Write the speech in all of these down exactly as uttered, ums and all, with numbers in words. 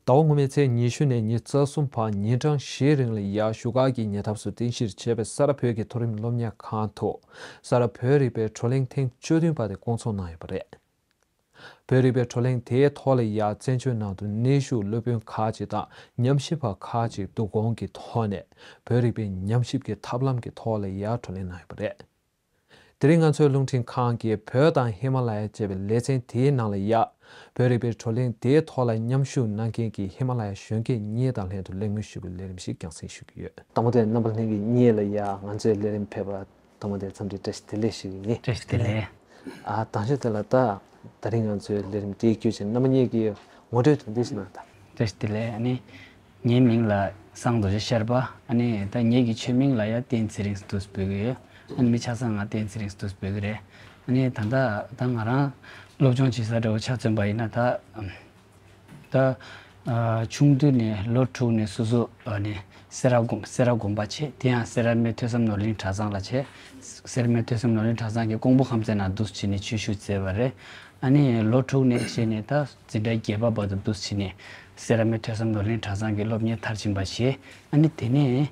ཟླ་བ་སྔོན་མའི་ཚེས་ཉི་ཤུ་ནས་ཉི་ཤུ་རྩ་གསུམ་བར་ཉིན་གྲངས་བཞིའི་རིང་ལ་ཡ་བཞུགས་སྒར་གྱི་ཉེ་འདབས་སུ་རྟེན་གཞིར་བྱས་པའི་ས་རཱ་བོད་ཀྱི་མཐོ་རིམ་སློབ་གཉེར་ཁང་དུ་ས་རཱ་བོད་རིག་པའི་བགྲོ་གླེང་ཐེངས་བཅུ་བདུན་པ་དེ་བསྐོང་ཚོགས་གནང་ཡོད་པ་རེད། བོད་རིག་པའི་བགྲོ་གླེང་དེའི་ཐོག་ལ་ཡ་བཙན་བྱོལ་ནང་དུ་གནས་བཞུགས་སློབ་དཔོན་ཁག་ཅིག་དང་ཉམས་ཞིབ་པ་ཁག་ཅིག་བསྡུ་སྐོང་གི་ཐོག་ནས་བོད་རིག་པའི་ཉམས་ཞིབ་ཀྱི་ཐབས་ལམ་གྱི་ཐོག་ལ་ཡ་བགྲོ་གླེང་གནང་ཡོད་པ་རེད། དེ་རིང་ང་ཚོའི་རླུང་འཕྲིན་ཁང་གིས་བོད་དང་ཧི་མ་ལ་ཡ་ཅེས་པའི་ལེ་ཚན་དེའི་ནང་ལ་ཡ། བོད་རིག་པའི་བགྲོ་གླེང་དེའི་ཐོག་ལ་མཉམ་ཞུགས་གནང་མཁན་གྱི་ཧི་མ་ལ་ཡ་གཞོན་སྐྱེས་གཉིས་དང་ལྷན་དུ་གླེང་མོལ་ཞུ་བའི་ལས་རིམ་ཞིག་རྒྱང་སྲིང་ཞུ་གི་ཡོད། དང་པོ་དེ་རྣམ་པ་ལྷན་རྒྱས་གཉིས་ལ་ཡ་ང་ཚོའི་ལས་རིམ་ཕེབས་པ་དང་པོ་དེ་འཚམས་འདྲི་བཀྲ་ཤིས་བདེ་ལེགས་ཞུ་གི་ཡིན། བཀྲ་ཤིས་བདེ་ལེགས། ཨ་དང་ཤོས་དེ་ལ་ད་ད་རིང་ང་ཚོའི་ལས་རིམ་དེའི་བརྒྱུད་ཅིག་རྣམ་པ་གཉིས་ཀྱིས་ངོ་སྤྲོད་དོན་ཚན་ཞིག་གནང་དང་། བཀྲ་ཤིས་བདེ་ལེགས། ཨ་ནི། ངའི་མིང་ལ་སངས་རྡོ་རྗེ་ཤར་པ། ཨ་ནི་ད་ངེད་ཀྱི་ཆོས་མིང་ལ་ཡང་བསྟན་ཚེ་རིང་འདུག་འབོད་ཀྱི་ཡོད། ཨ་ནི་མི་ཆ་ཚང་ང་བསྟན་ཚེ་རིང་འདུག་འབོད་ཀྱི་རེད། ཨ་ནི་ད་ལྟ་ད་ང་རང་སློབ་སྦྱོང་བྱེད་ས་འདྲ་བོ་ཆ་མཚོན་པ་ཡིན་ན་ད་ད་ཨ་ཆུང་དུས་ནས་ལོ་དྲུག་ནས་སོ་སོ་ཨ་ནི་སེ་ར་དགོན་སེ་ར་དགོན་པ་བྱས། དེ་ཡང་སེ་ར་སྨད་ཐོས་བསམ་ནོར་གླིང་གྲྭ་ཚང་ལ་བྱས། སེ་ར་སྨད་ཐོས་བསམ་ནོར་གླིང་གྲྭ་ཚང་གི་ཀོང་པོ་ཁམས་ཚན་ནང་འདུག་བྱས་ནས་ཆོས་ཞུགས་མཛད་པ་རེད། ཨ་ནི་ལོ་དྲུག་ནས་བྱས་ནས་ད་འཛིན་གྲྭ་བརྒྱད་པ་བར་དུ་འདུག་བྱས་ནས་སེ་ར་སྨད་ཐོས་བསམ་ནོར་གླིང་གྲྭ་ཚང་གི་སློབ་གཉེར་མཐར་ཕྱིན་པ་བྱས། ཨ་ནི་དེ་ནས་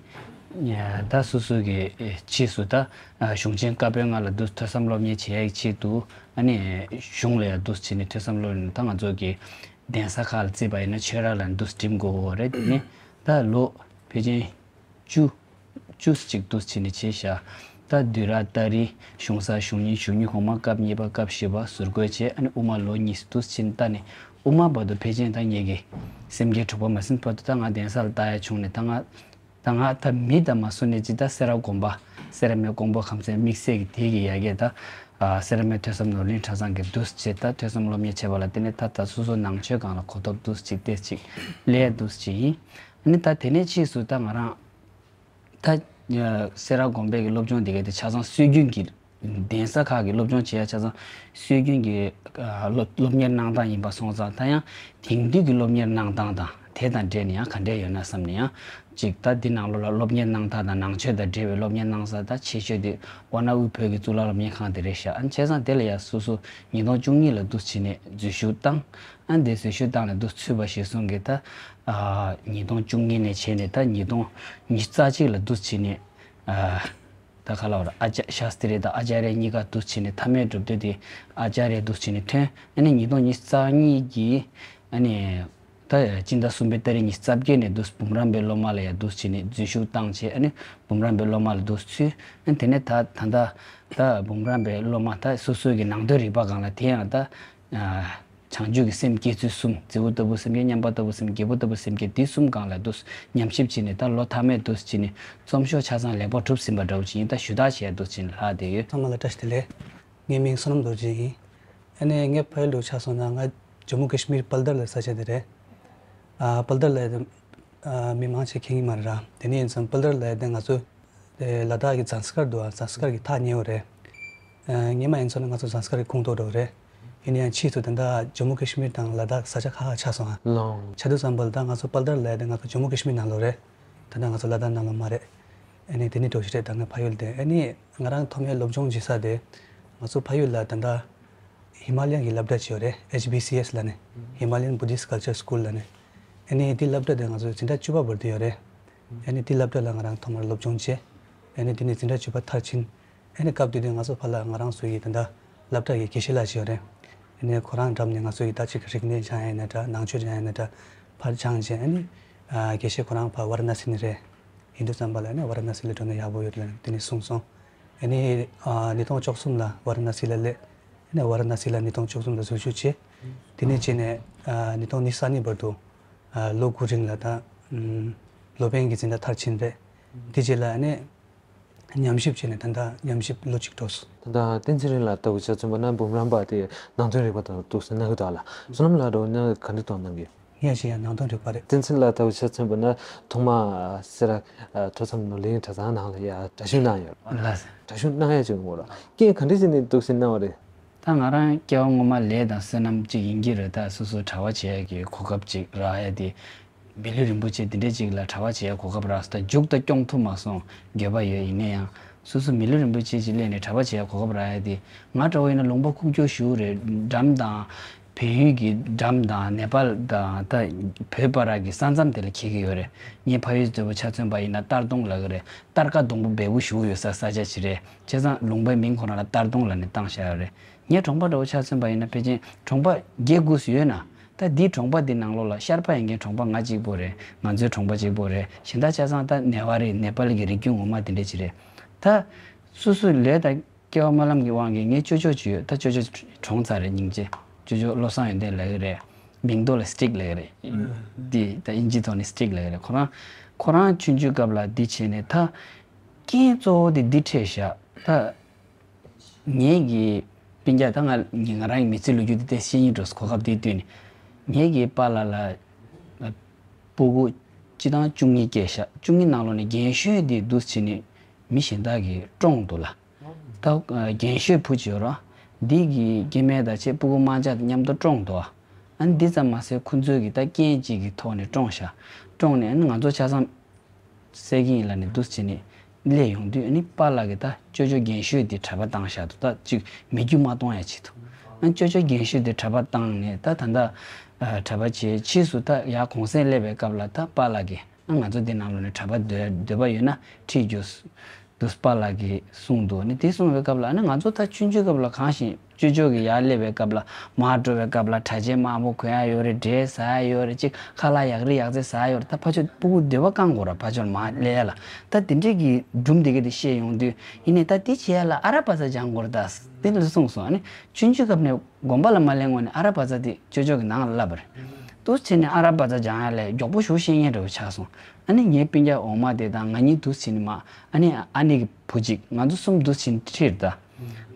ད་སོ་སོ་གི་ཕྱིས་སུ་ད་གཞུང་ཆེན་བཀའ་པོད་ལྔ་ལ་འདུག་ཐོས་བསམ་སློབ་གཉེར་བྱེད་ཡག་ཆེད་དུ་ཨ་ནི་གཞུང་ལ་ཡང་འདུག་བྱས་ནས་ཐོས་བསམ་སློབ་གཉེར་ད་ང་ཚོ་གི་གདན་ས་ཁག་ལ་བརྩིས་པ་ཡིན་ན་ཆོས་ར་ལ་འདུག་འགྲིམ་དགོས་ཀྱི་ཡོད་རེད། དེ་ནས་ད་ལོ་ཕལ་ཆེར་བཅུ། བཅུ་གཅིག་འདུག་བྱས་ནས་བྱས་ཤག་ད་བདུན་ར་ཏ་རི་གཞུང་ས་གཞུང་གཉིས་གཞུང་གཉིས་གོང་མ་སྐབས་གཉིས་པ་སྐབས་བཞི་པ་ཟུར་བཀོད་བྱས། ཨ་ནི་དབུ་མ་ལོ་གཉིས་འདུག་བྱས་ནས་ད་ནི་དབུ་མ་བར་དུ་ཕལ་ཆེར་ད་ངེད་ཀྱི་སེམས་རྒྱས་དྲུག་པ་མ་ཟིན་བར་དུ་ད་ང་གདན་ས་ལ་ལྟ་ཡ་བྱུང་ནས་ད་ང་ད་ང་ད་མི་ད་མ་སུ་ནས་ཅི་ད་སེ་ར་དགོན་པ་སེ་ར་སྨད་ཀོང་པོ་ཁམས་ཚན་དམིགས་བསལ་གྱི་དེ་གི་ཡ་གི་ད་ཨ་སེ་ར་སྨད་ཐོས་བསམ་ནོར་གླིང་གྲྭ་ཚང་གི་འདུག་བྱས་ད་ཐོས་བསམ་སློབ་གཉེར་བྱས་པ་ལ་བརྟེན་ནས་ད་ད་སོ་སོ་ནང་ཆོས་སྒང་ལ་གོ་རྟོགས་འདུག་ཅིག་ཏེ་ཅིག་ལས་འདུག་ཅིག་ཡིན། ཨ་ནི་ད་དེ་ནས་ཕྱིས་སུ་ད་ང་རང་ད་སེ་ར་དགོན་པའི་གི་སློབ་སྦྱོང་དེ་ག་དེ་ཆ་ཚང་སྲོལ་རྒྱུན་གྱི་གདན་ས་ཁག་གི་སློབ་སྦྱོང་བྱེད་ཡ་ཆ་ཚང་སྲོལ་རྒྱུན་གྱི་སློབ་སློབ་གཉེར་གནང་སྟངས་ཡིན་པ་སོང་ཙང་ད་ཡང་དེང་དུས་ཀྱི་སློབ་གཉེར་གནང་སྟངས་དང་དེ་དང་འབྲེལ་ནས་ཡང་ག་འདྲས་ཡོད་ན་བསམ་ནས་ཡང་ཅིག་ད་འདི་ནང་ལོགས་ལ་སློབ་གཉེར་གནང་སྟངས་དང་ནང་ཆོས་དང་འབྲེལ་བའི་སློབ་གཉེར་གནང་ས་ད་ཆེ་ཤོས་དེ་ཝ་ན་དབུས་བོད་ཀྱི་གཙུག་ལག་སློབ་གཉེར་ཁང་དེ་རེད་ཤག་ཨ་ནི་བྱས་ཙང་དེ་ལ་ཡང་སོ་སོ་ཉིས་སྟོང་བཅུ་གཉིས་ལ་འདུག་བྱས་ནས་འཛུལ་ཞུགས་བཏང་། ཨ་ནི་དེ་འཛུལ་ཞུགས་བཏང་ནས་འདུག་ཚུད་པ་ཞིག་སོང་གི་ད་ཉིས་སྟོང་བཅུ་གཉིས་ནས་བྱས་ནས་ད་ཉིས་སྟོང་ཉི་ཤུ་རྩ་གཅིག་ལ་འདུག་བྱས་ནས་ད་ག་ལ་བར་ཨ་ཅག་ཤཱསྟྲི་དང་ཨ་ཅཱརྱ་གཉིས་ཀ་འདུག་བྱས་ནས་མཐའ་མའི་གྲུབ་དོན་དེ་ཨ་ཅཱརྱ་འདུག་བྱས་ནས་ཐོན། ཨ་ནི་ཉིས་སྟོང་ཉི་ཤུ་རྩ་གཉིས་ཀྱི་ཨ་ནི་ད་སྤྱི་ཟླ་གསུམ་པའི་ཏ་རིག་ཉི་ཤུ་རྩ་བརྒྱད་ནས་འདུག་འབུམ་རམས་པའི་སློབ་མ་ལ་ཡང་འདུག་བྱས་ནས་འཛུལ་ཞུགས་བཏང་བྱས། ཨ་ནི་འབུམ་རམས་པའི་སློབ་མ་ལ་འདུག་ཚུད། ཨ་ནི་དེ་ནས་ད་ད་ལྟ་ད་འབུམ་རམས་པའི་སློབ་མ་ད་སོ་སོའི་གི་ནང་དོན་རིག་པ་སྒང་ལ་དེ་ཡང་ད་བྱང་ཆུབ་ཀྱི་སེམས་བསྐྱེད་ཚུལ་གསུམ། རྫི་བོ་ལྟ་བུ་སེམས་བསྐྱེད། མཉམ་པ་ལྟ་བུ་སེམས་བསྐྱེད། རྒྱལ་པོ་ལྟ་བུ་སེམས་བསྐྱེད། འདི་གསུམ་སྒང་ལ་འདུག་ཉམས་ཞིབ་བྱས་ནས་ད་ལོ་མཐའ་མའི་འདུག་བྱས་ནས་རྩོམ་ཤོག་ཆ་ཚང་ལེགས་པར་གྲུབ་ཟིན་པ་འདྲ་བོ་ཅིག་ཡིན། ད་ཞུ་དག་བྱས་འདུག་བྱས་ནས་ལྷག་བསྡད་ཡོད། ཚང་མ་ལ་བཀྲ་ཤིས་བདེ་ལེགས། ངའི་མིང་བསོད་ནམས་རྡོ་རྗེ་ཡིན། ཨ་ནི་ངའི་ཕ་ཡུལ་དུ་ཆ་སོང་ན་ང་ཇམ་མུ་ཀེ་ཤི་མིར་པལ་དར་ལ་ས་ཆ་དེ་རེད། ཨ་པལ་དར་ལ་ཨ་མི་མང་ཆེ་མཁྱེན་གྱི་མ་རེད་ར། དེ་ནས་ཡིན་ཙང་པལ་དར་ལ་དེ་ང་ཚོ་དེ་ལ་དྭགས་ཀྱི་ཛཱན་སི་ཀར་འདུག་ཨ་ཛཱན་སི་ཀར་གྱི་ཐག་ཉེ་བོ་རེད། ཨ་སྔོན་མ་ཡིན་ཙང་ང་ཚོ་ཛཱན་སི་ཀར་གྱི་ཁོངས་གཏོགས་འདྲ་བོ་རེད། ཡིན་ན་ཡང་ཕྱིས་སུ་ད་ལྟ་ཇམ་མུ་ཀེ་ཤི་མིར་དང་ལ་དྭགས་ས་ཆ་ཁག་ཁག་ཆགས་སོང་ཨ། ལོང་། ཆ་དུས་ཙམ་པ་ལ་ད་ང་ཚོ་པལ་དར་ལ་དེ་ང་ཚོ་ཇམ་མུ་ཀེ་ཤི་མིར་ནང་ལོགས་རེད། ད་ལྟ་ང་ཚོ་ལ་དྭགས་ནང་ལོགས་མ་རེད། ཨ་ནི་དེ་ནི་འགྲོ་ཞིག་རེད། ད་ངའི་ཕ་ཡུལ་དེ་ཨ་ནི་ང་རང་ཐོག་མའི་སློབ་སྦྱོང་བྱེད་ས་དེ་ང་ཚོ་ཕ་ཡུལ་ལ་ད་ལྟ་ཧི་མ་ལ་ཡན་གྱི་སློབ་གྲྭ་ཅིག་ཡོད་རེད། ཨེཆ་བི་སི་ཨེས་ལབ་ནས། Himalayan Buddhist Culture School ལབ་ནས། ཨ་ནི་དེ་སློབ་གྲྭ་དེ་ང་ཚོ་འཛིན་གྲྭ་བཅུ་པ་བར་དུ་ཡོད་རེད། ཨ་ནི་དེ་སློབ་གྲྭ་ལ་ང་རང་ཐོག་མར་སློབ་སྦྱོང་བྱས། ཨ་ནི་དེ་ནས་འཛིན་གྲྭ་བཅུ་པ་མཐར་ཕྱིན། ཨ་ནི་སྐབས་དེ་དུས་ང་ཚོ་ཕར་ལ་ང་རང་ཚོ་ཡི་ད་ལྟ་སློབ་གྲྭ་གི་དགེ་བཤེས་ལགས་ཅིག་ཡོད་རེད། ཨ་ནི་ཁོ་རང་འགྲམ་ནས་ང་ཚོ་ཡི་ད་ཅིག་རིག་གནས་སྦྱང་ཡ་ཡིན་ན་འདྲ། ནང་ཆོས་སྦྱང་ཡ་ཡིན་ན་འདྲ། ཕར་སྦྱངས་བྱས་ཨ་ནི་ཨ་དགེ་བཤེས་ཁོ་རང་ཕར་ཝཱ་ར་ཎ་སི་ནས་རེད། ཡིན་དུས་ཙམ་པ་ལ་ཨ་ནི་ཝཱ་ར་ཎ་སི་ལ་འགྲོ་ན་ཡག་པོ་ཡོད་རེད་དེ་ནས་གསུངས་སོང་། ཨ་ནི་ཨ་ཉིས་སྟོང་བཅུ་གསུམ་ལ་ཝཱ་ར་ཎ་སི་ལ་སླེབས། ཨ་ནི་ཝཱ་ར་ཎ་སི་ལ་ཉིས་སྟོང་བཅུ་གསུམ་ལ་འཛུལ་ཞུགས་བྱས། དེ་ནས་བྱས་ནས་ཨ་ཉིས་སྟོང་ཉི་ཤུ་རྩ་གཉིས་བར་དུ་ཨ་ལོ་དགུ་རིང་ལ་ད་ཨམ་སློབ་དཔོན་གྱི་འཛིན་གྲྭ་མཐར་ཕྱིན་རེད། དེ་རྗེས་ལ་ཨ་ནི་ཉམས་ཞིབ་བྱས་ནས་ད་ལྟ་ཉམས་ཞིབ་ལོ་གཅིག་འགྲོ་སོང་། ད་ལྟ་བསྟན་འཛིན་རིང་ལགས་ལྟ་བུ་ཆ་མཚོན་པ་ན་འབུམ་རམས་པ་དེ་ནང་དོན་རིག་པ་དང་ཐུག་སོང་གནང་གི་འདུག་ལ། བསོད་ནམས་ལགས་འདྲ་བོ་ན་ག་འདྲ་གཏོང་གནང་གི། ངས་ཞིག་ཡང་ནང་དོན་རིག་པ་རེད། བསྟན་འཛིན་ལགས་ལྟ་བུ་ཆ་མཚོན་པ་ན་ཐོག་མ་སེ་ར་ཐོས་བསམ་ནོར་གླིང་གྲྭ་ཚང་ནང་ལ་ཡ་གྲྭ་བཞུགས་གནང་ཡོད། ལགས་སོ། གྲྭ་བཞུགས་གནང་ཡ་ཅིག་ངོ་ལ་རྐྱེན་ག་འདྲ་ཞིག་ནས་འདུག་སེ་གནང་བ་རེད། ད་ང་རང་སྐྱེ་བ་སྔོན་མ་ལས་དང་བསོད་ནམས་གཅིག་ཡིན་གྱི་རེད། ད་སོ་སོ་གྲྭ་པ་བྱེད་ཡ་གི་གོ་སྐབས་ཅིག་རག་ཡ་དེ། མི་ལུས་རིན་པོ་ཆེ་འདི་འདྲས་ཅིག་ལ་གྲྭ་པ་བྱེད་ཡ་གོ་སྐབས་རག་སོང་། ད་རྒྱུགས་ད་སྐྱོང་ཐུབ་མ་སོང་། འགྱོད་པ་ཡོད། ཡིན་ན་ཡང་སོ་སོ་མི་ལུས་རིན་པོ་ཆེ་ཅིག་སླེབས་ནས་གྲྭ་པ་བྱེད་ཡ་གོ་སྐབས་རག་ཡ་དེ། ང་འདྲ་བོ་ཡིན་ན་ལུང་པ་ཁུག་ཀྱོག་ཞིག་རེད། འགྲམ་དང་ བལ་ཡུལ་གྱི་འགྲམ་དང་ནེ་པཱལ་དང་ད་བོད་བར་གྱི་ས་མཚམས་དེ་ལ་འཁེལ་གྱི་ཡོད་རེད། ངའི་ཕ་ཡུལ་མཛོད་དཔོན་ཆ་མཚོན་པ་ཡིན་ན་སྟར་སྡོང་ལབ་ཀྱི་རེད། སྟར་ཀ་སྡོང་པོ་འབེལ་པོ་ཞེ་པོ་ཡོད་ས་ས་ཆ་ཞིག་རེད། བྱས་ཙང་ལུང་པའི་མིང་ཁོ་རང་ལ་སྟར་སྡོང་ལབ་ནས་བཏགས་བཞག་ཡོད་རེད། ངའི་གྲོང་པ་འདྲ་བོ་ཆ་མཚོན་པ་ཡིན་ན་ཕལ་ཆེར་གྲོང་པ་བརྒྱད་དགུ་ཙམ་ཡོད་ན། ད་འདིའི་གྲོང་པ་འདི་ནང་ལོགས་ལ་ཤར་པ་ཡིན་མཁན་གྲོང་པ་ང་གཅིག་པོ་རེད། ང་ཚོའི་གྲོང་པ་གཅིག་པོ་རེད། གཞན་དག་ཆ་ཚང་ད་ནེ་པཱལ་རེད། ནེ་པཱལ་གྱི་རིགས་རྒྱུད་ངོ་མ་དེ་འདྲ་ཅིག་རེད། ད་སོ་སོའི་ལས་དང་སྐལ་བ་སྨོན་ལམ་གྱི་དབང་གིས་ངའི་ཅོ་ཅོ་ཅིག་ཡོད། ད་ཅོ་ཅོ་གྲོངས་ཚར་རེད། སྙིང་རྗེ། ཅོ་ཅོ་བློ་བཟང་ཡོན་ཏན་ལབ་ཀྱི་རེད། མིང་ཐོག་ལ་སི་ཊིག་ལབ་ཀྱི་རེད། འདི་ད་དབྱིན་ཇིའི་ཐོག་ནས་སི་ཊིག་ལབ་ཀྱི་རེད། ཁོ་རང་ཁོ་རང་ཆུང་ཆུང་སྐབས་ལ་འདི་བྱས་ནས་ད་རྐྱེན་གཙོ་བོ་དེ་འདི་འཕྲད་བཞག་ད། ངེད་ཀྱི་སྤུན་ཀྱག་ད་ང་ང་རང་གི་མི་ཚེ་ལོ་རྒྱུས་དེ་ཏོག་ཙམ་བཤད་སྙིང་འདོད་སོང་། གོ་སྐབས་དེ་བཏོན་ནས། ངེད་ཀྱི་པཱ་ལགས་ལ་སྤུ་གུ་སྤྱི་བཏང་བཅུ་གཉིས་སྐྱེས་ཤག་བཅུ་གཉིས་ནང་ལོགས་ནས་རྒན་ཤོས་དེ་འདུག་སེ་བྱས་ནས་མི་གཞན་དག་གིས་བཀྲོངས་འདུག་ལ། ད་རྒན་ཤོས་བུ་ཅིག་ཡོད་རེད། འདི་གི་སྐྱེ་དམན་དང་བཅས་སྤུ་གུ་དམར་འབྱར་དང་མཉམ་དུ་བཀྲོངས་འདུག་ཨ་ནི་འདི་ཙམ་མ་ཟད་ཁོ་ཚོས་ཀྱི་ད་རྐྱེན་གཅིག་གི་ཐོག་ནས་བཀྲོངས་ཤག་བཀྲོངས་ནས་ཨ་ནི་ང་ཚོ་ཆ་ཚང་བསད་ཀྱི་ཡིན་ལབ་ནས་འདུག་སེ་བྱས་ནས་སླེབས་ཡོང་དུས། ཨ་ནི་པཱ་ལགས་ཀྱིས་ད་ཅོ་ཅོ་རྒན་ཤོས་དེ་གྲྭ་པ་བཏང་བཞག་འདུག་ད་ཅིག་མི་རྒྱུ་མ་གཏོང་ཡ་ཆེད་དུ། ཨ་ཅོ་ཅོ་རྒན་ཤོས་དེ་གྲྭ་པ་བཏང་ནས་ད་ད་ལྟ་ཨ་གྲྭ་པ་བྱས། ཕྱིས་སུ་ད་ཡར་གུང་སེང་སླེབས་པའི་སྐབས་ལ་ད་པཱ་ལགས་ཀྱིས་ཨ་ང་ཚོ་འདི་ནང་ལོགས་ནས་གྲྭ་པ་སྡོད་འདོད་པ་ཡོད་ན་ཁྲིད་རྒྱུ། འདུག་པཱ་ལགས་ཀྱིས་གསུངས་འདུག་ཨ་ནི་དེ་གསུངས་པའི་སྐབས་ལ་ཨ་ནི་ང་ཚོ་ད་ཆུང་ཆུང་སྐབས་ལ་གང་ཞིག་ཅོ་ཅོ་གིས་ཡར་སླེབས་པའི་སྐབས་ལ། མར་འགྲོ་བའི་སྐབས་ལ་གྲྭ་ཆས་དམར་པོ་གོན་ཡ་ཡོད་རེད། འབྲས་ཟ་ཡ་ཡོད་རེད། ཅིག་ཁ་ལག་ཡག་རི་ཡག་རྩེ་ཟ་ཡ་ཡོད་རེད། ད་ཕར་ཕྱོགས་སྤུ་གུ་འདོད་པ་བསྐང་དགོས་ར། ཕར་ཕྱོགས་མར་སླེབས་ཡ་ལ། ད་དེ་འདྲས་ཀྱི་སྒྲུང་དེ་ག་དེ་བཤད་ཡོང་དུས། ཡིན་ནའི་ད་དེ་བྱེད་ཡ་ལ་ཨ་ར་པ་ཚ་སྦྱང་དགོས་རེད་ད། དེ་འདྲ་གསུངས་སོང་། ཨ་ནི་ཆུང་ཆུང་སྐབས་ནས་དགོན་པ་ལ་མ་སླེབས་སྔོན་ནས་ཨ་ར་པ་ཚ་དེ་ཅོ་ཅོ་གི་ནང་ལ་བསླབས་པ་རེད། འདུག་སེ་བྱས་ནས་ཨ་ར་པ་ཚ་སྦྱང་ཡ་ལས་མགྱོགས་པོ་ཞེ་པོ་ཤེས་མཁན་འདྲ་བོ་ཆགས་སོང་། ཨ་ནི་ངའི་སྤུན་ཀྱག་འོག་མ་དེ་དང་ང་གཉིས་འདུག་སེ་བྱས་ནས་མར། ཨ་ནི་ཨ་ནེ་གི་བུ་གཅིག་ང་ཚོ་གསུམ་འདུག་སེ་བྱས་ནས་ཁྲིད་ད།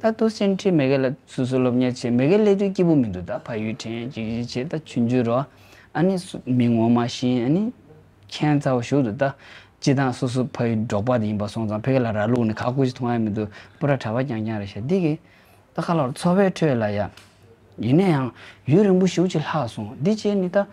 ད་འདུག་སེ་བྱས་ནས་ཁྲིད། མ་གི་ལ་སོ་སོ་སློབ་གཉེར་བྱས། མ་གི་སླེབས་དུས་སྐྱིད་པོ་མི་འདུག་ད་ཕ་ཡུལ་དྲན་ཅིག་ཅིག་བྱས། ད་ཆུང་ཆུང་རོ། ཨ་ནི་སུ་མི་ངོ་མ་ཤེས། ཨ་ནི་ཁྱད་མཚར་པོ་ཞིག་འདུག་ད་སྤྱིར་བཏང་སོ་སོ་ཕ་ཡུལ་འབྲོག་པ་དེ་ཡིན་པ་སོང་ཙང་ཕ་གི་ལ་ར་ལུག་ནི་ཁ་ཁུ་ཅིག་མཐོང་ཡ་མི་འདུག་སྤུ་ར་གྲྭ་པ་རྐྱང་རྐྱང་རེད་ཤག་འདི་གི་ད་ག་ལ་བར་འཚོ་བའི་ཁྲོད་ལ་ཡ། ཡིན་ན་ཡང་ཡུན་རིང་པོ་ཞེ་པོ་ཅིག་ལྷག་སོང་། འདི་བྱས་ནས་ད།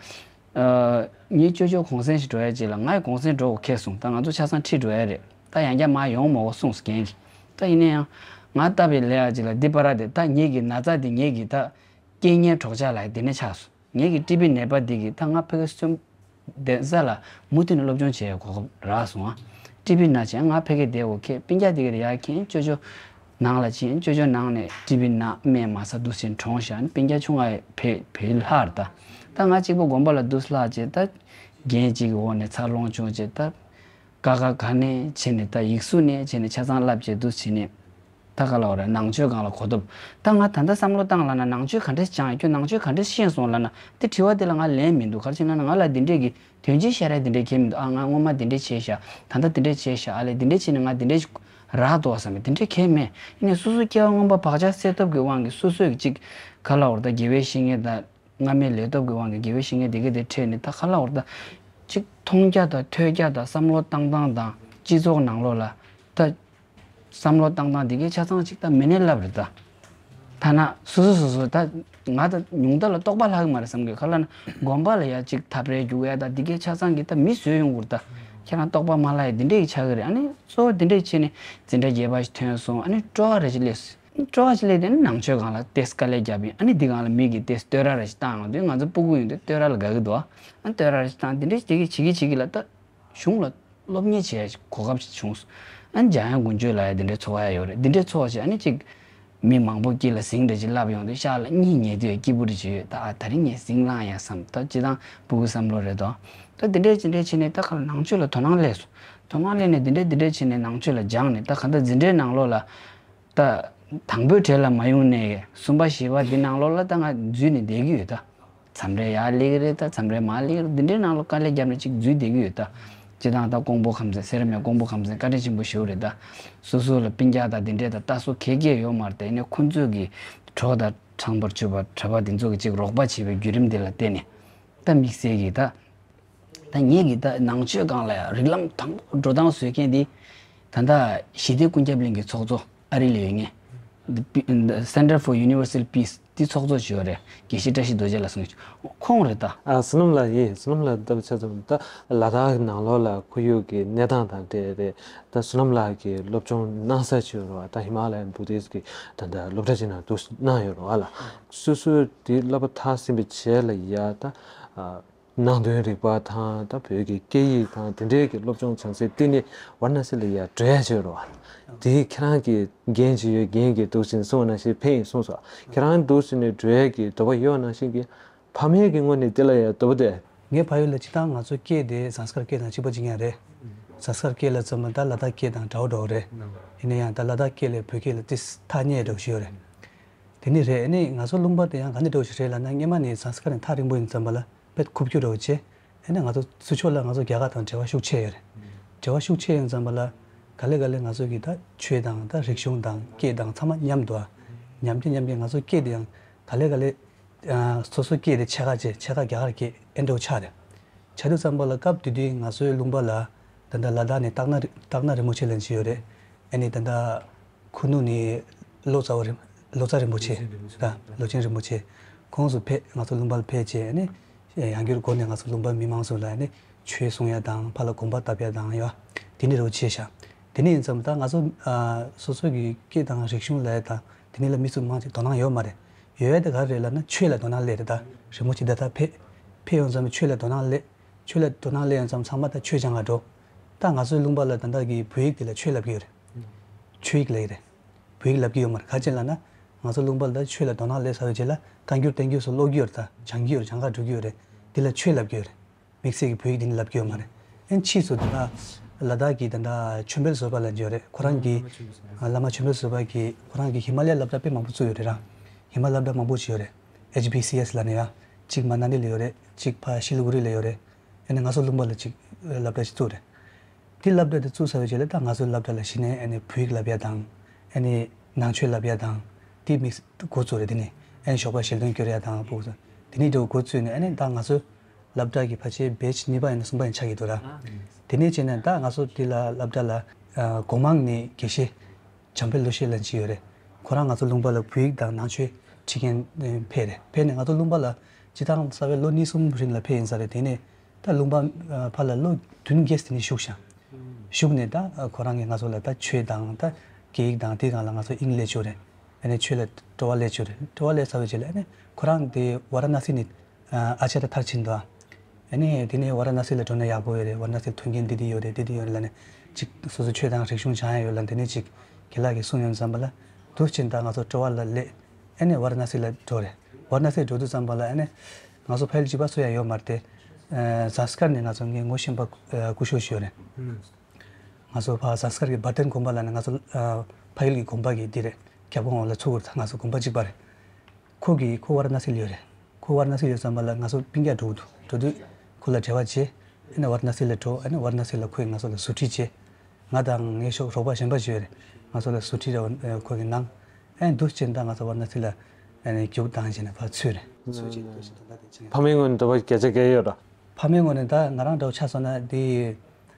ཨ། ངའི་ཅོ་ཅོ་གུང་སེང་ཞིག་འགྲོ་ཡ་ཅིག་ལ། ང་ཡི་གུང་སེང་འགྲོ་དགོས་ཁེལ་སོང་། ད་ང་ཚོ་ཆ་ཚང་ཁྲིད་འགྲོ་ཡ་རེད། ད་ཡང་བསྐྱར་མར་ཡོང་མ་དགོས་གསུངས་སོང་རྒན་གྱིས། ད་ཡིན་ན་ཡང་ང་ལྟ་བུའི་ལས་ཡ་ཅིག་ལ་འདི་པ་ར་དེ་ད་ངེད་ཀྱི་ན་ཚ་དེ་ངེད་ཀྱི་ད་རྐྱེན་ངན་གྲོགས་ཆགས་ལ་ཡ་དེ་ནས་ཆགས་སོང་། ངེད་ཀྱི་ཊི་བི་ནད་པ་འདི་གིས་ད་ང་ཕ་གི་སོན་གདན་ས་ལ་མུ་མཐུད་ནས་སློབ་སྦྱོང་བྱེད་ཡའི་གོ་སྐབས་རག་སོང་ཨ། ཊི་བི་ན་བྱས་ང་ཕ་གི་བསྡད་དགོས་ཁེལ། སྤུན་ཀྱག་འདི་གིས་ཡར་ཁྱེད་ཅོ་ཅོ་ནང་ལ་ཕྱིན། ཅོ་ཅོ་ནང་ནས་ཊི་བི་ན་སྨན་མ་ཟ་འདུག་སེ་གྲོངས་ཤག་སྤུན་ཀྱག་ཆུང་ང་བལ་བལ་ལྷག་རེད་ད། ད་ང་གཅིག་པོ་དགོན་པ་ལ་འདུག་སེ་ལྷག་བྱས། ད་རྒན་གཅིག་གི་འོག་ནས་འཚར་ལོངས་བྱུང་བྱས། ད་ཀ་ཁ་ག་ནས་བྱས་ནས། ད་ཡིག་གཟུགས་ནས་བྱས་ནས་ཆ་ཚང་བསླབ་བྱས་འདུག་སེ་བྱས་ནས། ད་ག་ལ་བ་རེད། ནང་ཆོས་སྒང་ལ་གོ་ཐོབ། ད་ང་ད་ལྟ་བསམ་བློ་བཏང་ལབ་ན། ནང་ཆོས་ག་འདྲས་སྦྱངས་ཡོད། ཁྱོད་ནང་ཆོས་ག་འདྲས་ཤེས་སོང་ལབ་ན། དེ་དྲི་བ་དེ་ལ་ང་ལན་མི་འདུག་ག་རེ་བྱས་ན་ང་ལ་འདི་འདྲས་ཀྱི་དོན་ཆེན་ཤར་ཡ་དེ་འདྲས་གང་ཡང་མི་འདུག་ཨ། ང་སྔོན་མ་འདི་འདྲས་བྱས་ཤག་ད་ལྟ་འདི་འདྲས་བྱས་ཤག་ཨ་ལས་འདི་འདྲས་བྱས་ནས་ང་འདི་འདྲས་རག་འདུག་བསམ་པའི་དེ་འདྲས་གང་ཡང་མེད། ཡིན་ནའི་སོ་སོའི་སྐྱེ་བ་སྔོན་པ་བག་ཆགས་སད་ཐབས་ཀྱི་དབང་གིས་སོ་སོས་ཀྱི་ཅིག་ག་ལ་བ་རེད། ད་དགེ་བའི་བཤེས་གཉེན་དང་། སྔ་མའི་ལས་སྟོབས་ཀྱི་དབང་གིས་དགེ་བའི་བཤེས་གཉེན་དེ་ག་དེ་འཕྲད་ནས། ད་ག་ལ་བ་རེད། ད་ཅིག་མཐོང་རྒྱ་དང་ཐོས་རྒྱ་དང་བསམ་བློ་བཏང་སྟངས་དང་སྤྱི་ཚོགས་ནང་ལོགས་ལ་ད་བསམ་བློ་བཏང་སྟངས་དེ་གའི་ཆ་ཚང་ཅིག་ད་མི་སྣས་བསླབ་རེད་ད། ཐ་ན་སོ་སོ་སོ་སོ་ད་ང་ད་ཉུང་མཐའ་ལ་རྟོགས་པ་ལྷག་གི་མ་རེད་བསམ་གི། ག་ལ་ན་དགོན་པ་ལ་ཡ་ཅིག་འཐབ་རེས་རྒྱུག་ཡ་ད་དེ་གའི་ཆ་ཚང་གི་ད་མི་བཟོས་ཡོང་གི་རེད་ད། ཁྱེད་རང་རྟོགས་པ་མ་ལྷག་ཡ་དེ་འདྲས་ཀྱི་ཆགས་གི་རེད། ཨ་ནི་གཙོ་བོ་དེ་འདྲས་བྱས་ནས་འཛིན་གྲྭ་བརྒྱད་པ་ཞིག་ཐོན་སོང་། ཨ་ནི་སྤྲོ་བ་རེ་ཞིག་སླེབས་སོང་། སྤྲོ་བ་ཞིག་སླེབས་དེ་ནི་ནང་ཆོས་སྒང་ལ་ཏོག་ཙམ་དཀའ་ལས་བརྒྱབ་ཡིན། ཨ་ནི་འདི་སྒང་ལ་མི་གིས་ཏོག་ཙམ་བསྟོད་ར་ར་ཞིག་བཏང་ཡོང་དུས་ང་ཚོ་སྤུ་གུ་ཡིན་དུས་བསྟོད་ར་ལ་དགའ་གི་འདུག་ཨ། བསྟོད་ར་ར་ཞིག་བཏང་། དེ་འདྲ་ཞིག་བྱེད་ཀྱི་བྱེད་ཀྱི་བྱེད་ཀྱི་ལ་ད་གཞུང་ལ་སློབ་གཉེར་བྱེད་ཡ་གོ་སྐབས་ཤིག་བྱུང་སོང་། ཨ་ནི་འཇམ་དབྱངས་དགུན་ཆོས་ལབ་ཡ་དེ་འདྲའི་ཚོགས་ཡ་ཡོད་རེད། འདི་འདྲའི་ཚོགས་བྱས་ཨ་ནི་ཅིག་མི་མང་པོ་དཀྱིལ་ལ་ཟིང་འདྲ་ཅིག་བསླབ་ཡོང་དུས་ཤག་ལ་གཉིད་ཉལ་དུས་སྐྱིད་པོ་རེ་ཅིག་ཡོད། ད་ཨ་ད་རིང་ངས་ཟིང་ལངས་ཡ་བསམ། ད་སྤྱིར་བཏང་སྤུ་གུ་བསམ་བློ་རེད་དོ། ད་འདི་འདྲའི་ཅི་འདྲའི་བྱས་ནས་ད་ག་ལ་ནང་ཆོས་ལ་དོ་སྣང་སླེབས་སོང་། དོ་སྣང་སླེབས་ནས་འདི་འདྲའི་འདི་འདྲའི་བྱས་ནས་ནང་ཆོས་ལ་སྦྱངས་ནས། ད་ག་ད་འཛིན་གྲྭའི་ནང་ལོགས་ལ། ད་དང་པོའི་གྲས་ལ་མ་ཡོང་ནས་གསུམ་པ་བཞི་པ་འདི་ནང་ལོགས་ལ་ད་ང་འཛུལ་ནས་བསྡད་ཀྱི་ཡོད་ད། མཚམས་རེ་ཡར་སླེབས་ཀྱི་རེད། ད་མཚམས་རེ་མར་སླེབས་ཀྱི་རེད། འདི་འདྲའི་ནང་ལོགས་དཀའ་ལས་བརྒྱབ་ནས་ཅིག་འཛུལ་བསྡད་ཀྱི་ཡོད་ད། སྤྱིར་བཏང་ད་ཀོང་པོ་ཁམས་ཚན། སེ་ར་སྨད་ཀོང་པོ་ཁམས་ཚན་བཀའ་དྲིན་ཆེན་པོ་ཞེ་པོ་རེད་ད། སོ་སོ་ལ་སྤུན་ཀྱག་དང་འདི་འདྲའི་ད་ལྟ་སོ་གས་གས་ཡོད་མ་རེད་ད། ཡིན་ནའི་ཁོང་ཚོས་ཀྱི་གྲོགས་དང་ཕྲེང་བར་གྱུར་པ་གྲྭ་པ་འདི་ཚོ་གི་ཅིག་རོགས་པ་བྱས་པའི་བརྒྱུད་རིམ་འདི་ལ་བརྟེན་ནས་ད་དམིགས་བསལ་གྱི་ད། ད་ངེད་ཀྱི་ད་ནང་ཆོས་སྒང་ལ་ཡང་རིགས་ལམ་དང་པོ་འགྲོ་སྟངས་བཟོ་མཁན་དེ། ད་ལྟ་ཞི་བདེ་ཀུན་ཁྱབ་གླིང་གི་ཚོགས་གཙོ་ཨ་རི་ལ་ཡོད་མཁན། The P- the Center for Universal Peace འདི་ཚོགས་གཙོ་ཅིག་ཡོད་རེད། དགེ་བཤེས་བཀྲ་ཤིས་རྡོ་རྗེ་ལགས་གསུངས་ཡོད། ཁོང་རེད་ད། ཨ་བསོད་ནམས་ལགས་ཡིན། བསོད་ནམས་ལགས་ལྟ་བུ་ཆ་ཚང་ད་ལ་དྭགས་ནང་ལོགས་ལ་ཁོར་ཡུག་གི་གནས་སྟངས་དང་འབྲེལ་རེད། ད་བསོད་ནམས་ལགས་ཀྱིས་སློབ་སྦྱོང་གནང་ས་ཅིག་ཡོད་རེད་བ། ད་ཧི་མ་ལ་ཡན་བུ་དིསྟ་གི་ད་ད་སློབ་གྲྭ་ཅིག་ནང་འདུག་གནང་ཡོད་རེད་བ་ལ། སོ་སོས་དེ་བསླབ་པ་མཐར་ཕྱིན་པའི་རྗེས་ལ་ཡ་ད་ཨ་ནང་དོན་རིག་པ་དང་ད་བོད་ཀྱི་སྐད་ཡིག་དང་དེ་འབྲེལ་གྱི་སློབ་སྦྱོང་བྱང་སའི་བསྟི་གནས་ཝཱ་ར་ཎ་སི་ལ་ཡ་འགྲོ་ཡ་ཅིག་ཡོད་རེད་བ། དེ་ཁྱེད་རང་གི་འགན་ཅིག་ཡོད། འགན་གྱི་འདུག་ཅིང་གསུངས་པ་ནང་བཞིན་ཕེབས་ཡིན་གསུངས་སོང་། ཁྱེད་རང་འདུག་ཅིང་ནས་འགྲོ་ཡ་གི་འདོད་པ་ཡོད་ནང་བཞིན་གྱི་ཕ་མེས་ཀྱི་ངོས་ནས་དེ་ལ་ཡང་འདོད་པ་དེ། ངའི་ཕ་ཡུལ་ལ་སྤྱིར་བཏང་ང་ཚོ་སྐད་དེ་ཟངས་དཀར་སྐད་དང་གཅིག་པ་གཅིག་རྐྱང་རེད། ཟངས་དཀར་སྐད་ལབ་ཙམ་པ་ད་ལ་དྭགས་སྐད་དང་འདྲ་བོ་འདྲ་བོ་རེད། ཡིན་ན་ཡང་ད་ལ་དྭགས་སྐད་ལས་བོད་སྐད་ལ་ཏིས་ཐག་ཉེ་འདྲ་བོ་ཞིག་ཡོད་རེད། དེ་ནི་རེད། ཨ་ནི་ང་ཚོ་ལུང་པ་དེ་ཡང་ག་འདྲ་འདྲ་བོ་ཞིག་རེད་ལབ་ན། སྔོན་མ་ནས་ཟངས་དཀར་ནས་ཐག་རིང་པོ་ཡིན་ཙམ་པ་ལ་དཔེ་ཁུག་ཀྱོག་འདྲ་བོ་བྱས། ཨ་ནི་ང་ཚོ་ཚུར་ཕྱོགས་ལ་ང་ཚོ་རྒྱ་གར་དང་འབྲེལ་བ་ཤུགས་ཆེ་ཡོད་རེད། འབྲེལ་བ་ཤུགས་ཆེ་ཡིན་ཙམ་པ་ལ་ག་ལེ་ག་ལེ་ང་ཚོ་གི་ད་ཆོས་དང་ད་རིག་གཞུང་དང་སྐད་དང་ཚང་མ་མཉམ་འདུག་ཨ། མཉམ་གྱི་མཉམ་གྱི་ང་ཚོ་སྐད་དེ་ཡང་ག་ལེ་ག་ལེ་ཨ་སོ་སོ་སྐད་དེ་ཕྱེད་ཀ་བྱས། ཕྱེད་ཀ་རྒྱ་གར་སྐད་ཨེ་འདྲ་བོ་ཆགས་རེད། ཆགས་དུས་ཙམ་པ་ལ་སྐབས་དེ་དུས་ང་ཚོའི་ལུང་པ་ལ་ད་ལྟ་ལ་དྭགས་ནས་སྟག་སྣ་རི་སྟག་སྣ་རིན་པོ་ཆེ་ལབ་ཅིག་ཡོད་རེད། ཨ་ནི་ད་ལྟ་ཁུ་ནུ་ནས་ལོ་ཙཱ་བ་རིན་ལོ་ཙཱ་རིན་པོ་ཆེ་ད་ལོ་ཆེན་རིན་པོ་ཆེ་ཁོང་ཚོ་ཕེབས། ང་ཚོ་ལུང་པ་ལ་ཕེབས་བྱས། ཨ་ནི་ཡང་བསྐྱར་སྒོ་ནས་ང་ཚོ་ལུང་པ་མི་མང་ཚོ་ལ་ཨ་ནི་ཆོས་གསུང་ཡ་དང་ཕར་ལ་དགོན་པ་བཏབ་ཡ་དང་ཡ་དེ་འདྲ་བོ་བྱས་ཤག་དེ་ནས་ཡིན་ཙམ་ད་ང་ཚོ་ཨ་སོ་སོ་གི་སྐད་དང་རིག་གཞུང་ལབ་ཡ་དང་དེ་འདྲ་ལ་མི་ཚོ་མང་ཆེ་དོ་སྣང་ཡོད་མ་རེད། ཡོད་ཡ་དེ་ག་རེ་རེད་ལབ་ན་ཆོས་ལ་དོ་སྣང་སླེབས་རེད། ད་རིན་པོ་ཆེ་འདི་ལྟར་ཕེབས་ཕེབས་ཡོང་ཙམ་ཆོས་ལ་དོ་སྣང་སླེབས། ཆོས་ལ་དོ་སྣང་སླེབས་ཡོང་ཙམ་ཚང་མ་ད་ཆོས་སྦྱང་ག་འགྲོ། ད་ང་ཚོའི་ལུང་པ་ལ་ད་ལྟ་གི་བོད་ཡིག་དེ་ལ་ཆོས་ལབ་ཀྱི་ཡོད་རེད། ཆོས་ཡིག་ལབ་ཀྱི་རེད། བོད་ཡིག་ལབ་ཀྱི་ཡོད་མ་རེད། ག་ཅི་ལབ་ན་ང་ཚོ་ལུང་པ་ལ་ད་ཆོས་ལ་དོ་སྣང་སླེབས་ཚར་བའི་རྗེས་ལ་བཀའ་འགྱུར་བསྟན་འགྱུར་སོགས་ཀློག་གི་ཡོད་རེད། ད་སྦྱང་གི་ཡོད་རེད། སྦྱང་ག་འགྲོ་གི་ཡོད་རེད། དེ་ལ་ཆོས་ལབ་ཀྱི་ཡོད་རེད། དམིགས་བསལ་གྱི་བོད་ཡིག་དེ་ནི་ལབ་ཀྱི་ཡོད་མ་རེད། ཨེན་ཕྱིས་སུ་ད་ལྟ་ལ་དྭགས་ཀྱི་ད་ལྟ་ཆོས་འཕེལ་བཟོད་པ་ལབ་ཀྱི་ཡོད་རེད། ཁོ་རང་གིས་བླ་མ་ཆོས་འཕེལ་བཟོད་པ་གིས་ཁོ་རང་གིས་ཧི་མ་ལ་ཡའི་སློབ་གྲྭ་དཔེ་མང་པོ་བཙུགས་ཡོད་རེད་ར། ཧི་མ་ལ་སློབ་གྲྭ་མང་པོ་ཞིག་ཡོད་རེད། ཨེཆ་བི་སི་ཨེས་ལབ་ནས་ཡ། གཅིག་མ་ན་ལི་ལ་ཡོད་རེད། གཅིག་ཕ་ཤི་ལི་གུ་རི་ལ་ཡོད་རེད། ཨ་ནི་ང་ཚོ་ལུང་པ་ལ་གཅིག་སློབ་གྲྭ་ཞིག་བཙུགས་རེད། དེ་སློབ་གྲྭ་དེ་བཙུགས་ཚར་བའི་རྗེས་ལ་ད་ང་ཚོའི་སློབ་གྲྭ་ལ་གཞི་ནས་ཨ་ནི་བོད་ཡིག་བསླབ་ཡ་དང་། ཨ་ནི་ནང་ཆོས་བསླབ་ཡ་དང་། དེ་དམིགས་འགོ་བཙུགས་རེད། དེ་ནས་ཨ་ནི་ཞོགས་པ་ཞལ་འདོན་སྐྱོར་ཡ་དང་། བོད་དེ་ནས་འགོ་བཙུགས་ནས་ཨ་ནི་ད་ང་ཚོའི་སློབ་གྲྭ་གི་ཕལ་ཆེར་བེ་ཆི་གཉིས་པ་ཡིན་ན་གསུམ་པ་ཡིན་ཆགས་ཀྱི་འདུག་ར། དེ་ནས་བྱས་ནས་ད་ང་ཚོ་དེ་ལ་སློབ་གྲྭ་ལ་ཨ་སྒོ་མང་ནས་དགེ་བཤེས་བྱམས་དཔལ་བློ་ཤེས་ལབ་ཅིག་ཡོད་རེད། ཁོ་རང་ང་ཚོ་ལུང་པ་ལ་བོད་ཡིག་དང་ནང་ཆོས་ཁྲིད་མཁན་ཕེབས་རེད། ཕེབས་ནས་ང་ཚོ་ལུང་པ་ལ་སྤྱིར་བཏང་རྩ་བའི་ལོ་གཉིས་གསུམ་རིང་ལ་ཕེབས་ཡིན་ས་རེད། དེ་ནས་ད་ལུང་པ་ཕར་ལ་ལོ་བདུན་བརྒྱད་དེ་ནས་བཞུགས་ཤག་བཞུགས་ནས་ད་ཁོ་རང་གིས་ང་ཚོ་ལ་ད་ཆོས་དང་ད་སྐད་ཡིག་དང་དེའི་སྒང་ལ་ང་ཚོ་དབྱིངས་སླེབས་བཅུག་རེད། ཨ་ནི་ཆོས་ལ་སྤྲོ་བ་སླེབས་བཅུག་རེད། སྤྲོ་བ་སླེབས་ཚར་བའི་རྗེས་ལ་ཨ་ནི་ཁོ་རང་དེ་ཝཱ་ར་ཎ་སི་ནས་ཨ་ཨ་ཅཱརྱ་མཐར་ཕྱིན་འདུག་ཨ་ནི་དེ་ནས་ཝཱ་ར་ཎ་སི་ལ་འགྲོ་ན་ཡག་པོ་ཡོད་རེད། ཝཱ་ར་ཎ་སི་ལ་མཐུན་རྐྱེན་འདི་འདི་ཡོད་རེད། འདི་འདི་ཡོད་རེད་ལབ་ནས་ཅིག་སོ་སོ་ཆོས་དང་རིག་གཞུང་སྦྱང་ཡ་ཡོད་ལབ་དེ་ནས་ཅིག་རྒན་ལགས་ཀྱིས་གསུངས་ཡོང་ཙམ་པ་ལ་འདུག་ཕྱིན་ད་ང་ཚོ་སྤྲོ་བ་ལ་སླེབས། ཨ་ནི་ཝཱ་ར་ཎ་སི་ལ་འགྲོ་རེད། ཝཱ་ར་ཎ་སི་འགྲོ་དུས་ཙམ་པ་ལ་ཨ་ནི་ང་ཚོ་ཕ་ཡུལ་གཅིག་པ་སུ་ཡང་ཡོད་མ་རེད་དེ། ཨ་ཟངས་དཀར་ནས་ང་ཚོ་ངའི་ངོ་ཤེས་པ་ཨ་སྐུ་ཞབས་ཞིག་ཡོད་རེད། ང་ཚོ་ཕར་ཟངས་དཀར་གྱི་བར་ཐེན་དགོན་པ་ལབ་ནས་ང་ཚོ་ཨ་ཕ་ཡུལ་གྱི་དགོན་པ་གི་འདི་རེད། རྒྱབ་ཁ་འོག་ལ་ཚུགས་ཀྱི་རེད། ད་ང་ཚོ་དགོན་པ་གཅིག་པ་རེད། ཁོ་གིས་ཁོ་ཝཱ་ར་ཎ་སི་ལ་ཡོད་རེད། ཁོ་ཝཱ་ར་ཎ་སི་ཡོད་ཙམ་པ་ལ་ང་ཚོ་སྤུན་ཀྱག་འགྲོ་གི་འདུག་འགྲོ་དུས་ཁོ་ལ་འབྲེལ་བ་བྱས། ཨ་ནི་ཝཱ་ར་ཎ་སི་ལ་འགྲོ། ཨ་ནི་ཝཱ་ར་ཎ་སི་ལ་ཁོས་ང་ཚོ་ལ་ཟུར་ཁྲིད་བྱས། ང་དང་ངའི་ཤོག་རོགས་པ་གཞན་པ་ཞིག་ཡོད་རེད། ང་ཚོ་ལ་ཟུར་ཁྲིད་རེ་བ་ཁོ་གིས་གནང་། ཨ་ནི་འདུག་ཕྱིན་ད་ང་ཚོ་ཝཱ་ར་ཎ་སི་ལ་ཨ་ནི་རྒྱུགས་བཏང་བྱས་ནས་ཕར་ཚུད་རེད། ཚུད་ཅིག་འདུག་ཕྱིན་ད་ལྟ་དེ་ཕྱིན། ཕ་མའི་ངོས་ནས་འདོད་པ་བརྒྱ་ཆ་བརྒྱ་ཡོད་ར། ཕ་མའི་ངོས་ནས་ད་ང་རང་འདྲ་བོ་ཆ་བཞག་ན་དེ་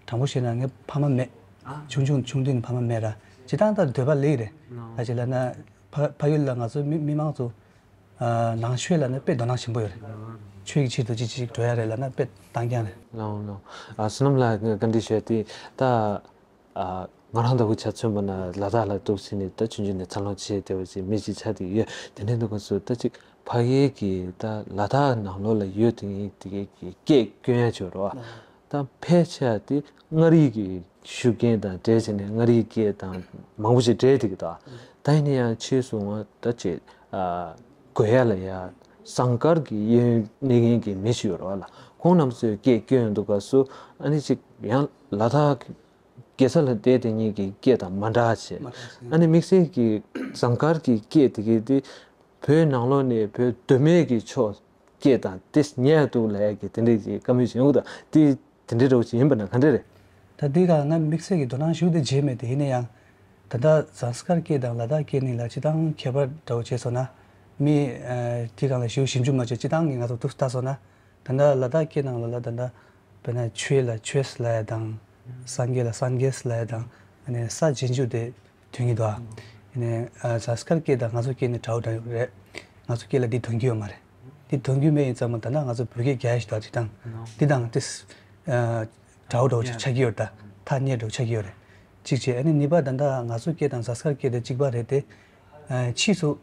དྲང་པོ་བཤད་ན་ངའི་ཕ་མ་མེད། ཨ། ཆུང་ཆུང་ཆུང་དུས་ནས་ཕ་མ་མེད་ར། སྤྱིར་བཏང་ད་འདོད་པ་ལེགས་རེད། ཨ། ག་ཅི་ལབ་ན་ཕ་ཕ་ཡུལ་ལ་ང་ཚོ་མི་མི་མང་ཚོ་ཨ་ནང་ཆོས་ལབ་ན་དཔེ་དོ་སྣང་ཆེན་པོ་ཡོད་རེད། ཨ། ཆོས་ཀྱི་ཆེད་དུ་ཅི་ཅིག་འགྲོ་ཡ་རེད་ལབ་ན་དཔེ་བཏང་རྐྱང་རེད། ལགས་ལགས། ཨ་བསོད་ནམས་ལགས་བཀའ་འདྲི་ཞུ་ཡ་དེ་ད། ཨ་ང་རང་ལྟ་བུ་ཆ་མཚོན་པ་ན་ལ་དྭགས་ལ་འདུག་ཕྱིན་ནས་ད་ཆུང་ཆུང་ནས་འཚར་ལོངས་བྱས་བསྡད་པ་ཅིག་མི་ཅིག་ཆགས་བསྡད་ཡོད། དེ་འདྲའི་འདུག་ག་སུ་ད་ཅིག་ཕ་གི་གི་ད་ལ་དྭགས་ནང་ལོགས་ལ་ཡོད་དེ་ངས་དེ་གའི་གི་སྐད་སྐྱོན་ཡ་ཅིག་ཡོད་རེད་བ། ད་ཕལ་ཆེ་བ་དེ་མངའ་རིས་ཀྱི་ཤུགས་རྐྱེན་དང་འབྲེལ་བྱས་ནས་མངའ་རིས་སྐད་དང་མང་པོ་ཞིག་འདྲེས་བསྡད་ཀྱི་འདུག་ད་ཡིན་ན་ཡང་ཕྱིས་སུ་ང་ད་ཅིག་ཨ་དགོས་ཡ་ལ་ཡ་ཟངས་དཀར་གྱི་གཡས་གཡོན་གནས་མཁན་གྱི་མི་ཞིག་ཡོད་རེད་བ་ལ། ཁོང་རྣམ་ཚོས་སྐད་སྐྱོན་འདུག་ག་སུ་ཨ་ནི་ཅིག་ཡང་ལ་དྭགས་ཀྱི་རྒྱལ་ས་ལ་བསྡད་དེ་ཉིད་ཀྱི་སྐད་དང་མ་འདྲ་བྱས། མ་འདྲ་བྱས། ཨ་ནི་དམིགས་བསལ་གྱི་ཟངས་དཀར་གྱི་སྐད་དེ་གའི་དེ་བོད་ནང་ལོགས་ནས་བོད་མདོ་སྨད་ཀྱི་ཕྱོགས་སྐད་དང་དེ་ཉེ་འདུག་ལབ་ཡ་གི་དེ་འདྲའི་གི་བཀའ་མོལ་ཞིག་ཡོང་གི་འདུག་དེ་དེ་འདྲའི་འདྲ་བོ་ཞིག་ཡིན་པ་ན་ག་འདྲ་རེད། ད་འདི་ག་ང་དམིགས་བསལ་གྱི་དོ་སྣང་ཞུ་དེ་བྱས་མེད་དེ། ཡིན་ན་ཡང་ད་ལྟ་ཟངས་དཀར་སྐད་དང་ལ་དྭགས་སྐད་གཉིས་ལ་སྤྱིར་བཏང་ཁྱད་པར་འདྲ་བོ་བྱས་སོང་ན། མི་ཨ་དེ་གང་ལ་ཞུ་ཞིབ་འཇུག་མ་བྱས་སྤྱིར་བཏང་གི་ང་ཚོ་དུ་ལྟ་སོང་ན། ད་ལྟ་ལ་དྭགས་སྐད་ནང་ལ་ལ་ད་ལྟ་དཔེར་ན་ཆོས་ལ་ཆོས་ལབ་ཡ་དང་། སངས་རྒྱས་ལ་སངས་རྒྱས་ལབ་ཡ་དང་། ཨ་ནི་ས་རྗེས་འཇུག་དེ་ཐོན་གྱི་འདུག་ཨ་ནི་ཨ་ཟངས་དཀར་སྐད་དང་ང་ཚོ་སྐད་ནི་འདྲ་བོ་འདྲ་བོ་རེད། ང་ཚོ་སྐད་ལ་འདི་དོན་གྱི་ཡོད་མ་རེད། འདི་དོན་གྱི་མེད་ཡིན་ཙང་མ་ད་ལྟ་ང་ཚོ་བོད་སྐད་རྒྱག་ཡ་ཞིག་ད་འདི་དང་འདི་དང་ཏིས་འདྲ་བོ་འདྲ་བོ་ཅིག་ཆགས་ཀྱི་ཡོད་རེད། ད་ཐག་ཉེ་འདྲ་བོ་ཆགས་ཀྱི་ཡོད་རེད། གཅིག་བྱས། ཨ་ནི་གཉིས་པ་ད་ལྟ་ང་ཚོ་སྐད་དང་ཟངས་དཀར་སྐད་དེ་གཅིག་པ་རེད་དེ། ཕྱིས་སུ་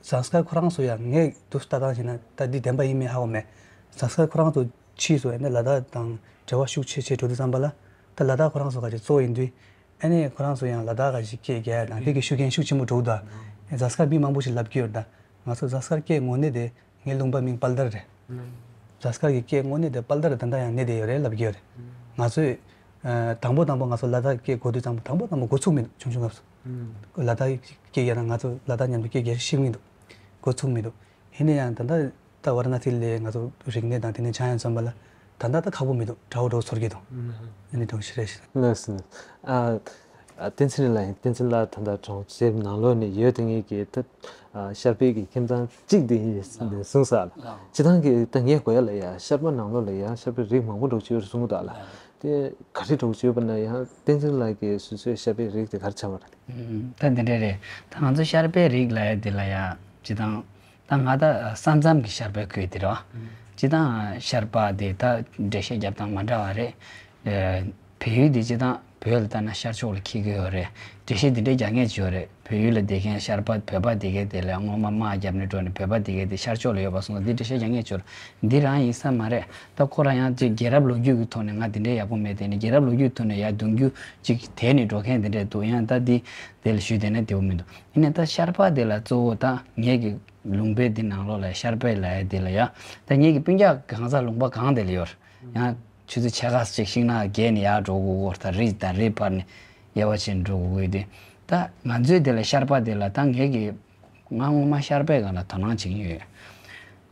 ཟངས་དཀར་ཁོ་རང་ཚོ་ཡང་ངས་འདུག་ལྟ་སྟངས་བྱས་ན་ད་འདི་བདེན་པ་ཡིན་མིན་ཧ་གོ་མེད། ཟངས་དཀར་ཁོ་རང་ཚོ་ཕྱིས་སུ་ཨ་ནི་ལ་དྭགས་དང་འབྲེལ་བ་ཤུགས་ཆེ་ཆེ་འགྲོ་དུས་ཙམ་པ་ལ་ད་ལ་དྭགས་ཁོ་རང་ཚོ་ག་ཅིག་གཙོ་བོ་ཡིན་དུས། ཨ་ནི་ཁོ་རང་ཚོ་ཡང་ལ་དྭགས་ག་ཅིག་སྐད་རྒྱག་ཡ་དང་དེ་གི་ཤུགས་རྐྱེན་ཤུགས་ཆེན་པོ་འགྲོ་གི་འདུག་ཨ་ཟངས་དཀར་མི་མང་པོ་ཞིག་ལབ་ཀྱི་ཡོད་རེད་ད། ང་ཚོ་ཟངས་དཀར་སྐད་དངོས་གནས་དེ། ངའི་ལུང་པ་མིང་དཔལ་དར་རེད། ཟངས་དཀར་གྱི་སྐད་དངོས་གནས་དེ་དཔལ་དར་ད་ལྟ་ཡང་གནས་བསྡད་ཡོད་རེད་ལབ་ཀྱི་ཡོད་རེད། ང་ཚོས་ཨ་དང་པོ་དང་པོ་ང་ཚོ་ལ་དྭགས་སྐད་གོ་དུས་ཙམ་པ་དང་པོ་དང་པོ་འགོ་ཚུགས་མི་འདུག་ཆུང་ཆུང་སྐབས་སུ། ལ་དྭགས་སྐད་རྒྱག་ན་ང་ཚོ་ལ་དྭགས་མཉམ་དུ་སྐད་རྒྱག་ཤེས་མི་འདུག་འགོ་ཚུགས་མི་འདུག་ཡིན་ན་ཡང་ད་ལྟ་ད་ཝཱ་ར་ཎ་སི་ལ་ང་ཚོ་རིག་གནས་དང་དེ་ནས་ཆགས་ཡང་མཚོན་པ་ལ་ད་ལྟ་ད་ཁག་པོ་མི་འདུག་འདྲ་བོ་འདྲ་བོ་ཚོར་གྱི་འདུག་ཨ་ནི་འདྲ་བོ་ཞིག་རེད་ཤག་ལགས་སོ། ཨ། ཨ། བསྟན་འཛིན་ལགས་ཡིན། བསྟན་འཛིན་ལགས་ད་ལྟ་གྲོང་གསེབ་ནང་ལོགས་ནས་ཡོད་དེ་ངེད་ཀྱི་ད་ཨ་ཤར་པའི་གི་ཁྱིམ་ཚང་གཅིག་དེ་ཡིན་གསུངས་ས་ལ། སྤྱི་བཏང་གི་ད་ངས་གོ་ཡ་ལ་ཡ་ཤར་པ་ནང་ལོགས་ལ་ཡ་ཤར་པའི་རིགས་མང་པོ་འདྲ་བོ་ཅིག་ཡོད་རེད་གསུངས་གི་འདུག་ལ། དེ་ག་རེ་འདྲ་བོ་ཅིག་ཡོད་པ་ན་ཡང་བསྟན་འཛིན་ལགས་ཀྱིས་སོ་སོའི་ཤར་པའི་རིགས་དེ་ག་རེ་ཆགས་པ་རེད། ད་འདི་འདྲ་རེད། ད་ང་ཚོ་ཤར་པའི་རིགས་ལབ་ཡ་དེ་ལ་ཡ་སྤྱི་བཏང་ད་ང་ད་ས་མཚམས་ཀྱི་ཤར་པའི་ཁུལ་དེ་རེད་བ། སྤྱི་བཏང་ཤར་པ་དེ་ད་འགྲེལ་བཤད་རྒྱབ་སྟངས་མ་འདྲ་བ་རེད། ཨ། བལ་ཡུལ་དེ་སྤྱི་བཏང་བོད་ལ་ལྟ་ན་ཤར་ཕྱོགས་ལ་འཁེལ་གྱི་ཡོད་རེད། འགྲེལ་བཤད་དེ་འདྲའི་རྒྱག་མཁན་ཅིག་ཡོད་རེད། བལ་ཡུལ་ལ་བསྡད་མཁན་ཤར་པ་བོད་པ་དེ་གས་དེ་ལ་སྔོན་མ་དམག་བརྒྱབ་ནས་འགྲོ་ནས་བོད་པ་དེ་གས་དེ་ཤར་ཕྱོགས་ལ་ཡོད་པ་སོང་ཙང་འདི་འགྲེལ་བཤད་རྒྱག་མཁན་ཅིག་ཡོད་རེད། འདི་རང་ཡིན་ས་མ་རེད། ད་ཁོ་རང་ཡང་ཅིག་རྒྱལ་རབས་ལོ་རྒྱུས་ཀྱི་ཐོག་ནས་ང་དེ་འདྲའི་ཡག་པོ་མེད་དེ་ནས་རྒྱལ་རབས་ལོ་རྒྱུས་ཐོག་ནས་ཡར་གདུང་རྒྱུད་ཅིག་དེད་ནས་འགྲོ་མཁན་དེ་འདྲས་འདུག་ཡང་ད་འདི་དེ་ལ་ཞུས་བསྡད་ན་བདེ་པོ་མི་འདུག་ཡིན་ནའི་ད་ཤར་པ་དེ་ལ་གཙོ་བོ་ད་ངེད་ཀྱི་ལུང་པའི་འདི་ནང་ལོགས་ལ་ཤར་པའི་ལ་ཡ་དེ་ལ་ཡ། ད་ངེད་ཀྱི་སྤུན་ཀྱག་གང་ཟག་ལུང་པ་གང་དེ་ལ་ཡོད་རེད། ཡང་ཆུ་ཚོད་ཕྱེད་ཀ་ཅིག་ཤིང་ནགས་བརྒལ་ནས་ཡར་འགྲོ་དགོས་ཀྱི་ཡོད་རེད། ད་རི་དང་རི་བར་ནས་དབྱེ་བ་ཕྱེ་ནས་འགྲོ་དགོས་ཀྱི་ཡོད་དུས། ད་ང་ཚོའི་དེ་ལ་ཤར་པ་དེ་ལ་ད་ངེད་ཀྱི་ང་སྔོན་མ་ཤར་པའི་སྒང་ལ་དོ་སྣང་བྱེད་ཀྱི་ཡོད།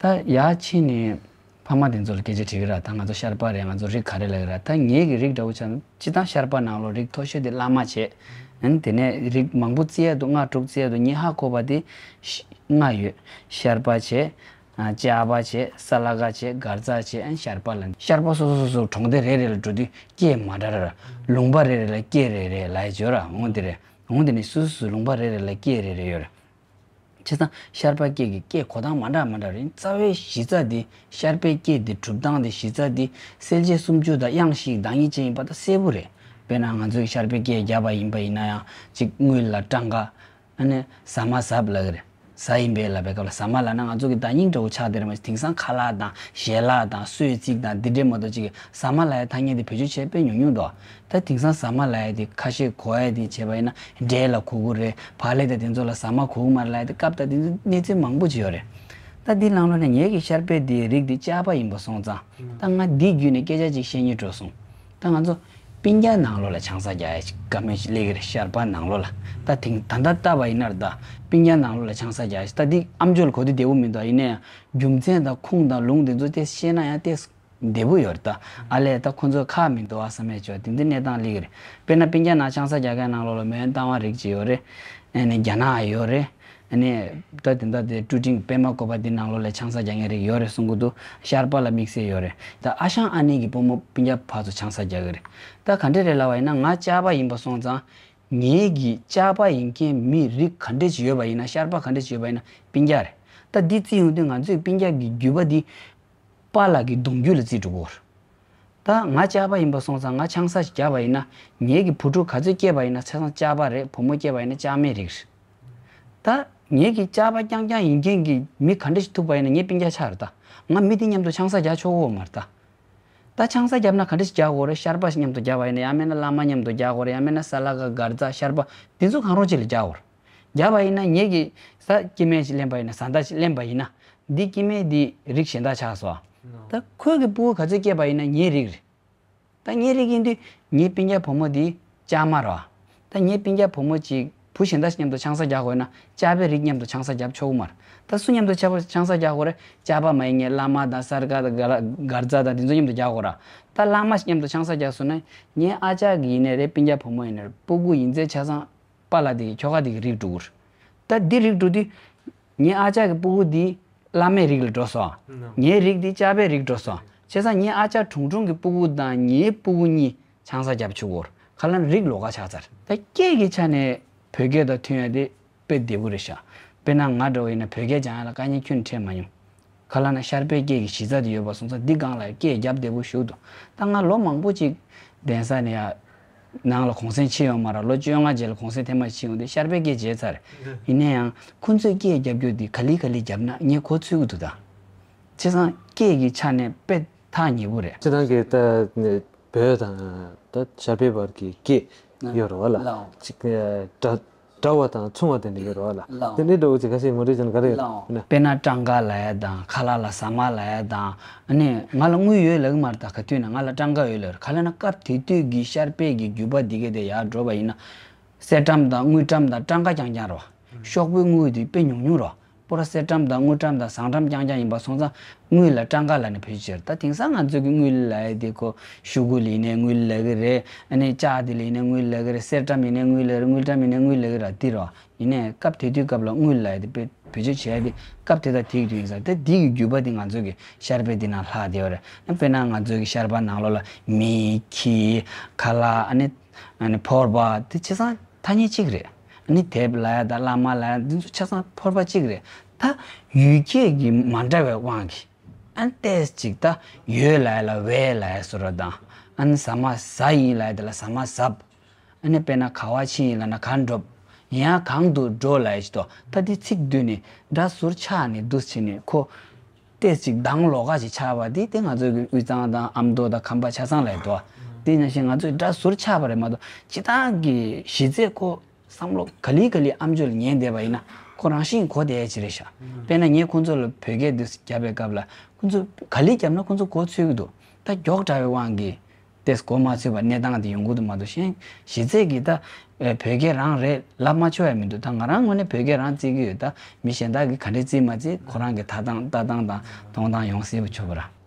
ད་ཡར་ཕྱིན་ནས་ཕ་མ་དེ་ཚོ་ལ་སྐད་ཆ་དྲིས་ཀྱི་ར། ད་ང་ཚོ་ཤར་པ་རེད། ང་ཚོ་རིགས་ག་རེ་ལབ་ཀྱི་ར། ད་ངེད་ཀྱི་རིགས་འདྲ་བོ་ཆ་ན་སྤྱི་བཏང་ཤར་པ་ནང་ལོགས་རིགས་མཐོ་ཤོས་དེ་བླ་མ་བྱས། ཨ་ནི་དེ་ནས་རིགས་མང་པོ་བརྩི་ཡ་འདུག་ལྔ་དྲུག་བརྩི་ཡ་འདུག་ངས་ཧ་གོ་བ་དེ་ཤ་ལྔ་ཡོད། ཤར་པ་བྱས། ཨ། ལྕགས་པ་བྱས། ས་ལ་ཀ་བྱས། སྒར་རྩ་བྱས། ཨ་ནི་ཤར་པ་ལ། ཤར་པ་སོ་སོ་སོ་སོ་གྲོང་སྡེ་རེ་རེ་ལ་འགྲོ་དུས་སྐད་མ་འདྲ་ར། ལུང་པ་རེ་རེ་ལ་སྐད་རེ་རེ་ལབ་ཡ་ཅིག་ཡོད་ར། འོང་དེ་རེད། འོང་དེ་ནས་སོ་སོ་སོ་ལུང་པ་རེ་རེ་ལ་སྐད་རེ་རེ་ཡོད་ར། བྱས་ཙང་ཤར་པ་སྐད་ཀྱི་སྐད་གོ་སྟངས་མ་འདྲ་མ་འདྲ་རེད། རྩ་བའི་གཞི་རྩ་དེ་ཤར་པའི་སྐད་དེ་གྲུབ་སྟངས་དེ་གཞི་རྩ་དེ་གསལ་བྱེད་སུམ་ཅུ་དང་དབྱངས་བཞི་བདག་ཉིད་ཅན་ཡིན་པ་ད་གསལ་པོ་རེད། དཔེར་ན་ང་ཚོས་ཤར་པའི་སྐད་བརྒྱབ་པ་ཡིན་པ་ཡིན་ན་ཡང་ཅིག་དངུལ་ལ་སྤྲང་ཀ། ཨ་ནི་ཟ་མ་ཟབ་ལབ་ཀྱི་རེད། ཟ་ཡིན་པས་ལབ་པའི་སྐབས་ལ་ཟ་མ་ལབ་ན་ང་ཚོ་གི་བརྡ་རྙིང་འདྲ་བོ་ཆགས་བསྡད་རེད་མ་གཏོགས། དེང་སང་ཁ་ལག་དང་ཞལ་ལག་དང་གསོལ་ཚིགས་དང་འདི་འདྲས་མ་གཏོགས་ཅིག་གི་ཟ་མ་ལབ་ཡ་ཐ་སྙད་དེ་བེད་སྤྱོད་བྱས་དཔེ་ཉུང་ཉུང་འདུག་ད་དེང་སང་ཟ་མ་ལབ་ཡ་དེ་ཁ་ཤས་གོ་ཡ་དེ་བྱས་པ་ཡིན་ན་འབྲས་ལ་གོ་གི་རེད། བག་ལེབ་དང་དེ་ཚོ་ལ་ཟ་མ་གོ་གི་མ་རེད་ལབ་ཡ་དེ་སྐབས་དང་དེ་ཚོ་གནས་ཚུལ་མང་པོ་ཅིག་ཡོད་རེད། ད་འདི་ནང་ལོགས་ནས་ངེད་ཀྱི་ཤར་པའི་དེའི་རིགས་དེ་ལྕགས་པ་ཡིན་པ་སོང་ཙང་། ད་ང་འདི་བརྒྱུད་ནས་སྐད་ཆ་ཅིག་བཤད་སྙིང་བྲོ་སོང་། ད་ང་ཚོ་སྤུན་ཀྱག་ནང་ལོགས་ལ་ཆང་ས་རྒྱག་ཡ་ཞིག་དཀའ་མོ་ཞིག་སླེབས་ཀྱི་རེད། ཤར་པ་ནང་ལོགས་ལ། ད་དེང་ད་ལྟ་ལྟ་བ་ཡིན་ན་རེད། ད་སྤུན་ཀྱག་ནང་ལོགས་ལ་ཆང་ས་རྒྱག་ཡ་ཞིག་ད་འདི་ཨམ་ཅོག་ལ་གོ་དུས་བདེ་པོ་མི་འདུག་ཡིན་ན་ཡང་རྒྱུ་མཚན་དང་ཁུངས་དང་ལུང་དེ་ཚོ་ཏོག་ཙམ་བཤད་ན་ཡང་ཏོག་ཙམ་བདེ་པོ་ཡོད་རེད། ད་ཨ་ལས་ད་ཁོ་ཚོ་ཁག་མི་འདུག་ཨ་བསམ་ཡས་ཅིག་ཡོད། དེ་འདི་གནས་སྟངས་སླེབས་ཀྱི་རེད། དཔེར་ན་སྤུན་ཀྱག་ནང་ཆང་ས་རྒྱག་མཁན་ནང་ལོགས་ལ་མོན་རྟ་དབང་རིགས་ཅིག་ཡོད་རེད། ཨ་ནི་རྒྱ་ནག་ཡོད་རེད། ཨ་ནི་ད་དེ་འདྲ་དེ་ཀྲུ་ཀྲིང་པད་མ་བཀོད་པ་འདི་ནང་ལོགས་ལ་ཆང་ས་རྒྱག་མཁན་རིགས་ཡོད་རེད་གསུང་གི་འདུག་ཤར་པ་ལ་དམིགས་བསལ་ཡོད་རེད། ད་ཨ་ཞང་ཨ་ནེ་གི་བུ་མོ་སྤུན་ཀྱག་ཕར་ཚུར་ཆང་ས་རྒྱག་གི་རེད། ད་ག་འདྲ་རེད་ལབ་པ་ཡིན་ན་ང་ལྕགས་པ་ཡིན་པ་སོང་ཙང་། ངེད་ཀྱི་ལྕགས་པ་ཡིན་མཁན་མི་རིགས་ག་འདྲ་ཅིག་ཡོད་པ་ཡིན་ན། ཤར་པ་ག་འདྲ་ཅིག་ཡོད་པ་ཡིན་ན་སྤུན་ཀྱག་རེད། ད་འདི་བརྩི་ཡོང་དུས་ང་ཚོའི་སྤུན་ཀྱག་གི་རྒྱུད་པ་འདི་པཱ་ལགས་ཀྱི་གདུང་རྒྱུད་ལ་བརྩི་འགྲོ་གི་ཡོད་རེད། ད་ང་ལྕགས་པ་ཡིན་པ་སོང་ཙང་ང་ཆང་ས་ཞིག་བརྒྱབ་པ་ཡིན་ན། ངེད་ཀྱི་བུ་ཕྲུག་ག་ཚོད་སྐྱེས་པ་ཡིན་ན་ཆ་ཚང་ལྕགས་པ་རེད། བུ་མོ་སྐྱེས་པ་ཡིན་ན་ལྕགས་མའི་རིགས་རེད། ད་ངེད་ཀྱི་ལྕགས་པ་རྐྱང་རྐྱང་ཡིན་མཁན་གྱི་མི་ག་འདྲ་ཞིག་ཐུག་པ་ཡིན་ན་ངའི་སྤུན་ཀྱག་ཆགས་རེད། ད་ང་མི་དེ་མཉམ་དུ་ཆང་ས་རྒྱག་ཆོག་གི་ཡོད་མ་རེད་ད། ད་ཆང་ས་བརྒྱབ་ན་ག་འདྲ་ཞིག་རྒྱག་དགོས་རེད། ཤར་པ་ཞིག་མཉམ་དུ་རྒྱག་པ་ཡིན་ན། ཡང་མིན་ན་བླ་མ་མཉམ་དུ་རྒྱག་དགོས་རེད། ཡང་མིན་ན་ས་ལ་ཀ་སྒར་རྩ་ཤར་པ་འདི་ཚོ་གང་རུང་གཅིག་ལ་རྒྱག་དགོས་རེད། རྒྱག་པ་ཡིན་ན་ངེད་ཀྱི་བཟའ་སྐྱེ་དམན་ཞིག་ལེན་པ་ཡིན་ན། བཟའ་ཟླ་ཞིག་ལེན་པ་ཡིན་ན། འདི་སྐྱེ་དམན་འདི་རིགས་གཞན་དག་ཆགས་སོང་། ད་ཁོས་ཀྱི་སྤུ་གུ་ག་ཚོད་སྐྱེས་པ་ཡིན་ན་ངའི་རིགས་རེད། ད་ངའི་རིགས་ཡིན་དུས་ངའི་སྤུན་ཀྱག་བུ་མོ་འདི་ལྕགས་མ་རེད་བ། ད་ངའི་སྤུན་ཀྱག་བུ་མོ་གཅིག་བུ་གཞན་དག་ཞིག་མཉམ་དུ་ཆང་ས་རྒྱག་དགོས་ན་ལྕགས་པའི་རིགས་མཉམ་དུ་ཆང་ས་རྒྱབ་ཆོག་གི་མ་རེད། ད་སུ་མཉམ་དུ་ཆ་ཆང་ས་རྒྱག་དགོས་རེད། ལྕགས་པ་མ་ཡིན་མཁན་བླ་མ་དང་ས་ལ་ཀ་དང་སྒར་རྩ་དང་དེ་ཚོ་མཉམ་དུ་རྒྱག་དགོས་རེད། ད་བླ་མ་ཞིག་མཉམ་དུ་ཆང་ས་རྒྱག་སོང་ན་ངའི་ཨ་ཅག་གི་ཡིན་ནའི་རེད། སྤུན་ཀྱག་བུ་མོ་ཡིན་ནའི་རེད། སྤུ་གུ་ཡིན་ཚེ་ཆ་ཚང་པཱ་ལགས་དེ་གི་ཁྱོ་ག་དེ་གི་རིགས་འགྲོ་གི་རེད། ད་འདི་རིགས་འགྲོ་དུས། ངའི་ཨ་ཅག་གི་སྤུ་གུ་འདི་བླ་མའི་རིགས་ལ་འགྲོ་སོང་། ངའི་རིགས་འདི་ལྕགས་པའི་རིགས་འགྲོ་སོང་། བྱས་ཙང་ངའི་ཨ་ཅག་དྲུང་དྲུང་གི་སྤུ་གུ་དང་ངའི་སྤུ་གུ་གཉིས་ཆང་ས་རྒྱབ་ཆུག་གོ། ཁ་ལ་རིགས་ལོགས་ཀ་ཆགས་ཚར། ད་སྐད་ཀྱི་ཆ་ནས་བོད་སྐད་དང་མཐུན་ཡ་དེ་དཔེ་བདེ་པོ་རེད་ཤག་དཔེར་ན་ང་འདྲ་བོ་ཡིན་ན་བོད་སྐད་སྦྱང་ཡ་ལ་དཀའ་ངལ་ཁྱོན་ནས་འཕྲད་མ་མྱོང་། ག་ལབ་ན་ཤར་པའི་སྐད་ཀྱི་གཞི་རྩ་དེ་ཡོད་པ་སོང་ཙང་འདི་སྒང་ལ་སྐད་རྒྱབ་བདེ་པོ་ཞིག་འདུག་ད་ང་ལོ་མང་པོ་ཅིག་གདན་ས་ནས་ཡ་ནང་ལ་གུང་སེང་ཕྱིན་ཡོད་མ་རེད། ལོ་བཅོ་ལྔ་རྗེས་ལ་གུང་སེང་ཐེངས་མ་ཕྱིན་ཡོང་དུས་ཤར་པའི་སྐད་བརྗེད་ཚར་རེད། ཡིན་ན་ཡང་ཁོ་ཚོས་སྐད་རྒྱབ་རྒྱུ་དེ་ག་ལེ་ག་ལེ་རྒྱབ་ན་ངས་གོ་ཚོད་ཀྱི་འདུག་ད་བྱས་ཙང་སྐད་ཀྱི་ཆ་ནས་དཔེ་ཐག་ཉེ་པོ་རེད། སྤྱིར་བཏང་གི་ད་བོད་དང་ད་ཤར་པའི་བར་གྱི་སྐད་ཡོད་རེད་བ་ལ། ལའོ། ཅིག་ཨ་འདྲ་འདྲ་བ་དང་མཚུངས་པ་དེ་འདྲ་ཡོད་རེད་བ་ལ། ལའོ། དེ་འདྲའི་འདྲ་བོ་ཅིག་ཁ་ཤས་ངོ་སྤྲོད་བྱས་ན་ག་རེ་ཡོད་ལའོ། ན། དཔེར་ན་སྤྲང་ཀ་ལབ་ཡ་དང་ཁ་ལག་ལ་ཟ་མ་ལབ་ཡ་དང་། ཨ་ནི་ང་ལ་དངུལ་ཡོད་ལབ་ཀྱི་མ་རེད། ད་ག་དུས་ན་ང་ལ་སྤྲང་ཀ་ཡོད་ལབ་རེད། ག་ལབ་ན་སྐབས་དེ་དུས་ཀྱི་ཤར་པའི་གི་རྒྱུད་པ་འདི་ག་དེ་ཡར་འགྲོ་བ་ཡིན་ན། གསེར་ཀྲམ་དང་དངུལ་ཀྲམ་དང་སྤྲང་ཀ་རྐྱང་རྐྱང་རེད་བ། ཤོག་བུའི་དངུལ་དེ་དཔེ་ཉུང་ཉུང་རེད་བ། པོ་ར་གསེར་ཀྲམ་དང་དངུལ་ཀྲམ་དང་ཟངས་ཀྲམ་རྐྱང་རྐྱང་ཡིན་པ་སོང་ཙང་དངུལ་ལ་སྤྲང་ཀ་ལབ་ནས་བེད་སྤྱོད་བྱས་རེད། ད་དེང་སང་ང་ཚོ་གི་དངུལ་ལབ་ཡ་དེ་ཁོ་ཤོག་གུ་ལ་ཡིན་ནའི་དངུལ་ལབ་ཀྱི་རེད། ཨ་ནི་ལྕགས་དེ་ལ་ཡིན་ནའི་དངུལ་ལབ་ཀྱི་རེད། གསེར་ཀྲམ་ཡིན་ནའི་དངུལ་ལབ་ཀྱི་རེད། དངུལ་ཀྲམ་ཡིན་ནའི་དངུལ་ལབ་ཀྱི་རེད། དེ་རེད་བ། ཡིན་ནའི་སྐབས་དེ་དུས་སྐབས་ལ་དངུལ་ལབ་ཡ་དེ་དཔེ་བེད་སྤྱོད་བྱས་ཏེ་སྐབས་དེ་དང་དེའི་དུས་ཡིན་ས་རེད། ད་དེའི་རྒྱུད་པ་དེ་ང་ཚོ་གི་ཤར་པའི་དེ་ནང་ལྷག་བསྡད་ཡོད་རེད། དཔེར་ན་ང་ཚོ་གི་ཤར་པ་ནང་ལོགས་ལ་མི་ཁྱི་ཁ་ལག་ཨ་ནི་ཨ་ནི་ཕོར་པ་དེ་ཆ་ཚང་ཐ་སྙད་གཅིག་རེད། ཨ་ནི་དེབ་ལབ་ཡ་དང་བླ་མ་ལབ་ཡ་འདི་ཚོ་ཆ་ཚང་ཕོར་པ་གཅིག་རེད། ད་ཡུལ་སྐད་ཀྱི་མ་འདྲ་བའི་དབང་གིས་ཨ་ནི་ཏོག་ཙམ་ཅིག་ད་ཡོད་ལབ་ཡ་ལ་བས་ལབ་ཡ་བཟོ་འདྲ་དང་། ཨ་ནི་ཟ་མ་ཟ་ཡིན་ལབ་ཡ་དེ་ལ་ཟ་མ་ཟབ། ཨ་ནི་དཔེར་ན་ག་པར་ཕྱིན་ཡིན་ལབ་ན་གང་འགྲོ། ཡང་གང་དུ་འགྲོ་ལབ་ཡ་ཞིག་འདུག་ད་འདི་ཚིག་བསྡུས་ནས་སྒྲ་ཟུར་ཆག་ནས་འདུག་བྱས་ནས་ཁོ་ཏོག་ཙམ་ཅིག་གདངས་ལོགས་ཀ་ཞིག་ཆགས་པ་འདི་དེ་ང་ཚོའི་གི་དབུས་གཙང་དང་ཨ་མདོ་དང་ཁམས་པ་ཆ་ཚང་ལ་ཡོད་དོ། དེ་ནང་བཞིན་ང་ཚོའི་སྒྲ་ཟུར་ཆགས་པ་རེད་མ་གཏོགས་སྤྱིར་བཏང་གི་གཞི་རྩའི་ཁོ་བསམ་བློ་ག་ལེ་ག་ལེ་ཨ་མཆོག་ལ་ཉན་བསྡད་པ་ཡིན་ན་ཁོ་རང་བཞིན་གོ་བསྡད་ཡ་ཅིག་རེད་ཤག་དཔེར་ན་ངས་ཁོང་ཚོ་ལ་བོད་སྐད་འདི་རྒྱབ་པའི་སྐབས་ལ་ཁོང་ཚོ་ག་ལེ་རྒྱབ་ན་ཁོང་ཚོ་གོ་ཚོད་ཀྱི་འདུག་ད་མགྱོགས་དྲགས་པའི་དབང་གིས། ཏེས་གོ་མ་ཚོད་པ་གནས་སྟངས་དེ་ཡོང་གི་འདུག་མ་གཏོགས་གཞན་གཞི་རྩའི་གི་ད་ཨེ་བོད་སྐད་རང་རེད་ལབ་མ་ཆོག་ཡ་མི་འདུག་ད་ང་རང་ངོས་ནས་བོད་སྐད་རང་བརྩི་གི་ཡོད། ད་མི་གཞན་དག་གིས་ག་འདྲས་བརྩི་མ་བརྩི་ཁོ་རང་གི་ལྟ་སྟངས་ལྟ་སྟངས་དང་མཐོང་སྟངས་ཡོང་སྲིད་པ་ཆོག་པ་ར།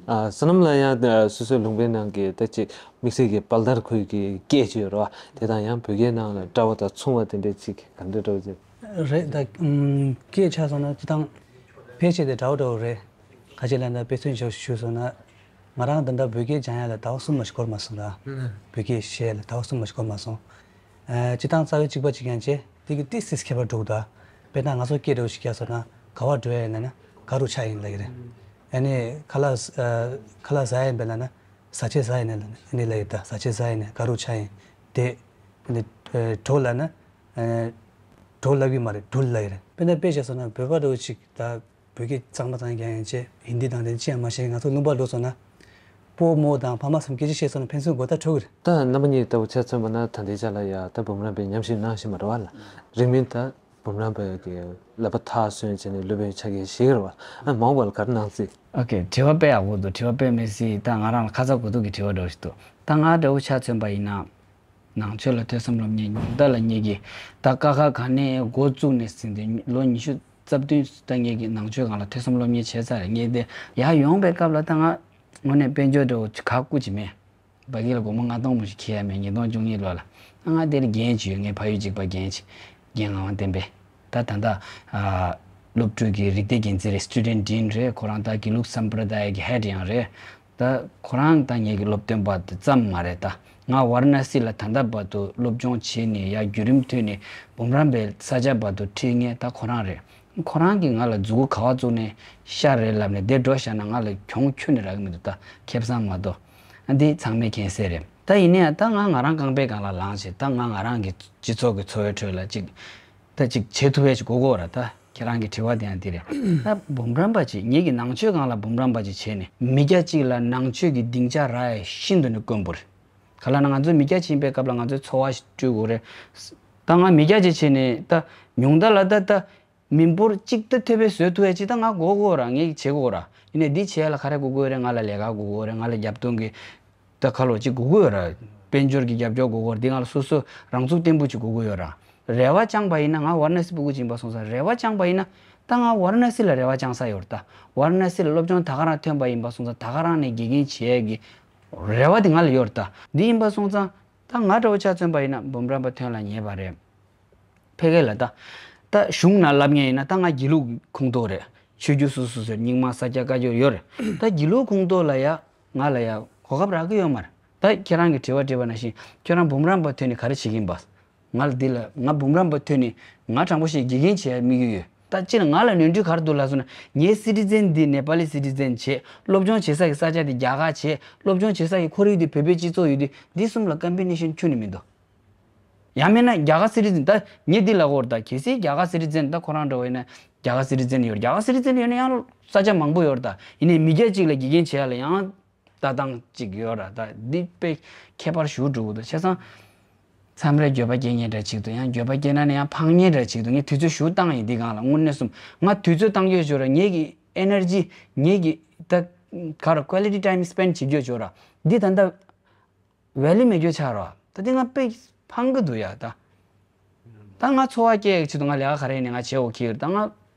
ཨ་བསོད་ནམས་ལགས་ཡང་ད་སོ་སོའི་ལུང་པའི་ནང་གི་ད་ཅིག་དམིགས་བསལ་གྱི་དཔལ་དར་ཁུལ་གྱི་སྐད་ཅིག་ཡོད་རེད་བ། དེ་དང་ཡང་བོད་སྐད་ནང་ལ་འདྲ་བ་དང་མཚུངས་པ་དེ་འདྲས་ཅིག་ག་འདྲས་འདྲ་བ་ཅིག་རེད་ད། ཨུམ་སྐད་ཆ་སོང་ན་སྤྱིར་བཏང་ཕལ་ཆེར་དེ་འདྲ་བོ་འདྲ་བོ་རེད། ག་ཅི་ལབ་ན་དཔེ་མཚོན་ཞིག་ཞུས་སོང་ན། ང་རང་ད་ལྟ་བོད་སྐད་སྦྱང་ཡ་ལ་ཟླ་བ་གསུམ་མ་ཞིག་འགོར་མ་སོང་ད། ཨ་བོད་སྐད་བཤད་ཡ་ལ་ཟླ་བ་གསུམ་མ་ཞིག་འགོར་མ་སོང་། ཨ་སྤྱིར་བཏང་རྩ་བའི་གཅིག་པ་གཅིག་རྐྱང་བྱས་དེ་གི་ཏིག་ཙམ་ཁྱད་པར་འགྲོ་གི་འདུག་དཔེར་ན་ང་ཚོ་སྐད་འདྲ་བོ་ཞིག་རྒྱག་སོང་ན་ག་པར་འགྲོ་ཡ་ཡིན་ལབ་ན་ག་རུ་ཆགས་ཡིན་ལབ་ཀྱི་རེད། ཨ་ནི་ཁ་ལག་ཨ་ཁ་ལག་ཟ་ཡ་ཡིན་པས་ལབ་ན་ཟ་ཆས་ཟ་ཡ་ཡིན་ལབ་ནི་ལབ་ཡོད་ད། ཟ་ཆས་ཟ་ཡ་ཡིན་ག་རུ་ཆགས་ཡིན་དེ། ཨ་ནི་ཨ་གྲོ་ལབ་ན་ཨ་གྲོ་ལབ་ཀྱི་མ་རེད་གྲུ་ལབ་ཀྱི་རེད། དཔེར་ན་དཔེ་བཞག་སོང་ན་བོད་པ་འདྲ་བོ་ཞིག་ད། བོད་སྐད་གཙང་མ་གཙང་རྐྱང་ཡང་བྱས་ཧིན་དི་དང་དེ་ཅི་ཡང་མ་ཤེས་ང་ཚོ་ལུང་པ་ལོག་སོང་ན། སྤོ་རྨོ་དང་ཕ་མ་གསུམ་སྐད་ཆ་བཤད་སོང་ན་ཕན་ཚུན་མགོ་ཐག་འཕྲོད་ཀྱི་རེད། ད་རྣམ་པ་གཉིས་ལྟ་བུ་ཆ་མཚོན་པ་ན་ད་ལྟའི་ཆ་ལ་ཡ་ད་འབུམ་རམས་པའི་ཉམས་ཞིབ་གནང་བཞིན་པ་རེད་བ་ལ། རིང་མིན་ད་འབུམ་རམས་པའི་གི་ལག་པ་ཐག་སོན་བྱས་ནས་སློབ་དཔོན་ཆ་རྐྱེན་ཞིག་རེད་བ། ཨ་མ་འོངས་པ་ལ་ག་རེ་གནང་སྲིད། ཨོ་ཁེ། དྲི་བ་དཔེ་ཡག་པོ་འདུག་དྲི་བ་དཔེ་མི་སྲིད། ད་ང་རང་ལ་ཁ་ཚ་དགོས་གཏུགས་ཀྱི་དྲི་བ་འདྲ་བོ་ཞིག་འདུག་ད་ང་འདྲ་བོ་ཆ་མཚོན་པ་ཡིན་ན། ནང་ཆོས་ལ་ཐོས་བསམ་སློབ་གཉེར་ཉུང་མཐའ་ལ་ངེད་ཀྱིས་ད་ཀ་ཁ་ག་ནས་འགོ་བཙུགས་ནས་ཟིན་ཏེ་ལོ་ཉི་ཤུ་རྩ་བདུན་ད་ངེད་ཀྱིས་ནང་ཆོས་སྒང་ལ་ཐོས་བསམ་སློབ་གཉེར་བྱས་ཚར་རེད། ངེད་དེ་ཡར་ཡོང་པའི་སྐབས་ལ་ད་ང་དངོས་གནས་དཔལ་འབྱོར་འདྲ་བོ་ག་རྐུ་ཅིག་མེད། སྦ་གི་ལ་སྒོར་མོ་ལྔ་སྟོང་མོ་ཞིག་འཁྱེར་ཡ་མེད། ཉིས་སྟོང་བཅུ་གཉིས་ལོ་ལ་ང་དེར་རྒན་ཅིག་ཡོད། ངའི་ཕ་ཡུལ་གཅིག་པ་རྒན་ཅིག་རྒན་ངག་དབང་བསྟན་འཕེལ། ད་ད་ལྟ་ཨ་སློབ་ཕྲུག་གི་རིགས་སྡེ་འགན་འཛིན་རེད། སི་ཊུ་ཌེན་ཊི་ཌིན་རེད། ཁོ་རང་ད་དགེ་ལུགས་སམ་པྲ་དཱ་ཡ་གི་ཧེ་ཌི་ཡང་རེད། ད་ཁོ་རང་དང་ངེད་ཀྱི་སློབ་སྟོན་པ་དེ་ཙམ་མ་རེད། ད་ང་ཝཱ་ར་ཎ་སི་ལ་ད་ལྟ་བར་དུ་སློབ་སྦྱོང་བྱས་ནས་ཡར་བརྒྱུད་རིམ་ཐོན་ནས་འབུམ་རམས་པའི་ས་ཆ་བར་དུ་ཁྲིད་མཁན་ད་ཁོ་རང་རེད། ཁོ་རང་གིས་ང་ལ་མཛུ་གུ་ག་པར་བཙུགས་ནས་ཤར་རེད་ལབ་ནས་དེ་འགྲོ་བཞག་ན་ང་ལ་གྱོང་ཁྱོན་ནས་རག་གི་མི་འདུག་ད་ཁེ་བཟང་མ་གཏོགས། ཨ་འདི་ཚང་མས་མཁྱེན་གསལ་རེད། ད་ཡིན་ན་ཡང་ད་ང་ང་རང་རྐང་པའི་སྒང་ལ་ལངས་བྱས་ད་ང་ང་རང་གི་སྤྱི་ཚོགས་ཀྱི་འཚོ་བའི་ཁྲོད་ལ་ཅིག་ད་ཅིག་བྱེད་ཐུབ་ཡས་ཅིག་དགོས་ཀྱི་ཡོད་ར། ད་ཁྱེད་རང་གི་དྲི་བ་དེ་ཡང་འདི་རེད། ད་འབུམ་རམས་པ་ཅིག་ངེད་ཀྱི་ནང་ཆོས་སྒང་ལ་འབུམ་རམས་པ་ཅིག་བྱས་ནས་མི་སྐྱ་ཅིག་ལ་ནང་ཆོས་ཀྱི་སྡིངས་ཆ་རག་ཡས་ཤིན་ཏུ་ནས་དཀོན་པོ་རེད། ག་ལབ་ན་ང་ཚོ་མི་སྐྱ་ཅིག་ཡིན་པའི་སྐབས་ལ་ང་ཚོའི་འཚོ་བ་ཞིག་བསྐྲུན་དགོས་རེད། ད་ང་མི་སྐྱ་ཅིག་བྱས་ནས་ད་ཉུང་མཐའ་ལ་ད་ད་མི་འབོར་གཅིག་ད་ཐེ་བའི་བཟོ་ཐུབ་ཡས་ཅིག་ད་ང་དགོས་དགོས་ར། ངས་བྱེད་དགོས་ར། ཡིན་ནའི་འདི་བྱེད་ཡ་ལ་ག་རེ་དགོས་དགོས་རེད། ང་ལ་ལས་ཀ་དགོས་དགོས་རེད། ང་ལ་རྒྱབ་སྟོན་གྱི་ད་ཁ་ལོ་ཅིག་དགོས་དགོས་ཡོད་ར། དཔལ་འབྱོར་གྱི་རྒྱབ་སྐྱོར་དགོས་དགོས་རེད། འདི་ང་ལ་སོ་སོ་རང་ཚུགས་བརྟན་པོ་ཅིག་དགོས་དགོས་ཡོད་ར། རེ་བ་བཅངས་པ་ཡིན་ན་ང་ཝཱ་ར་ཎ་སི་སྤུ་གུ་ཅིག་ཡིན་པ་སོང་ཙང་རེ་བ་བཅངས་པ་ཡིན་ན་ད་ང་ཝཱ་ར་ཎ་སི་ལ་རེ་བ་བཅངས་ས་ཡོད་རེད། ད་ཝཱ་ར་ཎ་སི་ལ་སློབ་སྦྱོང་ད་ག་རང་ཐོན་པ་ཡིན་པ་སོང་ཙང་ད་ག་རང་ནས་དགེ་རྒན་བྱེད་ཡས་ཀྱི་རེ་བ་དེ་ང་ལ་ཡོད་རེད། ད་འདི་ཡིན་པ་སོང་ཙང་ད་ང་འདྲ་བོ་ཆ་མཚོན་པ་ཡིན་ན་འབུམ་རམས་པ་ཐོན་ལ་ཉེ་བ་རེད། ཕ་གི་ལ་ད་ད་གཞུང་ནང་ལབ་མཁན་ཡིན་ན་ད་ང་དགེ་ལུགས་ཁོངས་གཏོགས་རེད། ཆོས་བརྒྱུད་སོ་སོ་སོ་རྙིང་མ་ས་སྐྱ་བཀའ་བརྒྱུད་ཡོད་རེད། ད་དགེ་ལུགས་ཁོངས་གཏོགས་ལ་ཡ་ང་ལ་ཡ་གོ་སྐབས་རག་གི་ཡོད་མ་རེད། ད་ཁྱེད་རང་གི་དྲི་བ་དྲིས་པ་ནང་བཞིན་ཁྱོད་རང་འབུམ་རམས་པ་ཐོན་ནས་ག་རེ་བྱེད་ཀྱིན་པ། ང་ལ་འདི་ལ་ང་འབུམ་རམས་པ་ཐོན་ནས་ང་དྲང་པོ་བཤད་དགེ་རྒན་བྱེད་ཡ་དམིགས་ཡུལ་ཡོད། ད་སྤྱིར་ང་ལ་ནོར་འཁྲུལ་ག་རེ་འདུག་ལབ་སོང་ན། ངའི་སི་ཊི་ཛེན་འདི་ནེ་པ་ལི་སི་ཊི་ཛེན་བྱེད། སློབ་སྦྱོང་བྱེད་ས་གི་ས་ཆ་དེ་རྒྱ་གར་བྱེད། སློབ་སྦྱོང་བྱེད་ས་གི་ཁོར་ཡུག་དེ་བོད་པའི་སྤྱི་ཚོགས་ཡོད་དུས། འདི་གསུམ་ལ་ཀམ་བི་ནེ་ཤན་ཁྱོན་ནས་མི་འདུག། ཡང་མིན་ན་རྒྱ་གར་སི་ཊི་ཛེན། ད་ངས་འདི་ལབ་དགོས་རེད། ད་གལ་སྲིད་རྒྱ་གར་སི་ཊི་ཛེན། ད་ཁོ་རང་འདྲ་བོ་ཡིན་ན་རྒྱ་གར་སི་ཊི་ཛེན་ཡོད་རེད། རྒྱ་གར་སི་ཊི་ཛེན་ཡོད་ན་ཡང་ས་ཆ་མང་པོ་ཡོད་རེད། ད་ཡིན་ནའི་མི་སྐྱ་གཅིག་ལ་དགེ་རྒན་བྱེད་ཡ་ལ་ཡང་ལྟ་སྟངས་གཅིག་ཡོད་ར། ད་འདི་དཔེ་ཁྱད་པར་ཞེ་པོ་འགྲོ་གི་འདུག། བྱས་ཙང་མཚམས་རེ་འགྱོད་པ་སྐྱེ་མཁན་འདྲ་ཅིག་འདུག། ཡང་འགྱོད་པ་སྐྱེས་ན་ནི་ཡང་ཕངས་མཁན་འདྲ་ཅིག་འདུག། ངས་དུས་ཚོད་ཞེ་པོ་བཏང་ཡིན་འདི་སྒང་ལ། དངོས་གནས་གསུམ་ང་དུས་ཚོད་བཏང་གི་ཡོད་ཅོག་ར། ངེད་ཀྱི་ཨེ་ནར་ཇི། ངེད་ཀྱི་ད་ག་རེ། ཀུ་ལི་ཊི་ཊའིམ་སི་པེན་ཌི་བྱེད་ཀྱི་ཡོད་ཅོག་ར། འདི་ད་ལྟ་ཝེ་ལི་མེད་རྒྱུ་ཆགས་རོགས། ད་དེ་ང་དཔེ་ཕངས་ཀྱི་འདུག་ཡ། ད་ད་ང་འཚོ་བ་སྐྱེལ་ཆེད་དུ་ང་ལས་ཀ་ག་རེ་ཡིན་ནའི་ང་བྱེད་འོ་ཁྱེར། ད་ང་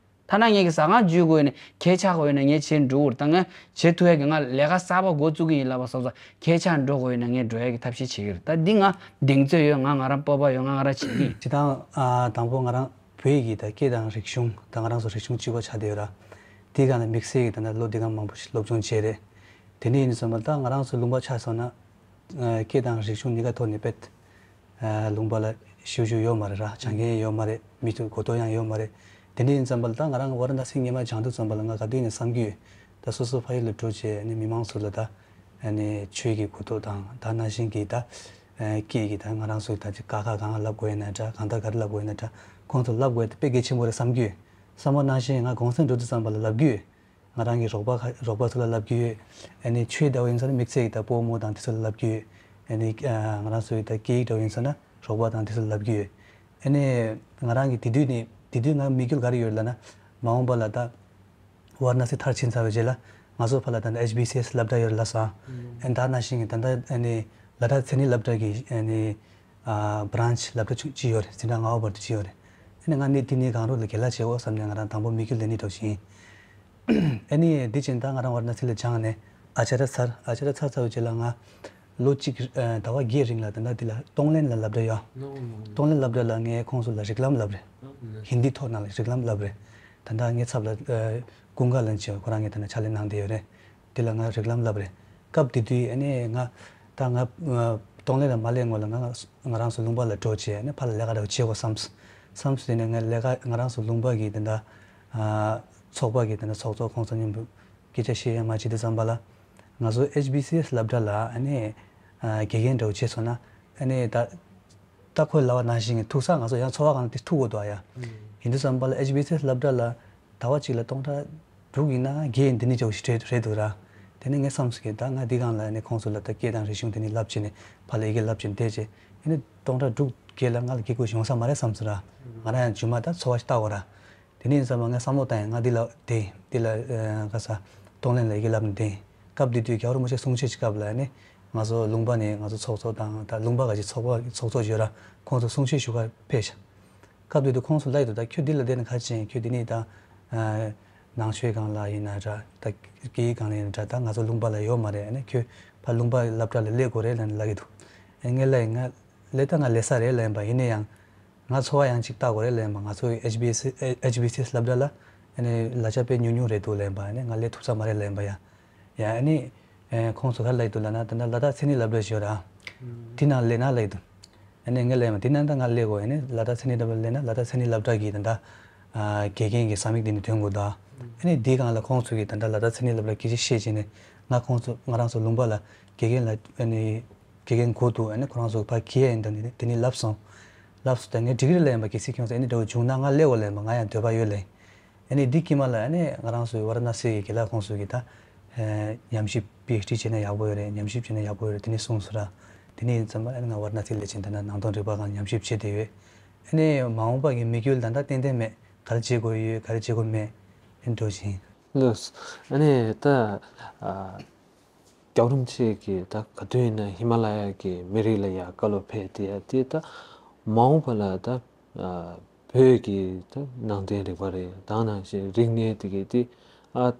ཐ་ན་ངེད་ཀྱི་ཟ་ཁང་འཇུས་དགོས་ཡོད་ན། གད་ཆག་དགོས་ཡོད་ན་ངས་བྱེད་འགྲོ་གི་རེད། ད་ང་བྱེད་ཐུབ་ཡ་གི་ང་ལས་ཀ་གསར་པ་འགོ་བཙུགས་ཀྱི་ཡིན་ལབ་པ་སོགས་སོགས། གད་ཆག་འགྲོ་དགོས་ཡོད་ན་ངས་འགྲོ་ཡ་གི་ཐབས་ཤེས་བྱེད་ཀྱི་རེད། ད་འདི་ང་གདེང་ཚོད་ཡོད། ང་ང་རང་སྤོབས་པ་ཡོད། ང་ང་རང་བྱེད་ཀྱི་ཡིན། སྤྱིར་བཏང་ཨ་དང་པོ་ང་རང་བོད་ཀྱི་ད་སྐད་དང་རིག་གཞུང་། ད་ང་རང་ཚོ་རིག་གཞུང་གཅིག་པ་ཆགས་བསྡད་ཡོད་ར། དེའི་སྒང་ལ་དམིགས་བསལ་གྱི་ད་ལྟ་ལོ་འདི་ག་མང་པོ་ཞིག་སློབ་སྦྱོང་བྱས་རེད། དེ་འདྲ་ཡིན་ཙང་མ་ད་ང་རང་ཚོ་ལུང་པ་ཆ་བཞག་ན། ཨ་སྐད་དང་རིག་གཞུང་གཉིས་ཀ་ཐོག་ནས་དཔེ་ཨ་ལུང་པ་ལ་ཞེ་པོ་ཞིག་ཡོད་མ་རེད་ར། སྦྱང་མཁན་ཡོད་མ་རེད། མི་ཚོ་གོ་རྟོགས་ཡང་ཡོད་མ་རེད། དེ་འདྲ་ཡིན་ཙང་མ་ད་ང་རང་ཝཱ་ར་ཎ་སི་སྔོན་མ་སྦྱང་དུས་ཙམ་པ་ལ་ང་ག་དུས་ནས་བསམ་གྱི་ཡོད། ད་སོ་སོ་ཕ་ཡུལ་ལ་འགྲོ་བྱས་ནས་མི་མང་ཚོ་ལ་ད་ཨ་ནི་ཆོས་ཀྱི་གོ་རྟོགས་དང་། ད་ནང་བཞིན་གྱི་ད་ཨ་སྐད་ཀྱི་ད་ང་རང་ཚོའི་ད་ཅིག་ཀ་ཁ་གང་ལབ་དགོས་ཡིན་ན་འདྲ། གང་ལྟར་ག་རེ་ལབ་དགོས་ཡིན་ན་འདྲ། ཁོང་ཚོ་ལབ་དགོས་དེ་དཔེ་གལ་ཆེན་པོ་རེད་བསམ་གྱི་ཡོད། བསམ་པ་ནང་བཞིན་ང་གུང་སེང་འགྲོ་དུས་ཙམ་པ་ལ་ལབ་ཀྱི་ཡོད། ང་རང་གི་རོགས་པ་ཁ་རོགས་པ་ཚོ་ལ་ལབ་ཀྱི་ཡོད། ཨ་ནི་ཆོས་ལྟ་བུ་ཡིན་ཙང་ནི་དམིགས་བསལ་གྱི་ད་སྤོ་རྨོ་དང་དེ་ཚོ་ལ་ལབ་ཀྱི་ཡོད། ཨ་ནི་ཨ་ང་རང་ཚོའི་ད་སྐད་ཡིག་ལྟ་བུ་ཡིན་ཙང་ན་རོགས་པ་དང་དེ་ཚོ་ལ་ལབ་ཀྱི་ཡོད། ཨ་ནི་ང་རང་གི་དེ་དུས་ནི་དེ་དུས་ང་དམིགས་ཡུལ་ག་རེ་ཡོད་ལབ་ན། མ་འོངས་པ་ལ་ད་ཝཱ་ར་ཎ་སི་མཐར་ཕྱིན་ཚར་བའི་རྗེས་ལ་ང་ཚོ་ཕར་ལ་ད་ལྟ་ཨེཆ་བི་སི་ཨེས་སློབ་གྲྭ་ཡོད་རེད་ལབ་སོང་། ཨ་ནི་ད་ནང་བཞིན་གྱི་ད་ལྟ་ཨ་ནི་ལ་དྭགས་མཚན་ཉིད་སློབ་གྲྭ་གི་ཨ་ནི་ཨ་བྷ་རན་ཆི་སློབ་གྲྭ་ཅིག་ཅིག་ཡོད་རེད། འཛིན་གྲྭ་ལྔ་པ་བར་དུ་ཅིག་ཡོད་རེད། ཨ་ནི་ང་ནི་དེ་ནས་གང་རུང་ལ་རྒན་ལགས་བྱེད་དགོས་བསམ་ནས་ང་རང་དང་པོ་དམིགས་ཡུལ་ལ་ནི་འགྲོ་བཞིན་ཡིན། ཨ་ནི་དེ་བཞིན་ད་ང་རང་ཝཱ་ར་ཎ་སི་ལ་སྦྱངས་ནས་ཨ་ཅཱ་རྱ་ཚར། ཨ་ཅཱ་རྱ་ཚར་ཚར་བའི་རྗེས་ལ་ང་ལོ་གཅིག་ཨ་ཟླ་བ་བརྒྱད་རིང་ལ་ད་ལྟ་འདི་ལ་ཏོང་ལན་ལ་སློབ་གྲྭ་ཡོད། ཏོང་ལན་སློབ་གྲྭ་ལ་ངས་ཁོང་ཚོ་ལ་རིགས་ལམ་བསླབ་རེད། ཧིན་དི་ཐོག་ནང་ལ་རིགས་ལམ་བསླབ་རེད། ད་ལྟ་ངའི་ཚབ་ལ་ཨ་ཀུན་དགའ་ལགས་ཅེས་ཁོ་རང་གིས་ད་ནི་ཕྱག་ལས་གནང་བསྡད་ཡོད་རེད། དེ་ལ་ང་རིགས་ལམ་བསླབ་རེད། སྐབས་དེ་དུས་ཨ་ནི་ང་ད་ང་ཨ་ཏོང་ལན་ལ་མ་སླེབས་སྔོན་ལ་ང་ང་རང་ཚོ་ལུང་པ་ལ་འགྲོ་བྱས་ཨ་ནི་ཕར་ལ་ལས་ཀ་འདྲ་བོ་བྱེད་དགོས་བསམས། བསམས་དེ་ནས་ང་ལས་ཀ་ང་རང་ཚོ་ལུང་པ་གི་དེ་འདྲ་ཨ་ཚོགས་པ་གི་དེ་འདྲ་ཚོགས་གཙོ་ཁོང་ཚོ་མཉམ་དུ་སྐད་ཆ་བཤད་ཡ་མ་བྱེད་དུས་ཙམ་པ་ལ། ང་ཚོ་ཨེཆ་བི་སི་ཨེས་སློབ་གྲྭ་ལ་ཨ་ནི་ཨ་དགེ་རྒན་འདྲ་བོ་བྱས་སོང་ན་ཨ་ནི་ད། ད་ཁོས་ལབ་པ་ནང་བཞིན་གྱི་ཐུག་ས་ང་ཚོ་ཡང་འཚོ་བ་སྒང་དེ་ཐུག་དགོས་འདུག་ཨ་ཡ། ཡིན་དུས་ཙམ་པ་ལ་ཨེཆ་བི་སི་ཨེས་སློབ་གྲྭ་ལ་ཟླ་བ་གཅིག་ལ་སྟོང་ཕྲག་དྲུག་ཡིན་ན་བརྒྱད་ཡིན་འདི་ནས་ཅོག་ཞིག་རེད་རེད་འདུག་ར། དེ་ནས་ངས་བསམ་སོང་གི་ད་ང་འདི་སྒང་ལ་ནི་ཁོང་ཚོ་ལ་ད་སྐད་དང་རིག་གཞུང་དེ་ནས་བསླབ་བྱས་ནས་ཕར་ལ་ཡི་གེ་བསླབ་བྱས་ནས་བསྡད་བྱས་ཨ་ནི་སྟོང་ཕྲག་དྲུག་བརྒྱད་ལ་ང་ལ་དགེ་སྐོས་ཡོང་ས་མ་རེད་བསམ་སོང་ར། ང་རང་ཡང་རྗེས་མ་ད་འཚོ་བ་ཞིག་བལྟ་དགོས་ར། དེ་ནས་ཡིན་ཙང་མ་ངས་བསམ་བློ་བཏང་ཡང་ང་འདི་ལ་བསྡད། འདི་ལ་ཨ་ག་ས་ཏོང་ལན་ལ་ཡི་གེ་བསླབ་ནས་བསྡད། སྐབས་དེ་དུས་རྒྱལ་བ་རིན་པོ་ཆེ་གསུང་ཆོས་ཀྱི་སྐབས་ལ་ནི་ང་ཚོ་ལུང་པ་ནས་ང་ཚོ་ཚོགས་གཙོ་དང་ད་ལུང་པ་ག་ཅིག་ཚོགས་པ་ཚོགས་གཙོ་ཡོད་ར་ཁོང་ཚོ་གསུང་ཆོས་ཞུ་གར་ཕེབས་ཤག་སྐབས་དེ་དུས་ཁོང་ཚོ་ལབ་ཡོད་འདུག་ད་ཁྱོད་འདི་ལ་བསྡད་ནས་ག་བྱེད། ཁྱོད་འདི་ནས་ད་ཨ་ནང་ཆོས་སྒང་ལ་ཡིན་ན་འདྲ། ད་སྐད་ཡིག་སྒང་ལ་ཡིན་ན་འདྲ། ད་ང་ཚོ་ལུང་པ་ལ་ཡོད་མ་རེད། ཨ་ནི་ཁྱོད་ཕར་ལུང་པ་སློབ་གྲྭ་ལ་སླེབས་དགོས་རེད་ལབ་ནས་ལབ་ཀྱི་འདུག་ཨ་ངས་ལབ་ཡིན། ང་སླེབས་ད་ང་སླེབས་ས་རེད་ལབ་ཡིན་པ་ཡིན་ན་ཡང་། ང་འཚོ་བ་ཡང་གཅིག་བལྟ་དགོས་རེད་ལབ་ཡིན་པ། ང་ཚོ་ཨེཆ་བི་སི་ཨེཆ་བི་སི་སློབ་གྲྭ་ལ་ཨ་ནི་གླ་ཆ་དཔེ་ཉུང་ཉུང་རེད་འདུག་ལབ་ཡིན་པ། ཨ་ནི་ང་སླེབས་ཐུབ་ས་མ་རེད་ལབ་ཡིན་པ་ཡ། ཡ་ཨ་ནི་ཨེ་ཁོང་ཚོ་ག་རེ་ལབ་ཀྱི་འདུག་ལབ་ན་ད་ལྟ་ལ་དྭགས་མཚན་ཉིད་སློབ་གྲྭ་ཞིག་ཡོད་ར། དེ་ནང་སླེབས་ན་ལབ་ཀྱི་འདུག་ཨ་ནི་ངས་ལབ་ཡིན་པ་དེ་ནང་ད་ང་སླེབས་དགོས། ཨ་ནི་ལ་དྭགས་མཚན་ཉིད་སློབ་གྲྭ་སླེབས་ན་ལ་དྭགས་མཚན་ཉིད་སློབ་གྲྭ་གི་ད་ལྟ་ཨ་དགེ་རྒན་གྱི་ས་མིག་དེ་ནི་ཐོན་དགོས་འདུག་ཨ་ནི་དེའི་སྒང་ལ་ཁོང་ཚོ་གིས་ད་ལྟ་ལ་དྭགས་མཚན་ཉིད་སློབ་གྲྭ་སྐད་ཆ་བཤད་བྱས་ནས་ང་ཁོང་ཚོ་ང་རང་ཚོ་ལུང་པ་ལ་དགེ་རྒན་ལ་ཨ་ནི་དགེ་རྒན་དགོས་འདུག་ཨ་ནི་ཁོ་རང་ཚོ་ཕར་འཁྱེར་ཡ་ཡིན་ད་ནི་དེ་ནི་ལབ་སོང་། ལབ་སོང་། ད་ངས་འགྲིག་གི་རེད་ལབ་ཡིན་པ། གལ་སྲིད་ཁྱོད་ཚོ་ཨ་ནི་འདྲ་བོ་བྱུང་ན་ང་སླེབས་དགོས་ལབ་ཡིན་པ། ང་ཡང་འདོད་པ་ཡོད་ལབ་ཡིན། ཨ་ནི་འདི་དཀྱིལ་མ་ལ་ཨ་ནི་ང་རང་ཚོའི་ཝཱ་ར་ཎ་སི་གི་དགེ་ལགས་ཁོང་ཚོ་གིས་ད་ཨ་ཉམས་ཞིབ་པི་ཨེཆ་ཌི་བྱས་ན་ཡག་པོ་ཡོད་རེད། ཉམས་ཞིབ་བྱས་ན་ཡག་པོ་ཡོད་རེད་དེ་ནི་གསུངས་སོང་ར། དེ་ནི་ཡིན་ཙམ་པ་ཨ་ནི་ང་ཝཱ་ར་ཎ་སི་སླེབས་ཕྱིན་ད་ལྟ་ནང་དོན་རིག་པ་སྒང་ཉམས་ཞིབ་བྱས་བསྡད་ཡོད། ཨ་ནི་མ་འོངས་པ་གི་དམིགས་ཡུལ་ད་ལྟ་ཏན་ཏན་མེད། ག་རེ་བྱེད་དགོས་ཡོད་ག་རེ་བྱེད་དགོས་མེད་ཨ་ནི་འགྲོ་བཞིན། ལགས་སོ། ཨ་ནི་ད་ཨ། རྒྱལ་བ་རིན་པོ་ཆེ་གིས་ད་ག་དུས་ཡིན་ན་ཧི་མ་ལ་ཡ་གི་མི་རིགས་ལ་ཡ་བཀའ་སློབ་ཕེབས་དེ་ཡ་དེ་ད་མ་འོངས་པ་ལ་ད་ཨ་བོད་ཀྱི་ད་ནང་བསྟན་རིག་པ་རེད། དེ་ནང་བཞིན་རིག་གནས་དེ་གའི་དེ་ཨ་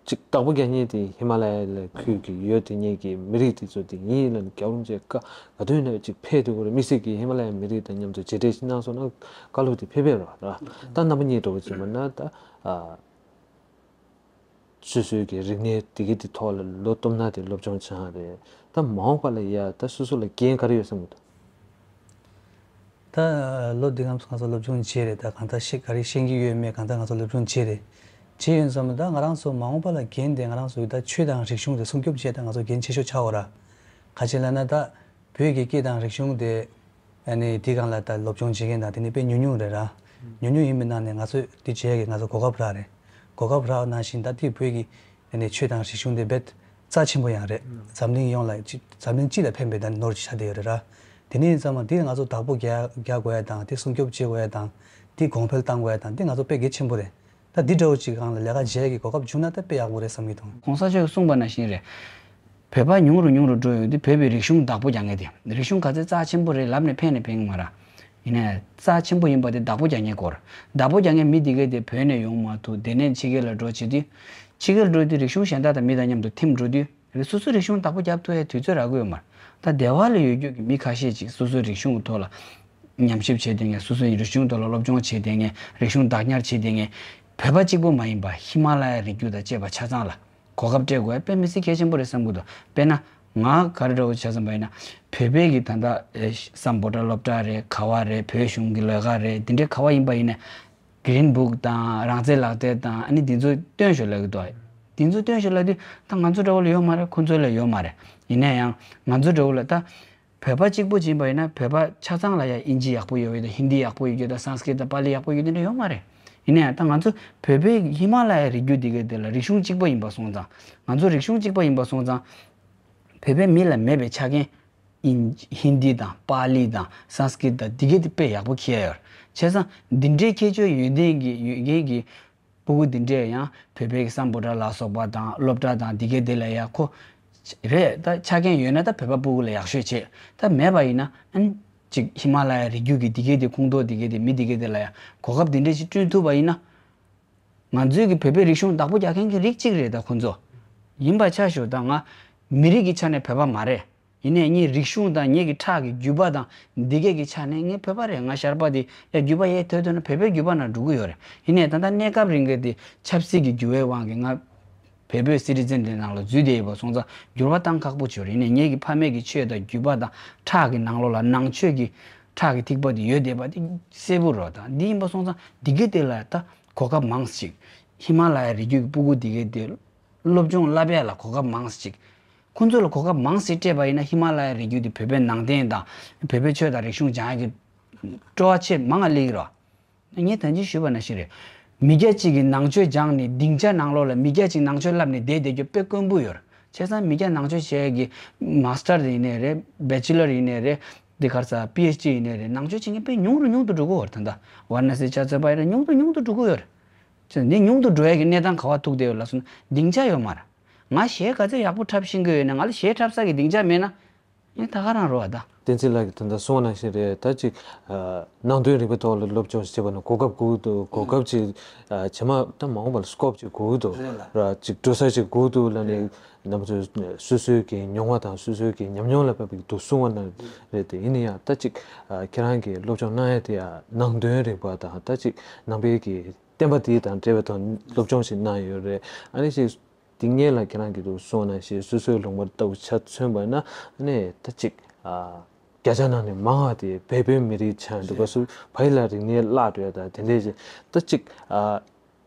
ཅིག་དྭགས་པོ་རྒྱ་གཉིས་དེ་ཧི་མ་ལ་ཡ་ལ་ཁུལ་གྱི་ཡོད་དེ་ཉིད་ཀྱི་མི་རིགས་དེ་ཚོ་དེ་ཡིན་ལ་རྒྱལ་བ་རིན་པོ་ཆེ་བཀའ་ག་དུས་ཡིན་ན་ཅིག་ཕེབས་དུས་ཁོ་རང་དམིགས་བསལ་གྱི་ཧི་མ་ལ་ཡ་མི་རིགས་དང་མཉམ་དུ་མཇལ་འཕྲད་ཅིག་གནང་སོང་ན་བཀའ་སློབ་དེ་ཕེབས་ཕེབས་རོགས་ར། ད་རྣམ་པ་གཉིས་འདྲ་བོ་བྱས་པ་ན་ད་ཨ། སོ་སོའི་གི་རིག་གནས་དེ་གི་དེ་ཐོག་ལ་ལོ་སྟོང་ན་དེ་སློབ་སྦྱོང་བྱུང་བ་རེད། ད་མ་འོངས་པ་ལ་ཡ་ད་སོ་སོ་ལ་འགན་ག་རེ་ཡོད་བསམ་གི་འདུག། ད་ལོ་འདི་ང་ཚོ་ང་ཚོ་སློབ་སྦྱོང་བྱས་རེད། ད་གང་ལྟར་ཤེས་ག་རེ་ཤེས་ཀྱི་ཡོད་མེད་གང་ལྟར་ང་ཚོ་སློབ་སྦྱོང་བྱས་རེད། བྱས་ཡོད་ཙང་ད་ང་རང་ཚོ་མ་འོངས་པ་ལ་འགན་དེ་ང་རང་ཚོ་ད་ཆོས་དང་རིག་གཞུང་དེ་སྲུང་སྐྱོབ་བྱས་ད་ང་ཚོ་འགན་ཆེ་ཤོས་ཆགས་ཡོད་ར། ག་ཅི་ལབ་ན་ད་བོད་ཀྱི་སྐད་དང་རིག་གཞུང་དེ་ཨ་ནི་དེ་སྒང་ལ་ད་སློབ་སྦྱོང་བྱེད་མཁན་དང་དེ་ནི་དཔེ་ཉུང་ཉུང་རེད་ར། ཉུང་ཉུང་ཡིན་པའི་ནང་ནས་ང་ཚོས་དེ་བྱེད་ཡ་གི་ང་ཚོ་གོ་སྐབས་རག་རེད། གོ་སྐབས་རག་ནང་བཞིན་ད་དེ་བོད་ཀྱི་ཨ་ནི་ཆོས་དང་རིག་གཞུང་དེ་རྦད་རྩ་ཆེན་པོ་ཡང་རེད། འཛམ་གླིང་ཡོངས་ལ་ཅི་འཛམ་གླིང་སྤྱི་ལ་ཕན་པའི་ད་ནོར་ཅིག་ཆགས་བསྡད་ཡོད་རེད་ར། དེ་ནས་ཡིན་ཙང་མ་དེ་ང་ཚོ་བདག་པོ་རྒྱག་རྒྱག་དགོས་ཡ་དང་དེ་སྲུང་སྐྱོབ་བྱེད་དགོས་ཡ་དང་དེ་གོང་འཕེལ་བཏང་དགོས་ཡ་དང་དེ་ང་ཚོ་དཔེ་གལ་ཆེན་པོ་རེད། ད་འདི་འདྲ་བོ་ཅིག་སྒང་ལ་ལས་ཀ་བྱེད་ཡ་གི་གོ་སྐབས་བྱུང་ན་ད་དཔེ་ཡག་པོ་རེད་བསམ་གྱི་འདུག་གོང་ས་མཆོག་གིས་གསུངས་པ་ནང་བཞིན་རེད། བོད་པ་ཉུང་རུ་ཉུང་རུ་འགྲོ་ཡོང་དུས་བོད་པའི་རིག་གཞུང་བདག་པོ་རྒྱག་མཁན་དེ་རིག་གཞུང་ག་ཚད་རྩ་ཆེན་པོ་རེད་ལབ་ནས་ཕན་ནས་ཕན་གྱི་མ་རེད། ཡིན་ནའི་རྩ་ཆེན་པོ་ཡིན་པ་དེ་བདག་པོ་རྒྱག་མཁན་སྐོར། བདག་པོ་རྒྱག་མཁན་མི་དེ་གས་དེ་བོད་ནས་ཡོང་མ་ཐུབ་དེ་ནས་ཕྱི་རྒྱལ་ལ་འགྲོ་བྱེད་དུས། ཕྱི་རྒྱལ་འགྲོ་དུས་རིག་གཞུང་གཞན་དག་དང་མི་དང་མཉམ་དུ་འཐིམ་འགྲོ་དུས། རེད། སོ་སོའི་རིག་གཞུང་བདག་པོ་རྒྱབ་ཐུབ་ཡའི་དུས་ཚོད་རག་གི་ཡོད་མ་རེད། ད་སྡེ་བ་ལ་ཡོད་རྒྱུ་གི་མི་ཁ་ཤས་ཅིག་སོ་སོའི་རིག་གཞུང་གི་ཐོག་ལ་ཉམས་ཞིབ་བྱས་བསྡད་མཁན། སོ་སོའི་རིག་གཞུང་ཐོག་ལ་སློབ་སྦྱོང་བྱས་བསྡད་མཁན། རིག་གཞུང་བདག་ཉར་བྱས་བསྡད་མཁན། བོད་པ་གཅིག་པོ་མ་ཡིན་པ་ཧི་མ་ལ་ཡའི་རི་རྒྱུད་དང་བཅས་པ་ཆ་ཚང་ལ་གོ་སྐབས་སྤྲད་དགོས་དཔེ་མི་སྲིད་གལ་ཆེན་པོ་རེད་བསམ་གྱི་འདུག་དཔེར་ན། ང་ག་རེ་འདྲ་བོ་བྱས་ཙམ་པ་ཡིན་ན། བོད་པའི་གི་ད་ལྟ་ཨེ་སམ་བྷོ་ཊ་སློབ་གྲྭ་རེད། ག་བ་རེད། བོད་གཞུང་གི་ལས་ཀ་རེད། འདི་འདྲའི་ག་བ་ཡིན་པ་ཡིན་ན། གི་རིན་བུག་དང་རང་རྩལ་ལག་རྩལ་དང་ཨ་ནི་འདི་ཚོ་སྟོན་ཤོག་ལབ་ཀྱི་འདུག་འདི་ཚོ་སྟོན་ཤོག་ལབ་དུས་ད་ང་ཚོ་འདྲ་བོ་ལ་ཡོད་མ་རེད། ཁོ་ཚོ་ལ་ཡོད་མ་རེད། ཡིན་ན་ཡང་ང་ཚོ་འདྲ་བོ་ལ་ད་བོད་པ་གཅིག་པོ་ཅིག་ཡིན་པ་ཡིན་ན་བོད་པ་ཆ་ཚང་ལ་ཡ་ཨིན་ཇི་ཡག་པོ་ཡོད་ཡོད་དང་ཧིན་དི་ཡག་པོ་ཡོད་ཡོད་དང་སཾ་སྐྲྀཏ་དང་པཱ་ལི་ཡག་པོ་ཡོད་དེ་འདྲ་ཡོད་མ་རེད། ཡིན་ན་ཡང་ད་ང་ཚོ་བོད་པའི་ཧི་མ་ལ་ཡའི་རི་རྒྱུད་འདི་གའི་དེ་ལ་རིག་གཞུང་གཅིག་པ་ཡིན་པ་སོང་ཙང་། ང་ཚོ་རིག་གཞུང་གཅིག་པ་ཡིན་པ་སོང་ཙང་། བོད་པའི་མི་ལ་མེད་པའི་ཆ་རྐྱེན། ཨིན་ཧིན་དི་དང་པཱ་ལི་དང་སཾ་སྐྲྀཏ་དང་འདི་གའི་དེ་དཔེ་ཡག་པོ་ཁྱེར་ཡོད། བྱས་ཙང་འདི་འདྲའི་ཁྱད་ཆོས་ཡོད་ལྡན་གྱི་ཡོད་མཁན་གྱི་སྤུ་གུ་འདི་འདྲས་ཡང་བོད་པའི་སམ་བྷོ་ཊ་ལ་སོགས་པ་དང་སློབ་གྲྭ་དང་འདི་གའི་དེ་ལ་ཡ་ཁོ་རེད། ད་ཆ་རྐྱེན་ཡོད་ན་ད་བོད་པ་སྤུ་གུ་ལ་ཡག་ཤོས་བྱེད། ད་མེད་པ་ཡིན་ན་ཨ་ནི་ཅིག་ཧི་མ་ལ་ཡའི་རི་རྒྱུད་ཀྱི་འདི་གའི་དེ་ཁོངས་གཏོགས་འདི་གའི་དེ་མི་འདི་གའི་དེ་ལ་ཡ་གོ་སྐབས་འདི་འདྲས་ཅིག་བསྐྲུན་ཐུབ་པ་ཡིན་ན། ང་ཚོའི་གི་བོད་པའི་རིག་གཞུང་བདག་པོ་རྒྱག་མཁན་གྱི་རིགས་གཅིག་རེད་ད་ཁོ་ཚོ། ཡིན་པ་ཆ་བཞག་ད་ང་མི་རིགས་ཀྱི་ཆ་ནས་བོད་པ་མ་རེད། ཡིན་ནའི་ངའི་རིག་གཞུང་དང་ངེད་ཀྱི་ཁྲག་གི་རྒྱུད་པ་དང་འདི་གས་ཀྱི་ཆ་ནས་ངས་བོད་པ་རེད། ང་ཞར་པ་དེ་ཡ་རྒྱུད་པ་ཡས་ཐོས་ཐོས་ན་བོད་པའི་རྒྱུད་པ་ནང་འགྲོ་གི་ཡོད་རེད། ཡིན་ནའི་ད་ལྟ་གནས་སྐབས་རིང་གི་དེ་ཆབ་སྲིད་ཀྱི་འགྱུར་བའི་དབང་གིས་ང་བོད་པའི་སི་ཊི་ཛན་དེ་ནང་ལ་འཛུལ་བསྡད་ཡོད་པ་སོང་ཙང་འགྱུར་བ་གཏང་ཁག་པོ་བྱུང་རེད། ཡིན་ནའི་ངེད་ཀྱི་ཕ་མེས་ཀྱི་ཆོས་དང་རྒྱུད་པ་དང་ཁྲག་གི་ནང་ལོགས་ལ་ནང་ཆོས་ཀྱི་ཁྲག་གི་ཐིགས་པ་དེ་ཡོད་བསྡད་པ་དེ་གསལ་པོ་རེད། ད་འདི་ཡིན་པ་སོང་ཙང་འདི་གའི་དེ་ལ་ད་གོ་སྐབས་མང་ཙམ་ཅིག་ཧི་མ་ལ་ཡའི་རི་རྒྱུད་ཀྱི་སྤུ་གུ་འདི་གའི་དེ་སློབ་སྦྱོང་བསླབ་ཡ་ལ་གོ་སྐབས་མང་ཙམ་ཅིག་ཁོང་ཚོ་ལ་གོ་སྐབས་མང་ཙམ་སྤྲད་པ་ཡིན་ན་ཧི་མ་ལ་ཡའི་རི་རྒྱུད་དེ་བོད་པའི་ནང་བསྟན་དང་བོད་པའི་ཆོས་དང་རིག་གཞུང་སྦྱང་ཡ་གི་སྤྲོ་བ་ཆེས་མང་ང་སླེབས་ཀྱི་རེད། ངས་ད་གིན་ཞུས་པ་ནང་བཞིན་རེད། མི་སྐྱ་གཅིག་གིས་ནང་ཆོས་སྦྱངས་ནས་སྡིངས་ཆ་ནང་ལོགས་ལ་མི་སྐྱ་གཅིག་ནང་ཆོས་བསླབས་ནས་བསྡད་བསྡད་རྒྱུ་དཔེ་དཀོན་པོ་ཡོད་རེད། བྱས་ཙང་མི་སྐྱ་ནང་ཆོས་བྱེད་ཡ་གི་མཱ་སི་ཊར་ཡིན་ནའི་རེད། བེ་ཅི་ལར་ཡིན་ནའི་རེད། འདི་ག་རེ་ཟེར་པི་ཨེཆ་ཌི་ཡིན་ནའི་རེད། ནང་ཆོས་བྱེད་མཁན་དཔེ་ཉུང་རུ་ཉུང་དུ་འགྲོ་གི་ཡོད་རེད། ད་ལྟ་ཝཱ་ར་ཎ་སི་ཆ་མཚོན་པ་ཡིན་ན་ཉུང་དུ་ཉུང་དུ་འགྲོ་གི་ཡོད་རེད། ཅེས་འདི་ཉུང་དུ་འགྲོ་ཡ་གི་གནས་སྟངས་ག་པར་ཐུག་བསྡད་ཡོད་ལབ་སོང་ན་སྡིངས་ཆ་ཡོད་མ་རེད། ང་གཞས་ག་ཚོད་ཡག་པོ་འཁྲབ་ཤེས་ཀྱི་ཡོད་ན་ང་ལ་གཞས་འཁྲབ་ས་གི་སྡིངས་ཆ་མེད་ན་ངས་ད་ག་རང་རོ་བ་ད། བསྟན་འཛིན་ལགས་ཀྱིས་ད་ལྟ་གསུངས་པ་ནང་བཞིན་རེད། ད་ཅིག་ནང་དོན་རིག་པའི་ཐོག་ལ་སློབ་སྦྱོང་བྱེད་པ་ན་གོ་སྐབས་དགོས་འདུག་གོ་སྐབས་ཅིག་རྗེས་མ་ད་མ་འོངས་པ་ལ་སྐོབ་ཅིག་དགོས་འདུག་ར་ཅིག་འགྲོ་ས་ཅིག་དགོས་འདུག་ལབ་ནས་རྣམ་པ་ཚོས་སོ་སོའི་གི་མྱོང་བ་དང་སོ་སོའི་གི་ཉམས་མྱོང་ལ་དཔག་པའི་འདུག་གསུངས་པ་ནང་རེད་དེ། ཡིན་ན་ཡང་ད་ཅིག་ཁྱེད་རང་གི་སློབ་སྦྱོང་གནང་ཡ་དེ་ཡང་ནང་དོན་རིག་པ་དང་ད་ཅིག་ནང་པའི་གི་བསྟན་པ་དེ་དང་འབྲེལ་བའི་ཐོག་སློབ་སྦྱོང་ཞིག་གནང་ཡོད་རེད། ཨ་ནི་ཞིག་དེ་སྔོན་ལ་ཁྱེད་རང་གིས་འདུག་གསུངས་ནང་བཞིན་སོ་སོའི་ལུང་པ་ལྟ་བུ་ཆ་མཚོན་པ་ན་ཨ་ནི་ད་ཅིག་ཨ་བརྒྱ་ཆ་ནང་ནས་མང་བ་དེ་བལ་པོའི་མི་རིགས་ཆགས་འདུག་ག་སུ་བལ་ལ་རིག་གནས་བརླག་འགྲོ་ཡ་དང་དེ་འདྲས་ཅིག་ད་ཅིག་ཨ་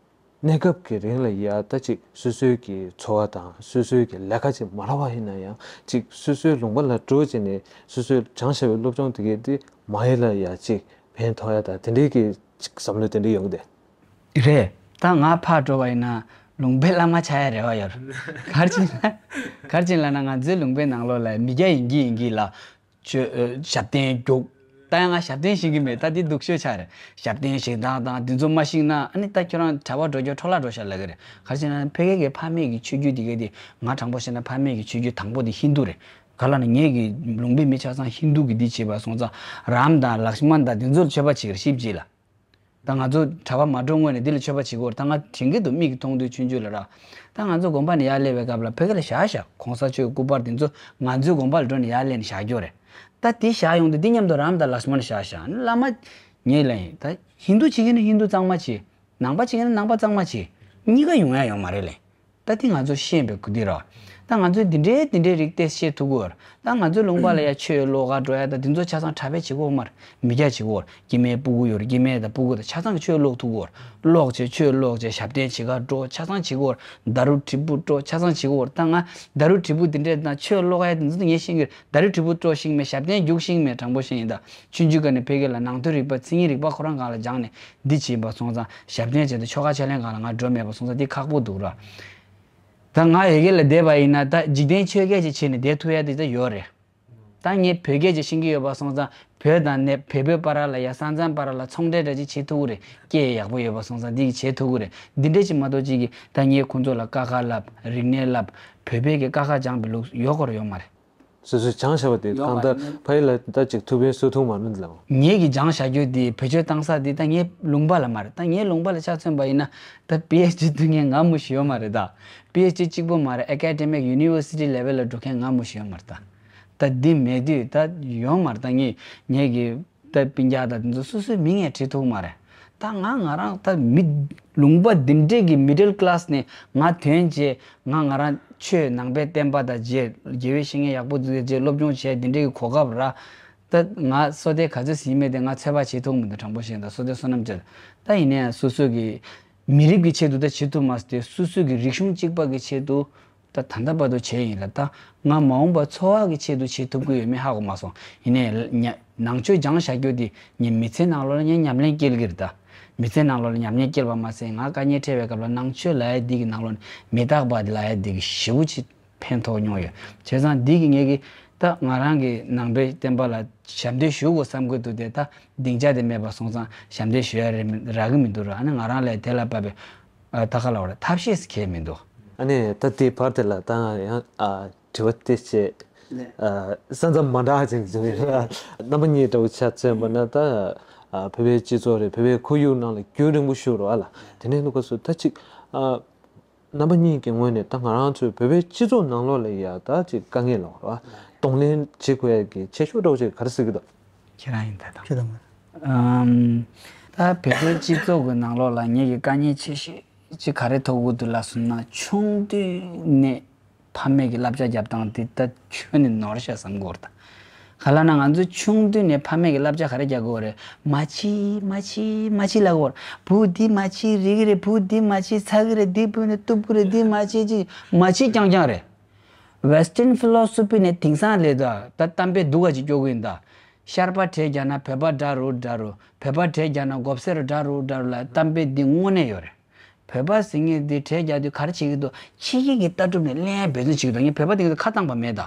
གནས་སྐབས་ཀྱི་རིང་ལ་ཡ་ད་ཅིག་སོ་སོའི་གི་འཚོ་བ་དང་སོ་སོའི་གི་ལས་ཀ་ཅིག་མ་རག་པ་ཡིན་ན་ཡང་ཅིག་སོ་སོའི་ལུང་པ་ལ་འགྲོ་བྱས་ནས་སོ་སོའི་སྦྱངས་བཞག་པའི་སློབ་སྦྱོང་དེ་གས་དེ་མ་ཡལ་ལ་ཡ་ཅིག་ཕན་ཐོགས་ཡ་དང་དེ་འདྲས་ཀྱི་ཅིག་བསམ་བློ་དེ་འདྲས་ཡོང་གི་འདུག་རེད། ད་ང་ཕར་འགྲོ་བ་ཡིན་ན་ལུང་པའི་བླ་མ་ཆགས་ཡ་རེ་བ་ཡོད། ག་རེ་བྱས་ན་ག་རེ་བྱས་ལབ་ན་ང་ཚོའི་ལུང་པའི་ནང་ལོགས་ལ་མི་སྐྱ་ཡིན་གྱི་ཡིན་གྱི་ལ། ཆོས་ཨ་ཞབས་བརྟན་རྒྱུགས། ད་ཡང་ང་ཞབས་བརྟན་ཤེས་ཀྱི་མེད། ད་འདི་སྡུག་ཤོས་ཆགས་རེད། ཞབས་བརྟན་ཞིག་དང་དང་འདི་ཚོ་མ་ཤེས་ན་ཨ་ནི་ད་ཁྱོད་རང་གྲྭ་པ་འགྲོ་རྒྱུ་འཕྲོ་བརླག་འགྲོ་ཤག་ལབ་ཀྱི་རེད། ག་རེ་བྱས་ན་ཕ་གི་གི་ཕ་མེས་ཀྱི་ཆོས་བརྒྱུད་འདི་ག་དེ་ང་དྲང་པོ་བཤད་ན་ཕ་མེས་ཀྱི་ཆོས་བརྒྱུད་དང་པོ་དེ་ཧིན་དུ་རེད། ག་ལབ་ན་ངེད་ཀྱི་ལུང་པའི་མི་ཆ་ཚང་ཧིན་དུ་གི་འདི་བྱས་པ་སོང་ཙང་རམ་དང་ལགས་མན་དང་འདི་ཚོར་མཆོད་པ་བྱེད་ཀྱི་རེད། ཤིབ་ཅིག་ལ། ད་ང་ཚོ་གྲྭ་པ་མ་འགྲོ་སྔོན་ནས་འདི་ལ་མཆོད་པ་བྱེད་དགོས་རེད། ད་ང་དྲན་གྱི་འདུག་མིག་གིས་མཐོང་དུས་ཆུང་ཆུང་ལ་ར། ད་ང་ཚོ་དགོན་པ་ནས་ཡར་སླེབས་པའི་སྐབས་ལ་ཕ་གི་ལ་བཞག་བཞག་གོང་ས་མཆོག་གི་སྐུ་པར་འདི་ཚོ་ང་ཚོའི་དགོན་པ་ལ་འགྲོ་ནས་ཡར་སླེབས་ནས་བཞག་རྒྱུ་རེད། ད་དེ་བཞག་ཡོང་དུས་འདི་མཉམ་དུ་རམ་དང་ལགས་མན་བཞག་བཞག་བླ་མ་ངས་ལབ་ཡིན། ད་ཧིན་དུ་བྱེད་མཁན་ནི་ཧིན་དུ་གཙང་མ་བྱེད། ནང་པ་བྱེད་མཁན་ནི་ནང་པ་གཙང་མ་བྱེད། གཉིས་ཀ་ཡོང་ཡ་ཡོད་མ་རེད་ལབ་ཡིན། ད་དེ་ང་ཚོ་ཤེས་པའི་གུ་དེ་ར། ད་ང་ཚོས་འདི་འདྲའི་འདི་འདྲའི་རིགས་ཏེ་ཤེས་ཐུབ་ཀྱི་ཡོད་རེད། ད་ང་ཚོའི་ལུང་པ་ལ་ཡ་ཆོས་ཀློག་ག་འགྲོ་ཡ་ད་འདི་ཚོ་ཆ་ཚང་གྲྭ་པས་བྱེད་ཀྱི་ཡོད་མ་རེད། མི་སྐྱ་བྱེད་ཀྱི་ཡོད་རེད། སྐྱེ་དམན་སྤུ་གུ་ཡོད་རེད། སྐྱེ་དམན་དང་སྤུ་གུ་དང་ཆ་ཚང་གི་ཆོས་ཀློག་ཐུབ་ཀྱི་ཡོད་རེད། ཀློག་བྱས་ཆོས་ཀློག་བྱས་ཞབས་བརྟན་བྱེད་ག་འགྲོ་ཆ་ཚང་བྱེད་ཀྱི་ཡོད་རེད། ད་རུ་དྲིལ་བུ་འགྲོ་ཆ་ཚང་བྱེད་ཀྱི་ཡོད་རེད། ད་ང་ད་རུ་དྲིལ་བུ་འདི་འདྲས་དང་ཆོས་ཀློག་ཡ་འདི་ཚོ་ངས་ཤེས་ཀྱི་རེད། ད་རུ་དྲིལ་བུ་འགྲོ་ཤེས་མེད། ཞབས་བརྟན་རྒྱུགས་ཤེས་མེད། དྲང་པོ་བཤད་ཡིན་ད། ཆུང་ཆུང་སྒང་ནས་ཕ་གི་ལ་ནང་དོན་རིག་པ་མཚན་ཉིད་རིག་པ་ཁོ་རང་སྒང་ལ་སྦྱངས་ནས་འདི་བྱས་པ་སོང་ཙང་ཞབས་བརྟན་བྱས་ཏེ་ཆོ་ག་ཕྱག་ལེན་སྒང་ལ་ང་འགྲོ་མེད་པ་སོང་ཙང་འདི་ཁག་པོ་འདུག་ར། ད་ང་ཡ་གི་ལ་བསྡད་པ་ཡིན་ན་ད་འཇིག་རྟེན་ཆོས་སྐད་ཅིག་བྱས་ནས་བསྡད་ཐུབ་ཡ་དེ་ད་ཡོད་རེད། ད་ངས་བོད་སྐད་ཅིག་ཤེས་ཀྱི་ཡོད་པ་སོང་ཙང་བོད་དང་ནས་བལ་པོའི་བར་ལ་ཡ་ས་མཚམས་བར་ལ་ཚོང་འབྲེལ་འདྲ་ཅིག་བྱེད་ཐུབ་ཀྱི་རེད། སྐད་ཡག་པོ་ཡོད་པ་སོང་ཙང་འདི་གི་བྱེད་ཐུབ་ཀྱི་རེད། འདི་འདྲ་ཅིག་མ་གཏོགས་ཅིག་གི་ད་ངས་ཁོང་ཚོ་ལ་ཀ་ཁ་བསླབ་རིག་གནས་བསླབ་བོད་པའི་གི་ཀ་ཁ་སྦྱངས་པའི་ལུགས་ཡོད་སྐོར་ཡོད་མ་རེད། སོ་སོས་སྦྱངས་བཞག་པ་དེ་ཡོད་གང་མ་ལྟར་རེད། ཕ་ཡུལ་ལ་ད་ཅིག་ཐུགས་ཕན་གསོས་ཐུབ་མ་རེད་ལགས། ངེད་ཀྱིས་སྦྱངས་བཞག་རྒྱུ་དེ་བེད་སྤྱོད་བཏང་ས་དེ་ད་ངའི་ལུང་པ་ལ་མ་རེད། ད་ངའི་ལུང་པ་ལ་ཆ་མཚོན་པ་ཡིན་ན་ད་པི་ཨེཆ་ཌི་ཐུབ་མཁན་ང་མུ་ཞིག་ཡོད་མ་རེད། ད་པི་ཨེཆ་ཌི་གཅིག་པོ་མ་རེད། ཨེ་ཀ་ཌེ་མིག་ཡུ་ནི་ཝར་སི་ཊི་ལེ་ཝལ་ལ་འགྲོ་མཁན་ང་མུ་ཞིག་ཡོད་མ་རེད། ད་ད་འདི་མེད་དུས་ད་ཡོད་མ་རེད། ད་ངས་ངེད་ཀྱི་ད་སྤུན་ཀྱག་ད་དེ་ཚོ་སོ་སོའི་མིང་ཡང་བྲིས་ཐུབ་མ་རེད། ད་ང་ང་རང་ད་མི་ལུང་པ་འདི་འདྲས་ཀྱི་མི་ཌལ་ཀི་ལ་སི་ནས་ང་ཐོན་རྗེས་ང་ང་རང་ཆོས་ནང་པའི་བསྟན་པ་དང་རྗེ་དགེ་བའི་བཤེས་གཉེན་ཡག་པོ་འདུག་རྗེས་སློབ་སྦྱོང་བྱས་འདི་འདྲས་ཀྱི་གོ་སྐབས་རག་ད་ང་བསོད་བདེ་ག་ཚོད་ཟིན་མེད་དེ་ང་ཚོད་དཔག་བྱེད་ཐུབ་མི་འདུག་དྲང་པོ་བཤད་ན་བསོད་བདེ་བསོད་ནམས་བྱེད། ད་ཡིན་ནའི་སོ་སོ་གི་མི་རིགས་ཀྱི་ཆེད་དུ་ད་བྱེད་ཐུབ་མ་སོང་སྟེ་སོ་སོ་གི་རིག་གཞུང་གཅིག་པ་གི་ཆེད་དུ་ད་ད་ལྟ་བར་དུ་བྱས་ཡིན་ལ། ད་ང་མ་འོངས་པ་འཚོ་བ་གི་ཆེད་དུ་བྱེད་ཐུབ་ཀྱི་ཡོད་མེད་ཧ་གོ་མ་སོང་། ཡིན་ནའི་ཉ་ནང་ཆོས་སྦྱངས་བཞག་རྒྱུ་དེ་ངའི་མི་ཚེ་ནང་ལོགས་ལ་ངས་ཉམས་ལེན་སྐྱེལ་གྱི་རེད། ད་མི་ཚེ་ནང་ལོགས་ལ་ཉམས་ལེན་སྐྱེལ་བ་མ་ཟད་ང་དཀའ་ངལ་འཕྲད་པའི་སྐབས་ལ་ནང་ཆོས་ལབ་ཡ་འདི་གི་ནང་ལོགས་ནས་མི་རྟག་པ་འདི་ལབ་ཡ་འདི་གི་ཞེ་པོ་ཅིག་ཕན་ཐོགས་མྱོང་ཡོད། བྱས་ཙང་འདི་གི་ངེད་ཀྱི་ད་ང་རང་གི་ནང་པའི་བསྟན་པ་ལ་ཞབས་འདེགས་ཞུ་དགོས་བསམ་གྱི་འདུག་སྟེ་ད་སྡིངས་ཆ་དེ་མེད་པ་སོང་ཙང་ཞབས་འདེགས་ཞུ་ཡ་རེད་མི་རག་གི་མི་འདུག་ར། ཨ་ནི་ང་རང་ལ་དེ་ལ་བབས་པའི་ཨ་ད་ག་ལ་བ་རེད་ཐབས་ཤེས་སུ་གལ་མི་འདུག་ཨ་ནི་ད་དེའི་བར་དེ་ལ་ད་ང་ཡང་ཨ་དྲི་བ་དེ་བྱས། ལས། ཨ་ས་མཚམས་མ་འདྲ་ཅིག་བྱུང་ཡོད། རྣམ་པ་གཉིས་འདྲ་བོ་ཆ་མཚོན་པ་ན་ད་ཨ་བོད་པའི་སྤྱི་ཚོགས་རེད། བོད་པའི་ཁོར་ཡུག་ནང་ལ་རྒྱུན་རིང་པོ་བཞུགས་རོགས་ཨ་ལ། དེ་ནས་ནུ་ག་སུ་ད་ཅིག་ཨ་རྣམ་པ་གཉིས་ཀྱི་ངོས་ནས་ད་ང་རང་ཚོའི་བོད་པའི་སྤྱི་ཚོགས་ནང་ལོགས་ལ་ཡ་ད་ཅིག་དཀའ་ངལ་ལ་རོ་གདོང་ལེན་བྱེད་དགོས་ཡ་གི་ཆེ་ཤོས་འདྲ་བོ་ཅིག་ག་རེ་ཟེར་གི་འདུག་ཁྱེད་རང་ཡིན་ད་དང་། ཁྱེད་དང་། ཨམ། ད་བོད་པའི་སྤྱི་ཚོགས་ཀྱི་ནང་ལོགས་ལ་ངེད་ཀྱི་དཀའ་ངལ་ཆེ་ཤོས་ཅིག་ག་རེ་ཐུག་གི་འདུག་ལབ་སོང་ན་ཆུང་དུས་ནས་ཕ་མས་ཀྱི་བསླབ་བྱ་རྒྱབ་སྟངས་དེ་ད་ཁྱོན་ནས་ནོར་ཤག་བསམ་གྱི་ཡོད་རེད་ད། ག་ལབ་ན་ང་ཚོ་ཆུང་དུས་ནས་ཕ་མས་ཀྱི་བསླབ་བྱ་ག་རེ་རྒྱག་གི་ཡོད་རེད། མ་འཆི་མ་འཆི་མ་འཆི་ལབ་གི་ཡོད་རེད། བུ་འདི་མ་འཆི་རིག་གི་རེད། བུ་འདི་མ་འཆི་ཚ་གི་རེད། འདི་བུ་ནི་གཏུབ་གི་རེད། འདི་མ་འཆི་ཅི་མ་འཆི་རྐྱང་རྐྱང་རེད། Western philosophy ནས་དེང་སང་ལས་ད་ད་གཏམ་དཔེ་སྡུག་ག་ཅིག་སྐྱོ་གི་ཡིན་ད། ཤར་པ་བྲེ་རྒྱག་ན་བོད་པ་དགྲ་རུ་དགྲ་རུ། བོད་པ་བྲེ་རྒྱག་ན་མགོ་སེར་དགྲ་རུ་དགྲ་རུ་ལབ་གཏམ་དཔེ་འདི་དངོས་གནས་ཡོད་རེད། བོད་པ་ཟེར་མཁན་འདི་བྲེ་རྒྱག་དུས་ག་རེ་བྱེད་ཀྱི་འདུག་ཕྱི་རྒྱལ་གྱི་ལྟ་གྲུབ་ནས་གླེན་ཡ་འབད་བརྩོན་བྱེད་ཀྱི་འདུག་ངས་བོད་པ་དེ་ག་ཁ་བཏང་པ་མེད་ད།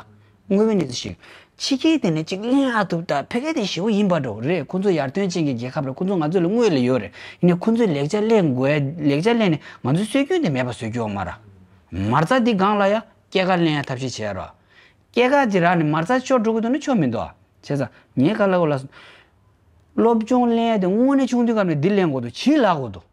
དངོས་པོའི་གནས་ཚུལ་ཞིག་ཕྱི་རྒྱལ་དེ་ནས་ཅིག་གླེན་ཡ་ཐུབ་ད། ཕ་གི་དེ་ཞེ་པོ་ཡིན་པ་འགྲོ་རེད། ཁོང་ཚོ་ཡར་ཐོན་ཅན་གྱི་རྒྱལ་ཁབ་རེད། ཁོང་ཚོ་ང་ཚོ་ལས་དངོས་ལས་ཡོད་རེད། ཡིན་ནའི་ཁོང་ཚོས་ལེགས་ཆ་ལེན་དགོས་ཡ་ལེགས་ཆ་ལེན་ནས་ང་ཚོའི་སྲོལ་རྒྱུན་དེ་མེད་པ་བཟོ་རྒྱུ་ཡོད་མ་རེད། མ་རྩ་འདི་སྒང་ལ་ཡ་སྐྱེས་སྐར་ལེན་ཡ་ཐབས་ཤེས་བྱེད་ཡ་རོགས། སྐྱེས་སྐར་ཅིག་རག་ནས་མ་རྩ་ཤོར་འགྲོ་གི་འདུག་ན་ཆོ་མི་འདུག་ཨ། བྱས་ཙང་ངས་ག་ལབ་དགོས་ལབ་སོང་། སློབ་སྦྱོང་ལེན་ཡ་དེ་དངོས་གནས་ཆུང་དུས་སྐབས་ནས་འདི་ལེན་དགོས་འདུག་བྱིས་ལབ་དགོས་འདུག་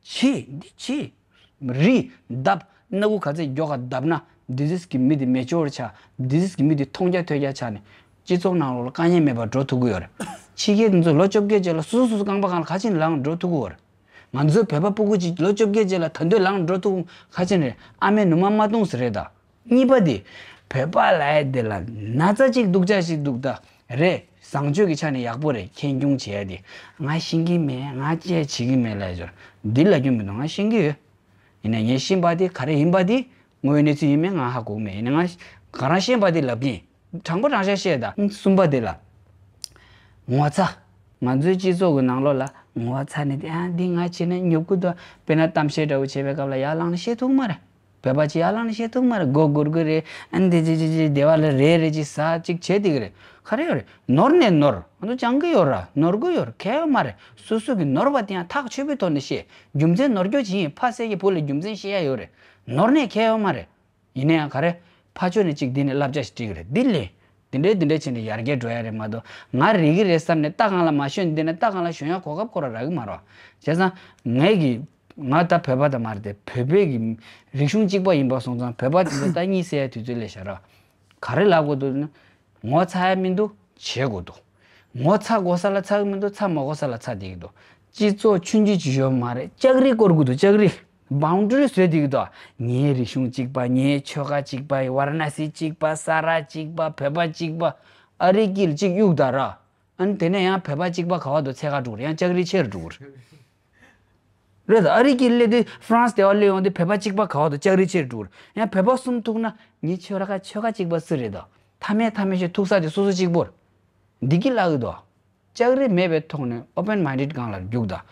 བྱིས་འདི་བྱིས། རི་འདབས་སྣ་ཁུག་ག་ཚད་མགྱོགས་ག་བརྡབས་ན་འདི་ཟིས་ཀྱི་མི་འདི་མེ་ཅོར་ཆགས། འདི་ཟིས་ཀྱི་མི་འདི་མཐོང་རྒྱ་ཐོས་རྒྱ་ཆགས་ནས་སྤྱི་ཚོགས་ནང་ལོགས་ལ་དཀའ་ངལ་མེད་པར་འགྲོ་ཐུབ་ཀྱི་ཡོད་རེད། ཕྱི་རྒྱལ་འདི་ཚོ་ལོ་བཅོ་བརྒྱད་རྗེས་ལ་སོ་སོ་སོ་སོ་རྐང་པ་སྒང་ལ་ཁ་ཕྱེ་ནས་ལངས་འགྲོ་ཐུབ་ཀྱི་ཡོད་རེད། ང་ཚོའི་བོད་པ་སྤུ་གུ་ཅིག་ལོ་བཅོ་བརྒྱད་རྗེས་ལ་ད་འདོད་ལངས་འགྲོ་ཐུབ་ཁ་ཕྱེ་ནས་ཨ་མས་ནུ་མ་མ་བཏུང་ཟེར་རེད་ད། གཉིས་པ་དེ། བོད་པ་ལབ་ཡ་དེ་ལ་ན་ཚ་གཅིག་སྡུག་ཅག་ཞིག་འདུག་ད། རེད། བཟང་སྤྱོད་ཀྱི་ཆ་ནས་ཡག་པོ་རེད། ཁེངས་སྐྱུང་བྱེད་ཡ་དེ། ང་ཤེས་ཀྱི་མེད། ང་བཅས་བྱེད་ཀྱི་མེད་ལབ་ཡ་ཅོར་འདི་ལབ་རྒྱུ་མི་འདུག་ང་ཤེས་ཀྱི་ཡོད། ཡིན་ན་ངས་ཤེས་པ་དེ་ག་རེ་ཡིན་པ་དེ་དངོས་ཡོད་གནས་ཚུལ་ཡིན་མིན་ང་ཧ་གོ་གི་མེད། ཡིན་ན་ང་ག་རང་ཤེས་པ་དེ་ལབ་ཀྱི་ཡིན། དྲང་པོ་དྲང་བཞག་བཤད་ད། གསུམ་པ་དེ་ལ། ངོ་ཚ། ང་ཚོའི་སྤྱི་ཚོགས་ཀྱི་ནང་ལོགས་ལ་ངོ་ཚ་ནི་དེ་ཨ་འདི་ང་བྱས་ན་ཉོབ་ཀྱི་འདུག་དཔེར་ན་གཏམ་བཤད་འདྲ་བོ་བྱེད་པའི་སྐབས་ལ་ཡར་ལངས་ནས་བཤད་ཐུབ་མ་རེད། བོད་པ་ཅིག་ཡར་ལངས་ནས་བཤད་ཐུབ་མ་རེད། མགོ་སྒུར་གི་རེད། ཨ་འདི་ཅི་ཅི་ཅི་སྡེ་བ་ལ་རེད་རེད་ཅིག་ཟ་ཅིག་བྱེད་བསྡད་ཀྱི་རེད། ག་རེ་ཡོད་རེད། ནོར་ནས་ནོར། ང་ཚོ་སྦྱང་གི་ཡོད་ར། ནོར་གི་ཡོད་ར། གལ་ཡོད་མ་རེད། སོ་སོ་གི་ནོར་བ་དེ་ཡང་ཐག་ཆོད་པོའི་ཐོག་ནས་བཤད། རྒྱུ་མཚན་ནོར་རྒྱུ་ཅི་ཡིན། ཕ་བསད་ཀྱི་བུ་ལ་རྒྱུ་མཚན་བཤད་ཡ་ཡོད་རེད། ནོར་ནས་གལ་ཡོད་མ་རེད། ཡིན་ན་ཡང་ག་རེ། ཕ་ཕྱོགས་ནས་ཅིག་འདི་ནས་བསླབ་བྱ་ཞིག་སྤྲད་ཀྱི་རེད། འདི་ལས། འདི་འདྲའི་འདི་འདྲའི་བྱས་ནས་ཡར་རྒྱས་འགྲོ་ཡ་རེད་མ་གཏོགས་ང་རིག་གི་རེད་བསམ་ནས་རྟ་སྒང་ལ་མ་ཞོན། འདི་ནས་རྟ་སྒང་ལ་ཞོན་ཡ་གོ་སྐབས་ཁོ་རང་རག་གི་མ་རེད། བྱས་ཙང་ངས་ཀྱི། ང་ད་བོད་པ་ད་མ་རེད་དེ། བོད་པའི་གི་རིག་གཞུང་གཅིག་པ་ཡིན་པ་སོང་ཙང་བོད་པ་དེ་ཚོ་ད་གཉིད་སད་ཡ་དུས་ཚོད་སླེབས་ཤག་ར། ག་རེ་ལབ་དགོས་འདུག་ན། ངོ་ཚ་ཡ་མི་འདུག་བྱེད་དགོས་འདུག་ངོ་ཚ་དགོས་ས་ལ་ཚ་གི་མི་འདུག་ཚ་མ་དགོས་ས་ལ་ཚ་བསྡད་ཀྱི་འདུག་སྤྱི་ཚོགས་ཆུང་ཆུང་ཅིག་ཡོད་མ་རེད། ལྕགས་རི་བསྐོར་དགོས་འདུག་ལྕགས་རི། བའུན་ཌ་རི་བཟོས་བསྡད་ཀྱི་འདུག་ངའི་རིག་གཞུང་གཅིག་པ། ངའི་ཆོལ་ཁ་གཅིག་པ། ཝཱ་ར་ཎ་སི་གཅིག་པ། ས་ར་གཅིག་པ། བོད་པ་གཅིག་པ། ཨ་རིའི་དཀྱིལ་གཅིག་གཡུག་ད་ར། ཨ་ནི་དེ་ནས་ཡང་བོད་པ་གཅིག་པ་ག་བ་དུ་ཚད་ག་འགྲོ་གི་རེད། ཡང་ལྕགས་རི་ཆེ་རུ་འགྲོ་གི་རེད། རེད་ད། ཨ་རིའི་དཀྱིལ་སླེབས་དུས། ཧྥ་རན་སི་དེ་བ་སླེབས་ཡོང་དུས་བོད་པ་གཅིག་པ་ག་བ་དུ་ལྕགས་རི་ཆེ་རུ་འགྲོ་གི་རེད། ཡང་བོད་པ་གསུམ་ཐུག་ན་ངའི་ཆོལ་ཁ་ཆོལ་ཁ་གཅིག་པ་སུ་རེད་ད། མཐའ་མའི་མཐའ་མའི་ཆོས་ཐུག་ས་དེ་སོ་སོ་གཅིག་པོ་རེད། འདི་གི་ལག་གི་འདུག་ལྕགས་རི་མེད་པའི་ཐོག་ནས་ཨོ་པན་མའིན་ཌེཌ་སྒང་ལ་རྒྱུགས་དང་།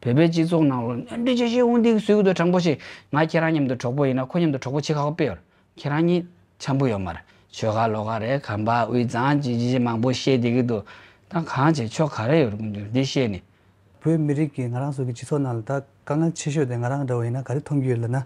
བོད་པའི་སྤྱི་ཚོགས་ནང་ལོགས་ནས་འདི་བྱས་བྱས་འོང་འདི་བཟོས་ཀྱི་འདུག་དྲང་པོ་བཤད། ང་ཁྱེད་རང་མཉམ་དུ་གྲོགས་པོ་ཡིན་ན་ཁོ་མཉམ་དུ་གྲོགས་པོ་བྱེད་ཁག་པོ་དཔེ་ཡོད་རེད། ཁྱེད་རང་གཉིས་འཆམ་པོ་ཡོད་མ་རེད། ཆོལ་ཁ་ལོགས་ཀ་རེད། གམ་པ་དབུས་གཙང་ཅི་ཅི་ཅི་མང་པོ་བཤད་བསྡད་ཀྱི་འདུག་ད་གང་བྱེད། ཆོལ་ཁ་རེ་ཡོད་རེད་འདི་བཤད་ནས། བོད་མི་རིགས་ཀྱི་ང་རང་ཚོ་གི་སྤྱི་ཚོགས་ནང་ལ་ད་དཀའ་ངལ་ཆེ་ཤོས་དེ་ང་རང་འདྲ་བོ་ཡིན་ན་ག་རེ་མཐོང་གི་ཡོད་ལབ་ན།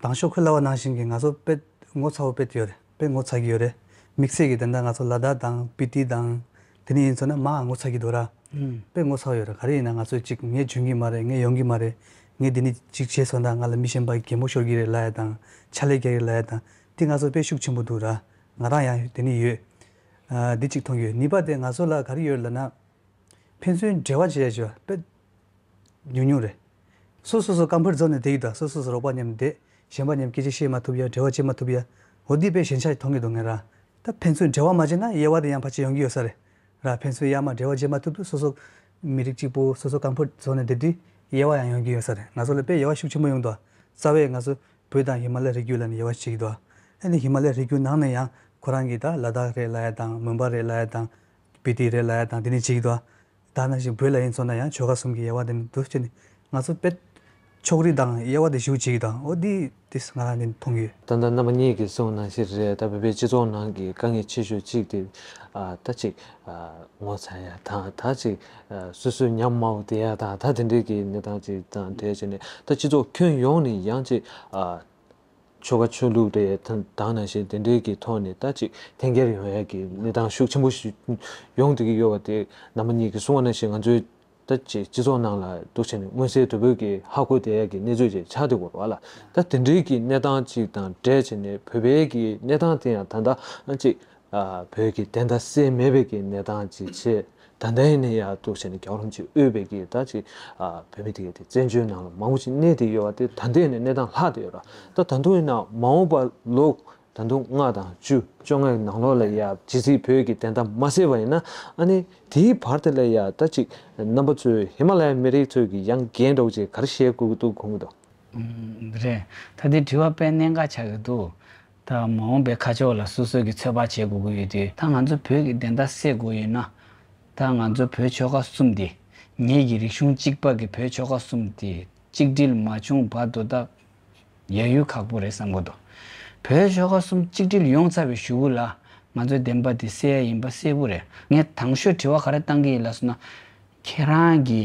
དང་ཤོག་ཁོས་ལབ་པ་ནང་བཞིན་གྱི་ང་ཚོ་དཔེ་ངོ་ཚ་བོ་དཔེ་ཡོད་རེད། དཔེ་ངོ་ཚ་གི་ཡོད་རེད། དམིགས་བསལ་གྱི་དེ་འདྲ་ང་ཚོ་ལ་དྭགས་དང་སྤི་ཏི་དང་། དེ་ནས་ཡིན་ཚོ་ན་མར་ངོ་ཚ་གི་འདུག་ར། ཨུམ། དཔེ་ངོ་ཚ་བོ་ཡོད་རེད། ག་རེ་ཡིན་ན་ང་ཚོས་ཅིག་ངས་འཇོན་གི་མ་རེད། ངས་ཡོང་གི་མ་རེད། ངས་འདི་ནས་ཅིག་བྱས་སོང་ན་ང་ལ་མི་གཞན་པ་གིས་གད་མོ་ཤོར་གི་རེད་ལབ་ཡ་དང་། ཕྱག་ལས་རྒྱག་གི་རེད་ལབ་ཡ་དང་། དེ་ང་ཚོ་དཔེ་ཤུགས་ཆེན་པོ་འདུག་ར། ང་རང་ཡང་དེ་ནས་ཡོད། ཨ། འདི་ཅིག་མཐོང་གི་ཡོད། གཉིས་པ་དེ་ང་ཚོ་ལ་ག་རེ་ཡོད་ལབ་ན། ཕན་ཚུན་འབྲེལ་བ་བྱེད་ཡ་བྱེད་པ་དཔེ་ཉུང་ཉུང་རེད། སོ་སོ་སོ་ཀམ་ཕོར་ཛོན་ནས་བསྡད་ཀྱི་འདུག་སོ་སོ་སོ་རོགས་པ་མཉམ་བསྡད། གཞན་པ་མཉམ་སྐད་ཆ་བཤད་མ་ཐུབ་ཡ། འབྲེལ་བ་བྱེད་མ་ཐུབ་ཡ། འོ་འདི་དཔེ་ཞན་ཆ་ཞིག་མཐོང་གི་འདུག་ངས་ར། ད་ཕན་ཚུན་འབྲེལ་བ་མ་བྱས་ན་དབྱེ་བ་དེ་ཡང་ཕལ་ཆེར་ཡོང་གི་ཡོད་ས་རེད། ར། ཕན་ཚུན་ཡར་མར་འབྲེལ་བ་བྱེད་མ་ཐུབ་དུས་སོ་སོ་མི་རིགས་གཅིག་པོ་སོ་སོ་ཀམ་ཕོར་ཛོན་ནས་བསྡད་དུས་དབྱེ་བ་ཡང་ཡོང་གི་ཡོད་ས་རེད། ང་ཚོ་ལ་དཔེ་དབྱེ་བ་ཤུགས་ཆེན་པོ་ཡོང་འདུག་རྩ་བའི་ང་ཚོ་བོད་དང་ཧི་མ་ལ་ཡའི་རི་རྒྱུད་ལབ་ནས་དབྱེ་བ་ཕྱེ་གི་འདུག་ཨ་ནི་ཧི་མ་ལ་ཡའི་རི་རྒྱུད་ནང་ནས་ཡང་ཁོ་རང་གིས་ད་ལ་དྭགས་རེད་ལབ་ཡ་དང་། མོན་པ་རེད་ལབ་ཡ་དང་། སྤི་ཏི་རེད་ལབ་ཡ་དང་། དེ་ནས་བྱེད་ཀྱི་འདུག་ད་ནང་བཞིན་བོད་ལ་ཡིན་སོང་ན་ཡང་ཆོལ་ཁ་གསུམ་གྱི་དབྱེ་བ་དེ་འདུག་བྱས་ནས་ང་ཚོ་དཔེ་ཕྱོགས་རིས་དང་དབྱེ་བ་དེ་ཞེ་པོ་བྱེད་ཀྱི་འདུག་འོ་འདི་དེ་ང་རང་གིས་མཐོང་གི་ཡོད། ད་ལྟ་རྣམ་པ་གཉིས་ཀྱིས་གསུངས་ནང་བཞིན་རེད། ད་བོད་པའི་སྤྱི་ཚོགས་ནང་གི་དཀའ་ངལ་ཆེ་ཤོས་གཅིག་དེ། ཨ། ད་ཅིག་ཨ། ངོ་ཚ་ཡ་དང་། ད་ཅིག་ཨ། སོ་སོའི་ཉམས་དམའ་བོ་བསྡད་ཡ་དང་། ད་དེ་འདྲའི་གི་གནས་སྟངས་ཅིག་དང་འབྲེལ་བྱས་ནས། ད་སྤྱི་ཚོགས་ཁྱོན་ཡོངས་ནས་ཡང་ཅིག་ཨ། ཆོལ་ཁ་ཆོས་ལུགས་རེད། ད་ནང་བཞིན་དེ་འདྲའི་གི་ཐོག་ནས་ད་ཅིག་འཐེན་འཁྱེར་ཡོང་ཡ་གི་གནས་སྟངས་ཤུགས་ཆེན་པོ་ཞིག་ཡོང་བསྡད་ཀྱི་ཡོད་པ་དེ་རྣམ་པ་གཉིས་ཀྱིས་གསུངས་པ་ནང་བཞིན་ང་ཚོའི་ད་ཅིག་སྤྱི་ཚོགས་ནང་ལ་འདུག་བྱས་ནས་མངོན་གསལ་དོད་པོས་ཀྱི་ཧ་གོ་བསྡད་ཡ་གི་གནས་ཚུལ་ཅིག་ཆགས་བསྡད་ཡོད་རེད་པ་ལགས། ད་དེ་འདྲའི་གི་གནས་སྟངས་ཅིག་དང་འབྲེལ་བྱས་ནས་བོད་པའི་གི་གནས་སྟངས་དེ་ཡང་ད་ལྟ་ཅིག་ཨ། བོད་ཀྱི་བདེན་མཐའ་གསལ་མེད་པའི་གི་གནས་སྟངས་ཅིག་བྱས། ད་ལྟ་ཡིན་ན་ཡང་འདུག་བྱས་ནས་རྒྱལ་བ་རིན་པོ་ཆེས་དབུས་པའི་གི་ད་ཅིག་ཨ། བོད་མི་དེ་ག་དེ་བཙན་བྱོལ་ནང་ལ་མང་པོ་ཅིག་གནས་བསྡད་ཡོད་པ་དེ་ད་ལྟ་ཡིན་ན་གནས་སྟངས་ལྷག་བསྡད་ཡོད་རེད། ད་ད་དུང་ཡིན་ན་མ་འོངས་པ་ལོ་ད་དུང་ལྔ་དང་བཅུ་བཅོ་ལྔའི་ནང་ལོགས་ལ་ཡ་ཇི་སྲིད་བོད་ཀྱི་བདེན་མཐའ་མ་གསལ་བ་ཡིན་ན། ཨ་ནི་དེའི་བར་དེ་ལ་ཡ་ད་ཅིག་རྣམ་པ་ཚོས་ཧི་མ་ལ་ཡའི་མི་རིགས་ཚོས་ཀྱི་ཡང་འགན་འདྲ་བོ་ཅིག་ག་རེ་བཞེས་དགོས་ཀྱི་འདུག་དགོངས་ཀྱི་འདུག་ཨུམ། རེད། ད་དེ་དྲི་བ་དཔེ་གནད་འགག་ཆགས་ཀྱི་འདུག་ད་མ་འོངས་པའི་ཁ་ཕྱོགས་ལ་སོ་སོ་གི་ཚོད་དཔག་བྱེད་དགོས་ཀྱི་ཡོད་དུས། ད་ང་ཚོ་བོད་ཀྱི་བདེན་མཐའ་གསལ་དགོས་ཡོད་ན། ད་ང་ཚོ་བོད་ཆོལ་ཁ་གསུམ་དེ། ངེད་ཀྱི་རིག་གཞུང་གཅིག་པ་གི་བོད་ཆོལ་ཁ་གསུམ་དེ་གཅིག་སྒྲིལ་མ་བྱུང་བར་དུ་ད་ཡལ་ཡུལ་ཁག་པོ་རེད་བསམ་གྱི་འདུག་བོད་ཆོལ་ཁ་གསུམ་གཅིག་སྒྲིལ་ཡོང་ཚར་བའི་གཞུག་གུ་ལ་ང་ཚོའི་བདེན་པ་དེ་གསལ་ཡ་ཡིན་པ་གསལ་པོ་རེད། ངས་དང་ཤོས་དྲི་བ་ག་རེ་བཏང་གི་ཡིན་ལབ་སོང་ན། ཁྱེད་རང་གི་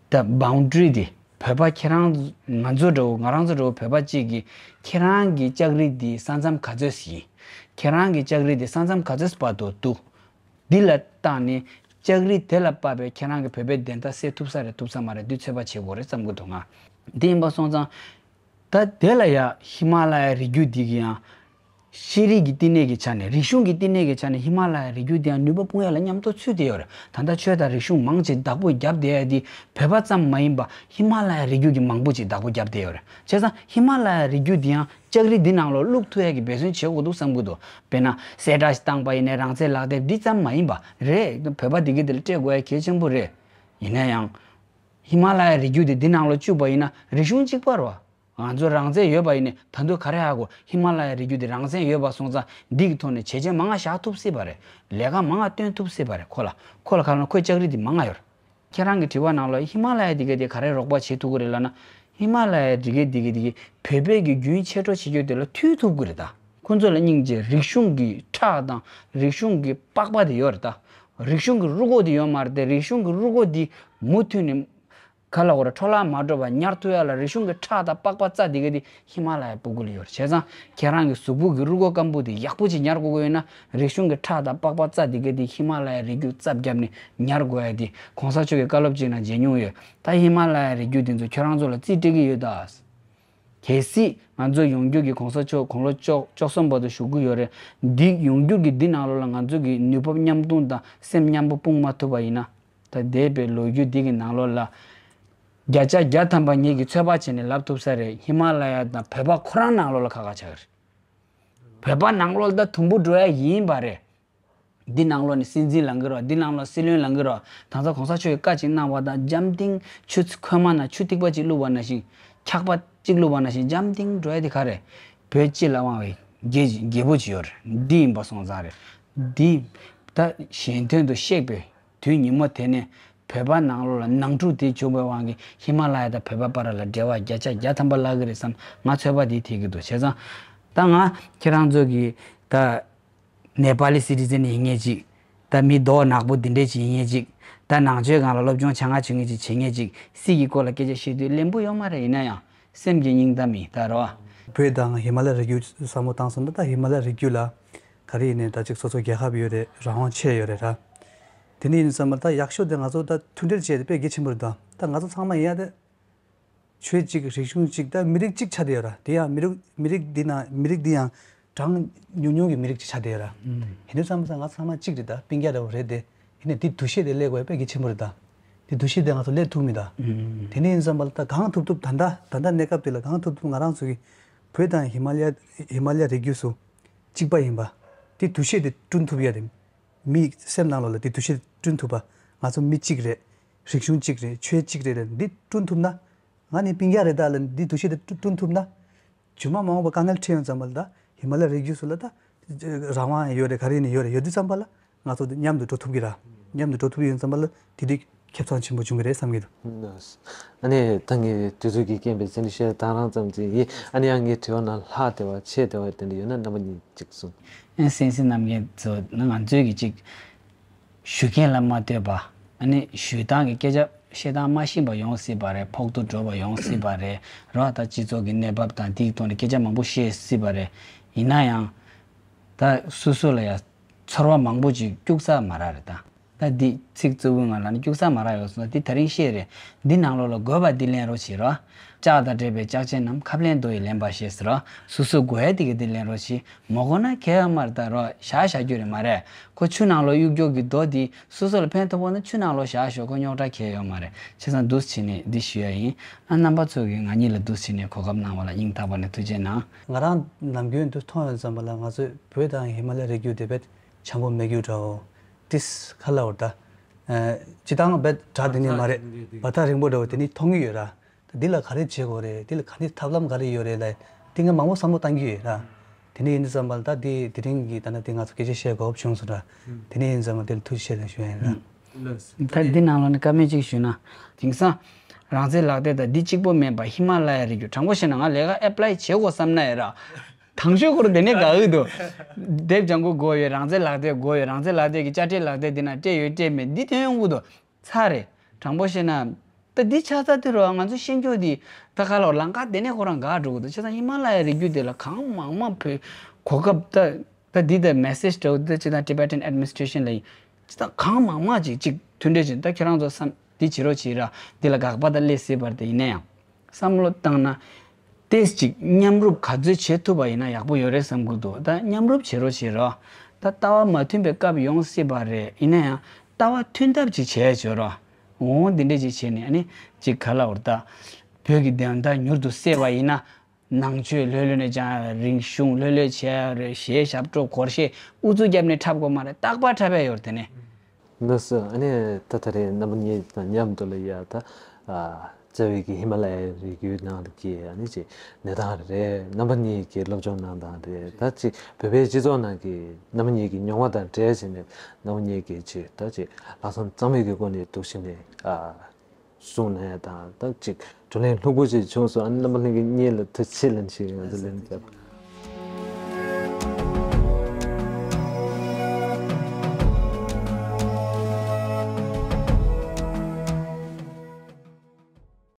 ད་བའུན་ཌ་རི་དེ། བོད་པ་ཁྱེད་རང་ང་ཚོ་འདྲ་བོ་ང་རང་ཚོ་འདྲ་བོ་བོད་པ་གཅིག་གིས་ཁྱེད་རང་གི་ལྕགས་རི་འདི་ས་མཚམས་ག་ཚོད་ཡིན། ཁྱེད་རང་གི་ལྕགས་རི་འདི་ས་མཚམས་ག་ཚོད་བར་དུ་འདུག་འདི་ལ་བརྟགས་ནས་ལྕགས་རི་དེ་ལ་དཔག་པའི་ཁྱེད་རང་གི་བོད་པའི་བདེན་མཐའ་གསལ་ཐུབ་ས་རེད་ཐུབ་ས་མ་རེད་འདི་ཚོད་དཔག་བྱེད་དགོས་རེད་བསམ་གྱི་འདུག་ང་། འདི་ཡིན་པ་སོང་ཙང་། ད་དེ་ལ་ཡ་ཧི་མ་ལ་ཡའི་རི་རྒྱུད་འདི་གི་ཡང་། ཤེས་རིག་གི་བསྟི་གནས་ཀྱི་ཆ་ནས། རིག་གཞུང་གི་བསྟི་གནས་ཀྱི་ཆ་ནས་ཧི་མ་ལ་ཡའི་རི་རྒྱུད་འདི་ཡང་ནུས་པ་སྤུངས་ཡ་ལ་མཉམ་དུ་ཚུད་བསྡད་ཡོད་རེད། ད་ལྟ་ཆོས་དང་རིག་གཞུང་མང་ཆེ་བདག་པོ་རྒྱབ་བསྡད་ཡ་འདི་བོད་པ་ཙམ་མ་ཡིན་པ་ཧི་མ་ལ་ཡའི་རི་རྒྱུད་ཀྱི་མང་པོ་ཅིག་བདག་པོ་རྒྱབ་བསྡད་ཡོད་རེད། བྱས་ཙང་ཧི་མ་ལ་ཡའི་རི་རྒྱུད་འདི་ཡང་ལྕགས་རི་འདི་ནང་ལོགས་བླུག་ཐུབ་ཡ་གི་འབད་བརྩོན་བྱེད་དགོས་འདུག་བསམ་གྱི་འདུག་དཔེར་ན་གསལ་བསྒྲགས་ཤིག་བཏང་པ་ཡིན་ནའི་རང་བཙན་ལག་དེབ་འདི་ཙམ་མ་ཡིན་པ་རེད། བོད་པ་འདི་གི་འདི་ལ་སྤྲད་དགོས་ཡ་གལ་ཆེན་པོ་རེད། ཡིན་ན་ཡང་། ཧི་མ་ལ་ཡའི་རི་རྒྱུད་འདི་འདི་ནང་ལོགས་བཅུག་པ་ཡིན་ན་རིག་གཞུང་གཅིག་པ་རེད་བ། ང་ཚོ་རང་བཙན་ཡོད་པ་ཡིན་ནའི་ད་དུང་ག་རེ་ཧ་གོ། ཧི་མ་ལ་ཡའི་རི་རྒྱུད་འདི་རང་བཙན་ཡོད་པ་སོང་ཙང་འདི་གི་ཐོག་ནས་བྱས་རྗེས་མང་ང་བཞག་ཐུབ་སྲིད་པ་རེད། ལས་ཀ་མང་ང་བཏོན་ཐུབ་སྲིད་པ་རེད། ཁོ་ལ་ཁོ་ལ་ག་རེ་ན་ཁོའི་ལྕགས་རི་འདི་མང་ང་ཡོད་རེད། ཁྱེད་རང་གི་དྲི་བ་ནང་ལོགས་ཧི་མ་ལ་ཡའི་འདི་ག་འདི་ག་རེ་རོགས་པ་བྱེད་ཐུབ་ཀྱི་རེད་ལབ་ན། ཧི་མ་ལ་ཡའི་འདི་ག་འདི་ག་འདི་ག་བོད་པའི་གི་རྒྱུན་ཆད་འགྲོ་བྱེད་རྒྱུ་དེ་ལ་མཐུད་ཐུབ་ཀྱི་རེད་ད། ཁོ་ཚོ་ལ་སྙིང་རྗེ་རིག་གཞུང་གི་ཁྲག་དང་རིག་གཞུང་གི་པགས་པ་དེ་ཡོད་རེད་ད། རིག་གཞུང་གི་རུས་ཁོག་དེ་ཡོད་མ་རེད་དེ། རིག་གཞུང་གི་རུས་ཁོག་དེ་མུ་མཐུད་ནས་ག་ལ་འོ་ར་འཕྲོ་བརླག་མ་འགྲོ་བར་ཉར་ཐུབ་ཡ་ལ་རིག་གཞུང་གི་ཁྲག་དང་པགས་པ་རྩ་དེ་ག་དེ་ཧི་མ་ལ་ཡའི་སྤུ་གུ་ལ་ཡོད་རེད། བྱས་ཙང་ཁྱེད་རང་གི་གཟུགས་པོ་གི་རུས་ཁོག་སྐམ་པོ་དེ་ཡག་པོ་ཅིག་ཉར་དགོས་ཀྱི་ཡོད་ན་རིག་གཞུང་གི་ཁྲག་དང་པགས་པ་རྩ་དེ་ག་དེ་ཧི་མ་ལ་ཡའི་རི་རྒྱུད་རྩ་བརྒྱབ་ནས་ཉར་དགོས་ཡ་དེ་གོང་ས་མཆོག་གི་བཀའ་སློབ་ཅིག་ནང་མཇལ་མྱོང་ཡོད། ད་ཧི་མ་ལ་ཡའི་རི་རྒྱུད་དེ་ཚོ་ཁྱོད་རང་ཚོ་ལ་རྩིས་སྤྲད་ཀྱི་ཡོད་ད། གལ་སྲིད་ང་ཚོ་ཡོང་རྒྱུ་གི་གོང་ས་མཆོག་དགུང་ལོ་བཅུ་བཅུ་གསུམ་བར་དུ་བཞུགས་ཀྱི་ཡོད་རེད། འདི་ཡོང་རྒྱུ་གི་འདི་ནང་ལོགས་ལ་ང་ཚོ་གི་ནུས་པ་མཉམ་སྤུངས་དང་སེམས་མཉམ་པོ་སྤུངས་མ་ཐུབ་པ་ཡིན་ན། ད་འདས་པའི་ལོ་རྒྱུས་འདི་གི་ནང་ལོགས་ལ་ བརྒྱ་ཆ་བརྒྱ་ཐམ་པ་ངེད་ཀྱིས་ཚོད་དཔག་བྱས་ནས་ལབ་ཐུབ་ས་རེད། ཧི་མ་ལ་ཡ་དང་བོད་པ་ཁོ་རང་ནང་ལོགས་ལ་ཁག་ཁག་ཆགས་ཀྱི་རེད། བོད་པ་ནང་ལོགས་ལ་ད་དུམ་བུ་འགྲོ་ཡ་ཡིན་པ་རེད། འདི་ནང་ལོགས་ནས་སྲིད་འཛིན་ལངས་ཀྱི་རེད། འདི་ནང་ལོགས་སྲིད་བློན་ལངས་ཀྱི་རེད། དེང་སང་གོང་ས་མཆོག་གིས་བཀའ་གཅིག་གནང་བ་དང་འཇམ་ཐིང་ཆུ་ཚ་ཁོལ་མ་ནང་ཆུ་ཐིགས་པ་གཅིག་བླུགས་པ་ནང་བཞིན། འཁྱག་པ་གཅིག་བླུགས་པ་ནང་བཞིན་འཇམ་ཐིང་འགྲོ་ཡ་དེ་ག་རེད། བོད་སྤྱི་ལ་དབང་བའི་རྒྱལ་རྒྱལ་པོ་ཅིག་ཡོད་རེད། འདི་ཡིན་པ་སོང་ཙང་རེད། འདི་ད་གཞན་དོན་དུ་གཤེགས་པའི་དུས་ཉིན་མོ་དེ་ནས་བོད་པ་ནང་ལོགས་ལ་ནང་འཁྲུག་དེ་བྱུང་བའི་དབང་གིས་ཧི་མ་ལ་ཡ་དང་བོད་པ་བར་ལ་འབྲེལ་བ་བརྒྱ་ཆ་བརྒྱ་ཐམ་པ་བརླག་གི་རེད་བསམ། ང་ཚོད་དཔག་དེ་ཐེབས་ཀྱི་འདུག་བྱས་ཙང་ད་ང་ཁྱེད་རང་ཚོ་གིས་ད་ནེ་པ་ལི་སི་ཊི་ཛན་ཡིན་མཁན་ཅིག་ད་མི་མདོག་ནག་པོ་འདི་འདྲས་ཅིག་ཡིན་མཁན་ཅིག་ད་ནང་ཆོས་སྒང་ལ་སློབ་སྦྱོང་བྱ་ང་བྱེད་མཁན་ཅིག་བྱེད་མཁན་ཅིག་སྲིད་ཀྱི་སྐོར་ལ་སྐད་ཆ་བཤད་དུས་ལན་པོ་ཡོད་མ་རེད། ཡིན་ན་ཡང་སེམས་ཀྱི་སྙིང་གཏམ་ཡིན་ད་རོ། བོད་དང་ཧི་མ་ལ་རི་རྒྱུད་བསམ་བློ་བཏང་སོང་ན། ད་ཧི་མ་ལ་རི་རྒྱུད་ལ་ག་རེ་ཡིན་ནའི་ད་ཅིག་སོ་སོ་རྒྱལ་ཁབ་ཡོད་རེད། རང་དབང་ཆེ་ཡོད་རེད་ར། དེ་ནས་ཡིན་ཙམ་པ་ད་ཡག་ཤོས་དེ་ང་ཚོ་ད་མཐུན་སྒྲིལ་བྱས་ཏེ་དཔེ་གལ་ཆེན་པོ་རེད། ད་ད་ང་ཚོ་ཚང་མ་ཡིན་ཡ་དེ་ཆོས་གཅིག་རིག་གཞུང་གཅིག་ད་མི་རིགས་གཅིག་ཆགས་བསྡད་ཡོད་ར། དེ་ཡང་མི་རིགས་མི་རིགས་འདི་ན་མི་རིགས་འདི་ཡང་གྲངས་ཉུང་ཉུང་གི་མི་རིགས་གཅིག་ཆགས་བསྡད་ཡོད་ར། ཡིན་དུས་ཙམ་པ་ད་ང་ཚོ་ཚང་མ་གཅིག་རེད། ད་སྤུན་ཀྱག་འདྲ་བོ་རེད་དེ། ཡིན་ནའི་འདི་འདུ་ཤེས་དེ་སླེབས་དགོས་དཔེ་གལ་ཆེན་པོ་རེད་ད། འདི་འདུ་ཤེས་དེ་ང་ཚོ་སླེབས་ཐུབ་མེད་ད། དེ་ནས་ཡིན་ཙམ་པ་ལ་ད་གང་ཐུབ་ཐུབ་ད་ལྟ་ད་ལྟ་གནས་སྐབས་དེ་ལ་གང་ཐུབ་ཐུབ་ང་རང་ཚོ་གི་བོད་དང་ཧི་མ་ལ་ཡ་ཧི་མ་ལ་ཡ་རི་རྒྱུད་སུ་གཅིག་པ་ཡིན་པ། འདི་འདུ་ཤེས་དེ་བསྐྲུན་ཐུབ་ཡ་དེ། མི་སེམས་ནང་ལོགས་ལ་འདི་འདུ་ཤེས་བསྐྲུན་ཐུབ་པ། ང་ཚོ་མི་གཅིག་རེད། རིག་གཞུང་གཅིག་རེད། ཆོས་གཅིག་རེད་ལབ་འདི་བསྐྲུན་ཐུབ་ན། ང་ནི་སྤུན་ཀྱག་རེད་ད་ལབ་འདི་འདུ་ཤེས་དེ་བསྐྲུན་ཐུབ་ན། རྗེས་མ་མ་འོངས་པ་དཀའ་ངལ་འཕྲད་ཡོང་ཙམ་པ་ལ་ད་ཧི་མ་ལ་ཡ་རི་རྒྱུད་སུ་ལ་ད་རང་དབང་ཡོད་རེད། ག་རེ་ནས་ཡོད་རེད། ཡོད་དུས་ཙམ་པ་ལ་ང་ཚོ་འདི་མཉམ་དུ་འགྲོ་ཐུབ་ཀྱི་ར། མཉམ་དུ་འགྲོ་ཐུབ་ཡོང་ཙམ་པ་ལ་དེ་དུས་ཁེ་བཟང་ཆེན་པོ་བྱུང་གི་རེད་བསམ་གྱི་འདུག་ཨ་ནི་ད་ངས་དུས་ཚོད་ཀྱི་རྐྱེན་པས་ཚེ་འདི་བཤད་དང་རང་ཙམ་ཅིག་ཡིན། ཨ་ནི་ཡང་ངའི་དྲི་བ་ནང་ལྷག་བསྡད་པ་ཆད་བསྡད་པ་དེ་འདྲ་ཡོད་ན་རྣམ་པ་གཉིས་ཅིག་གསུངས། ཨ་སེང་སེང་རྣམ་རྒྱལ་ཚོ་ནི་ང་ཚོས་ཀྱི་ཅིག་ཞུ་མཁན་ལ་མ་ལྟོས་པ། ཨ་ནི་ཞུ་སྟངས་ཀྱི་སྐད་ཆ་བཤད་སྟངས་མ་ཤེས་པ་ཡོང་སྲིད་པ་རེད། ཕོག་ཐུག་འགྲོ་བ་ཡོང་སྲིད་པ་རེད། རོ། ད་སྤྱི་ཚོགས་ཀྱི་གནས་བབ་དང་དེའི་ཐོག་ནས་སྐད་ཆ་མང་པོ་བཤད་སྲིད་པ་རེད། ཡིན་ན་ཡང་། ད་སོ་སོ་ལ་ཡ་ཚོར་བ་མང་པོ་ཅིག་སྐྱུག་ས་མ་རག་རེད་ད། ད་འདི་ཚིག་གཙོ་བོའི་ངང་ལ་ནི་སྐྱུག་ས་མ་རག་ཡོད་སོང་། འདི་ད་རིང་བཤད་རེད། འདི་ནང་ལོགས་ལ་དགོས་པ་འདི་ལེན་རོགས་བྱེད་རོགས། ལྕགས་དང་འདྲེས་པའི་ལྕགས་ཆས་རྣམས། ཁབ་ལེན་རྡོ་ཡིས་ལེན་པར་ཤེས་ཟེར་རོགས། སོ་སོ་དགོས་ཡ་དེ་ག་འདི་ལེན་རོགས་བྱེད། མ་དགོས་ན་གལ་ཡོད་མ་རེད་ད་རོགས། བཞག་བཞག་རྒྱུ་རེད་མ་རེད། ཁོ་ཆུ་ནང་ལོགས་གཡུག་རྒྱུ་གི་རྡོ་འདི་སོ་སོ་ལ་ཕན་ཐོགས་ན་ཆུ་ནང་ལོགས་བཞག་ཤོག་ཁོ་རྙོག་དྲ་གལ་ཡོད་མ་རེད། བྱས་ཙང་འདུག་སེ་བྱས་ནས་འདི་ཞུ་ཡ་ཡིན། ཨ་རྣམ་པ་ཚོ་གིས་ང་གཉིས་ལ་འདུག་སེ་བྱས་ནས་གོ་སྐབས་གནང་བ་ལ་སྙིང་ཐག་པ་ནས་ཐུགས་རྗེ་གནང་། ང་རང་ནམ་རྒྱུན་དུ་མཐོང་ཡོང་ཙམ་པ་ལ་ང་ཚོས་བོད་དང་ཧི་མ་ལ་ཡའི་རི་རྒྱུད་དེ་བས་བྱང་པོ་མེད་རྒྱུ་འདྲ་བོ། ཏིས་ཁ་ལ་འོར་ད། སྤྱི་བཏང་བས་གྲ་དེ་ནི་མ་རེད། བར་ཐག་རིང་པོ་འདྲ་བོ་དེ་ནི་མཐོང་གི་ཡོད་ར། ད་འདི་ལ་ག་རེ་བྱེད་དགོས་རེད། འདི་ལ་ག་འདྲ་ཐབས་ལམ་ག་རེ་ཡོད་རེད་ལ། དེ་ངས་མང་པོ་བསམ་བློ་བཏང་གི་ཡོད་ར། དེ་ནས་ཡིན་དུས་ཙམ་པ་ལ་ད་དེ་དེ་རིང་གི་ད་ནི་དེ་ང་ཚོ་སྐད་ཆ་བཤད་དགོས་བྱུང་སོང་ར། དེ་ནས་ཡིན་ཙམ་པ་དེ་ལ་ཐུགས་རྗེ་ཆེ་ཞུ་ཡ་ཡིན་ར། ད་འདི་ནང་ལོགས་ནས་བཀའ་མོལ་གཅིག་ཞུས་ན། དེང་སང་རང་བཙན་ལག་དེབ་དང་འདི་གཅིག་པོ་མིན་པ་ཧི་མ་ལ་ཡའི་རི་རྒྱུད། དྲང་པོ་བཤད་ན་ང་ལས་ཀ་ཨེ་པ་ལའི་བྱེད་དགོས་བསམ་ན་ཡིན་ར། དང་ཤོས་སྐོར་དེ་ནས་དགའ་གི་འདུག་དེབ་ལྗང་ཁུ་དགོས་ཡོད། རང་བཙན་ལག་དེབ་དགོས་ཡོད། རང་བཙན་ལག་དེབ་ཀྱི་དཔྱ་ཁྲལ་ལག་དེབ་དེ་ན་སྤྲད་ཡོད་སྤྲད་མེད་འདི་ཐོན་ཡོང་གི་འདུག་ཚར་རེད། དྲང་པོ་བཤད་ན། ད་འདི་ཆགས་ཚར་དུས་རོ་ང་ཚོ་ཤེས་རྒྱུ་འདི་ད་ག་ལོ་ལམ་ཁ་དེ་ནས་ཁོ་རང་འགག་འགྲོ་གི་འདུག་བྱས་ཙང་ཧི་མ་ལ་ཡའི་རི་རྒྱུད་དེ་ལ་གང་མང་མང་བོད་གོ་སྐབས་ད་ད་འདི་ད་མེ་སེ་ཇི་འདྲ་བོ་འདི་ཅི་ད་Tibetan administration ལ་ཡིན། ཅི་ད་གང་མང་མང་ཅིག་ཅིག་མཐུན་འབྲེལ་བྱེད། ད་ཁྱེད་རང་ཚོ་བསམ་འདི་བྱེད་རོགས་བྱེད་ར། འདི་ལ་དགག་པ་ད་སླེབས་སྲིད་པ་རེད། ད་ཡིན་ན་ཡང་། བསམ་བློ་བཏང་ན། ཏེས་ཅིག་མཉམ་རུབ་ག་ཚོད་བྱེད་ཐུབ་པ་ཡིན་ན་ཡག་པོ་ཡོད་རེད་བསམ་གི་འདུག་ད་མཉམ་རུབ་བྱེད་རོགས་བྱེད་རོགས། ད་ལྟ་བ་མ་མཐུན་པའི་སྐབས་ཡོང་སྲིད་པ་རེད། ཡིན་ན་ཡང་ལྟ་བ་མཐུན་ཐབས་ཅིག་བྱས་བྱོས་རོགས། འོང་འདི་འདྲས་ཅིག་བྱས་ནས་ཨ་ནི་ཅིག་ག་ལ་འོར་ད། བོད་ཀྱི་བདེན་མཐའ་མྱུར་དུ་གསལ་བ་ཡིན་ན། ནང་ཆོས་ལྷོད་ལྷོད་ནས་སྦྱང་། རིག་གཞུང་ལྷོད་ལྷོད་བྱས་རེད། གཞས་ཞབས་བྲོ་སྒོར་གཞས་ཨུ་ཚུགས་བརྒྱབ་ནས་འཁྲབ་དགོས་མ་རེད། རྟག་པར་འཁྲབ་ཡ་ཡོད་རེད་དེ་ནས། ལགས་སོ། ཨ་ནི་ད་ད་རེས་རྣམ་པ་གཉིས་དང་མཉམ་དུ་ལ་ཡ་ད་ཨ་རྩ་བའི་གི་ཧི་མ་ལ་ཡའི་རི་རྒྱུད་ནང་གི་ཨ་ནི་ཅིག་གནས་སྟངས་རེད། རྣམ་པ་གཉིས་ཀྱི་སློབ་སྦྱོང་གནང་སྟངས་རེད། ད་ཅིག་བོད་པའི་སྤྱི་ཚོགས་ནང་གི་རྣམ་པ་གཉིས་ཀྱི་མྱོང་བ་དང་འབྲེལ་བྱས་ནས་རྣམ་པ་གཉིས་ཀྱི་ཅིག་ད་ཅིག་ལྷག་བསམ་གཙང་མའི་གི་སྒོ་ནས་འདུག་སེ་ནས་ཨ་གསུངས་ནས་དང་ད་ཅིག་བགྲོ་གླེང་ལྷུག་པོ་ཅིག་བྱུང་སོང་། ཨ་ནི་རྣམ་པ་གཉིས་ཀྱི་གཉིས་ལ་ཐུགས་རྗེ་ཆེ་ལན་ཞིག་ང་ཚོ་ལན་བརྒྱབ།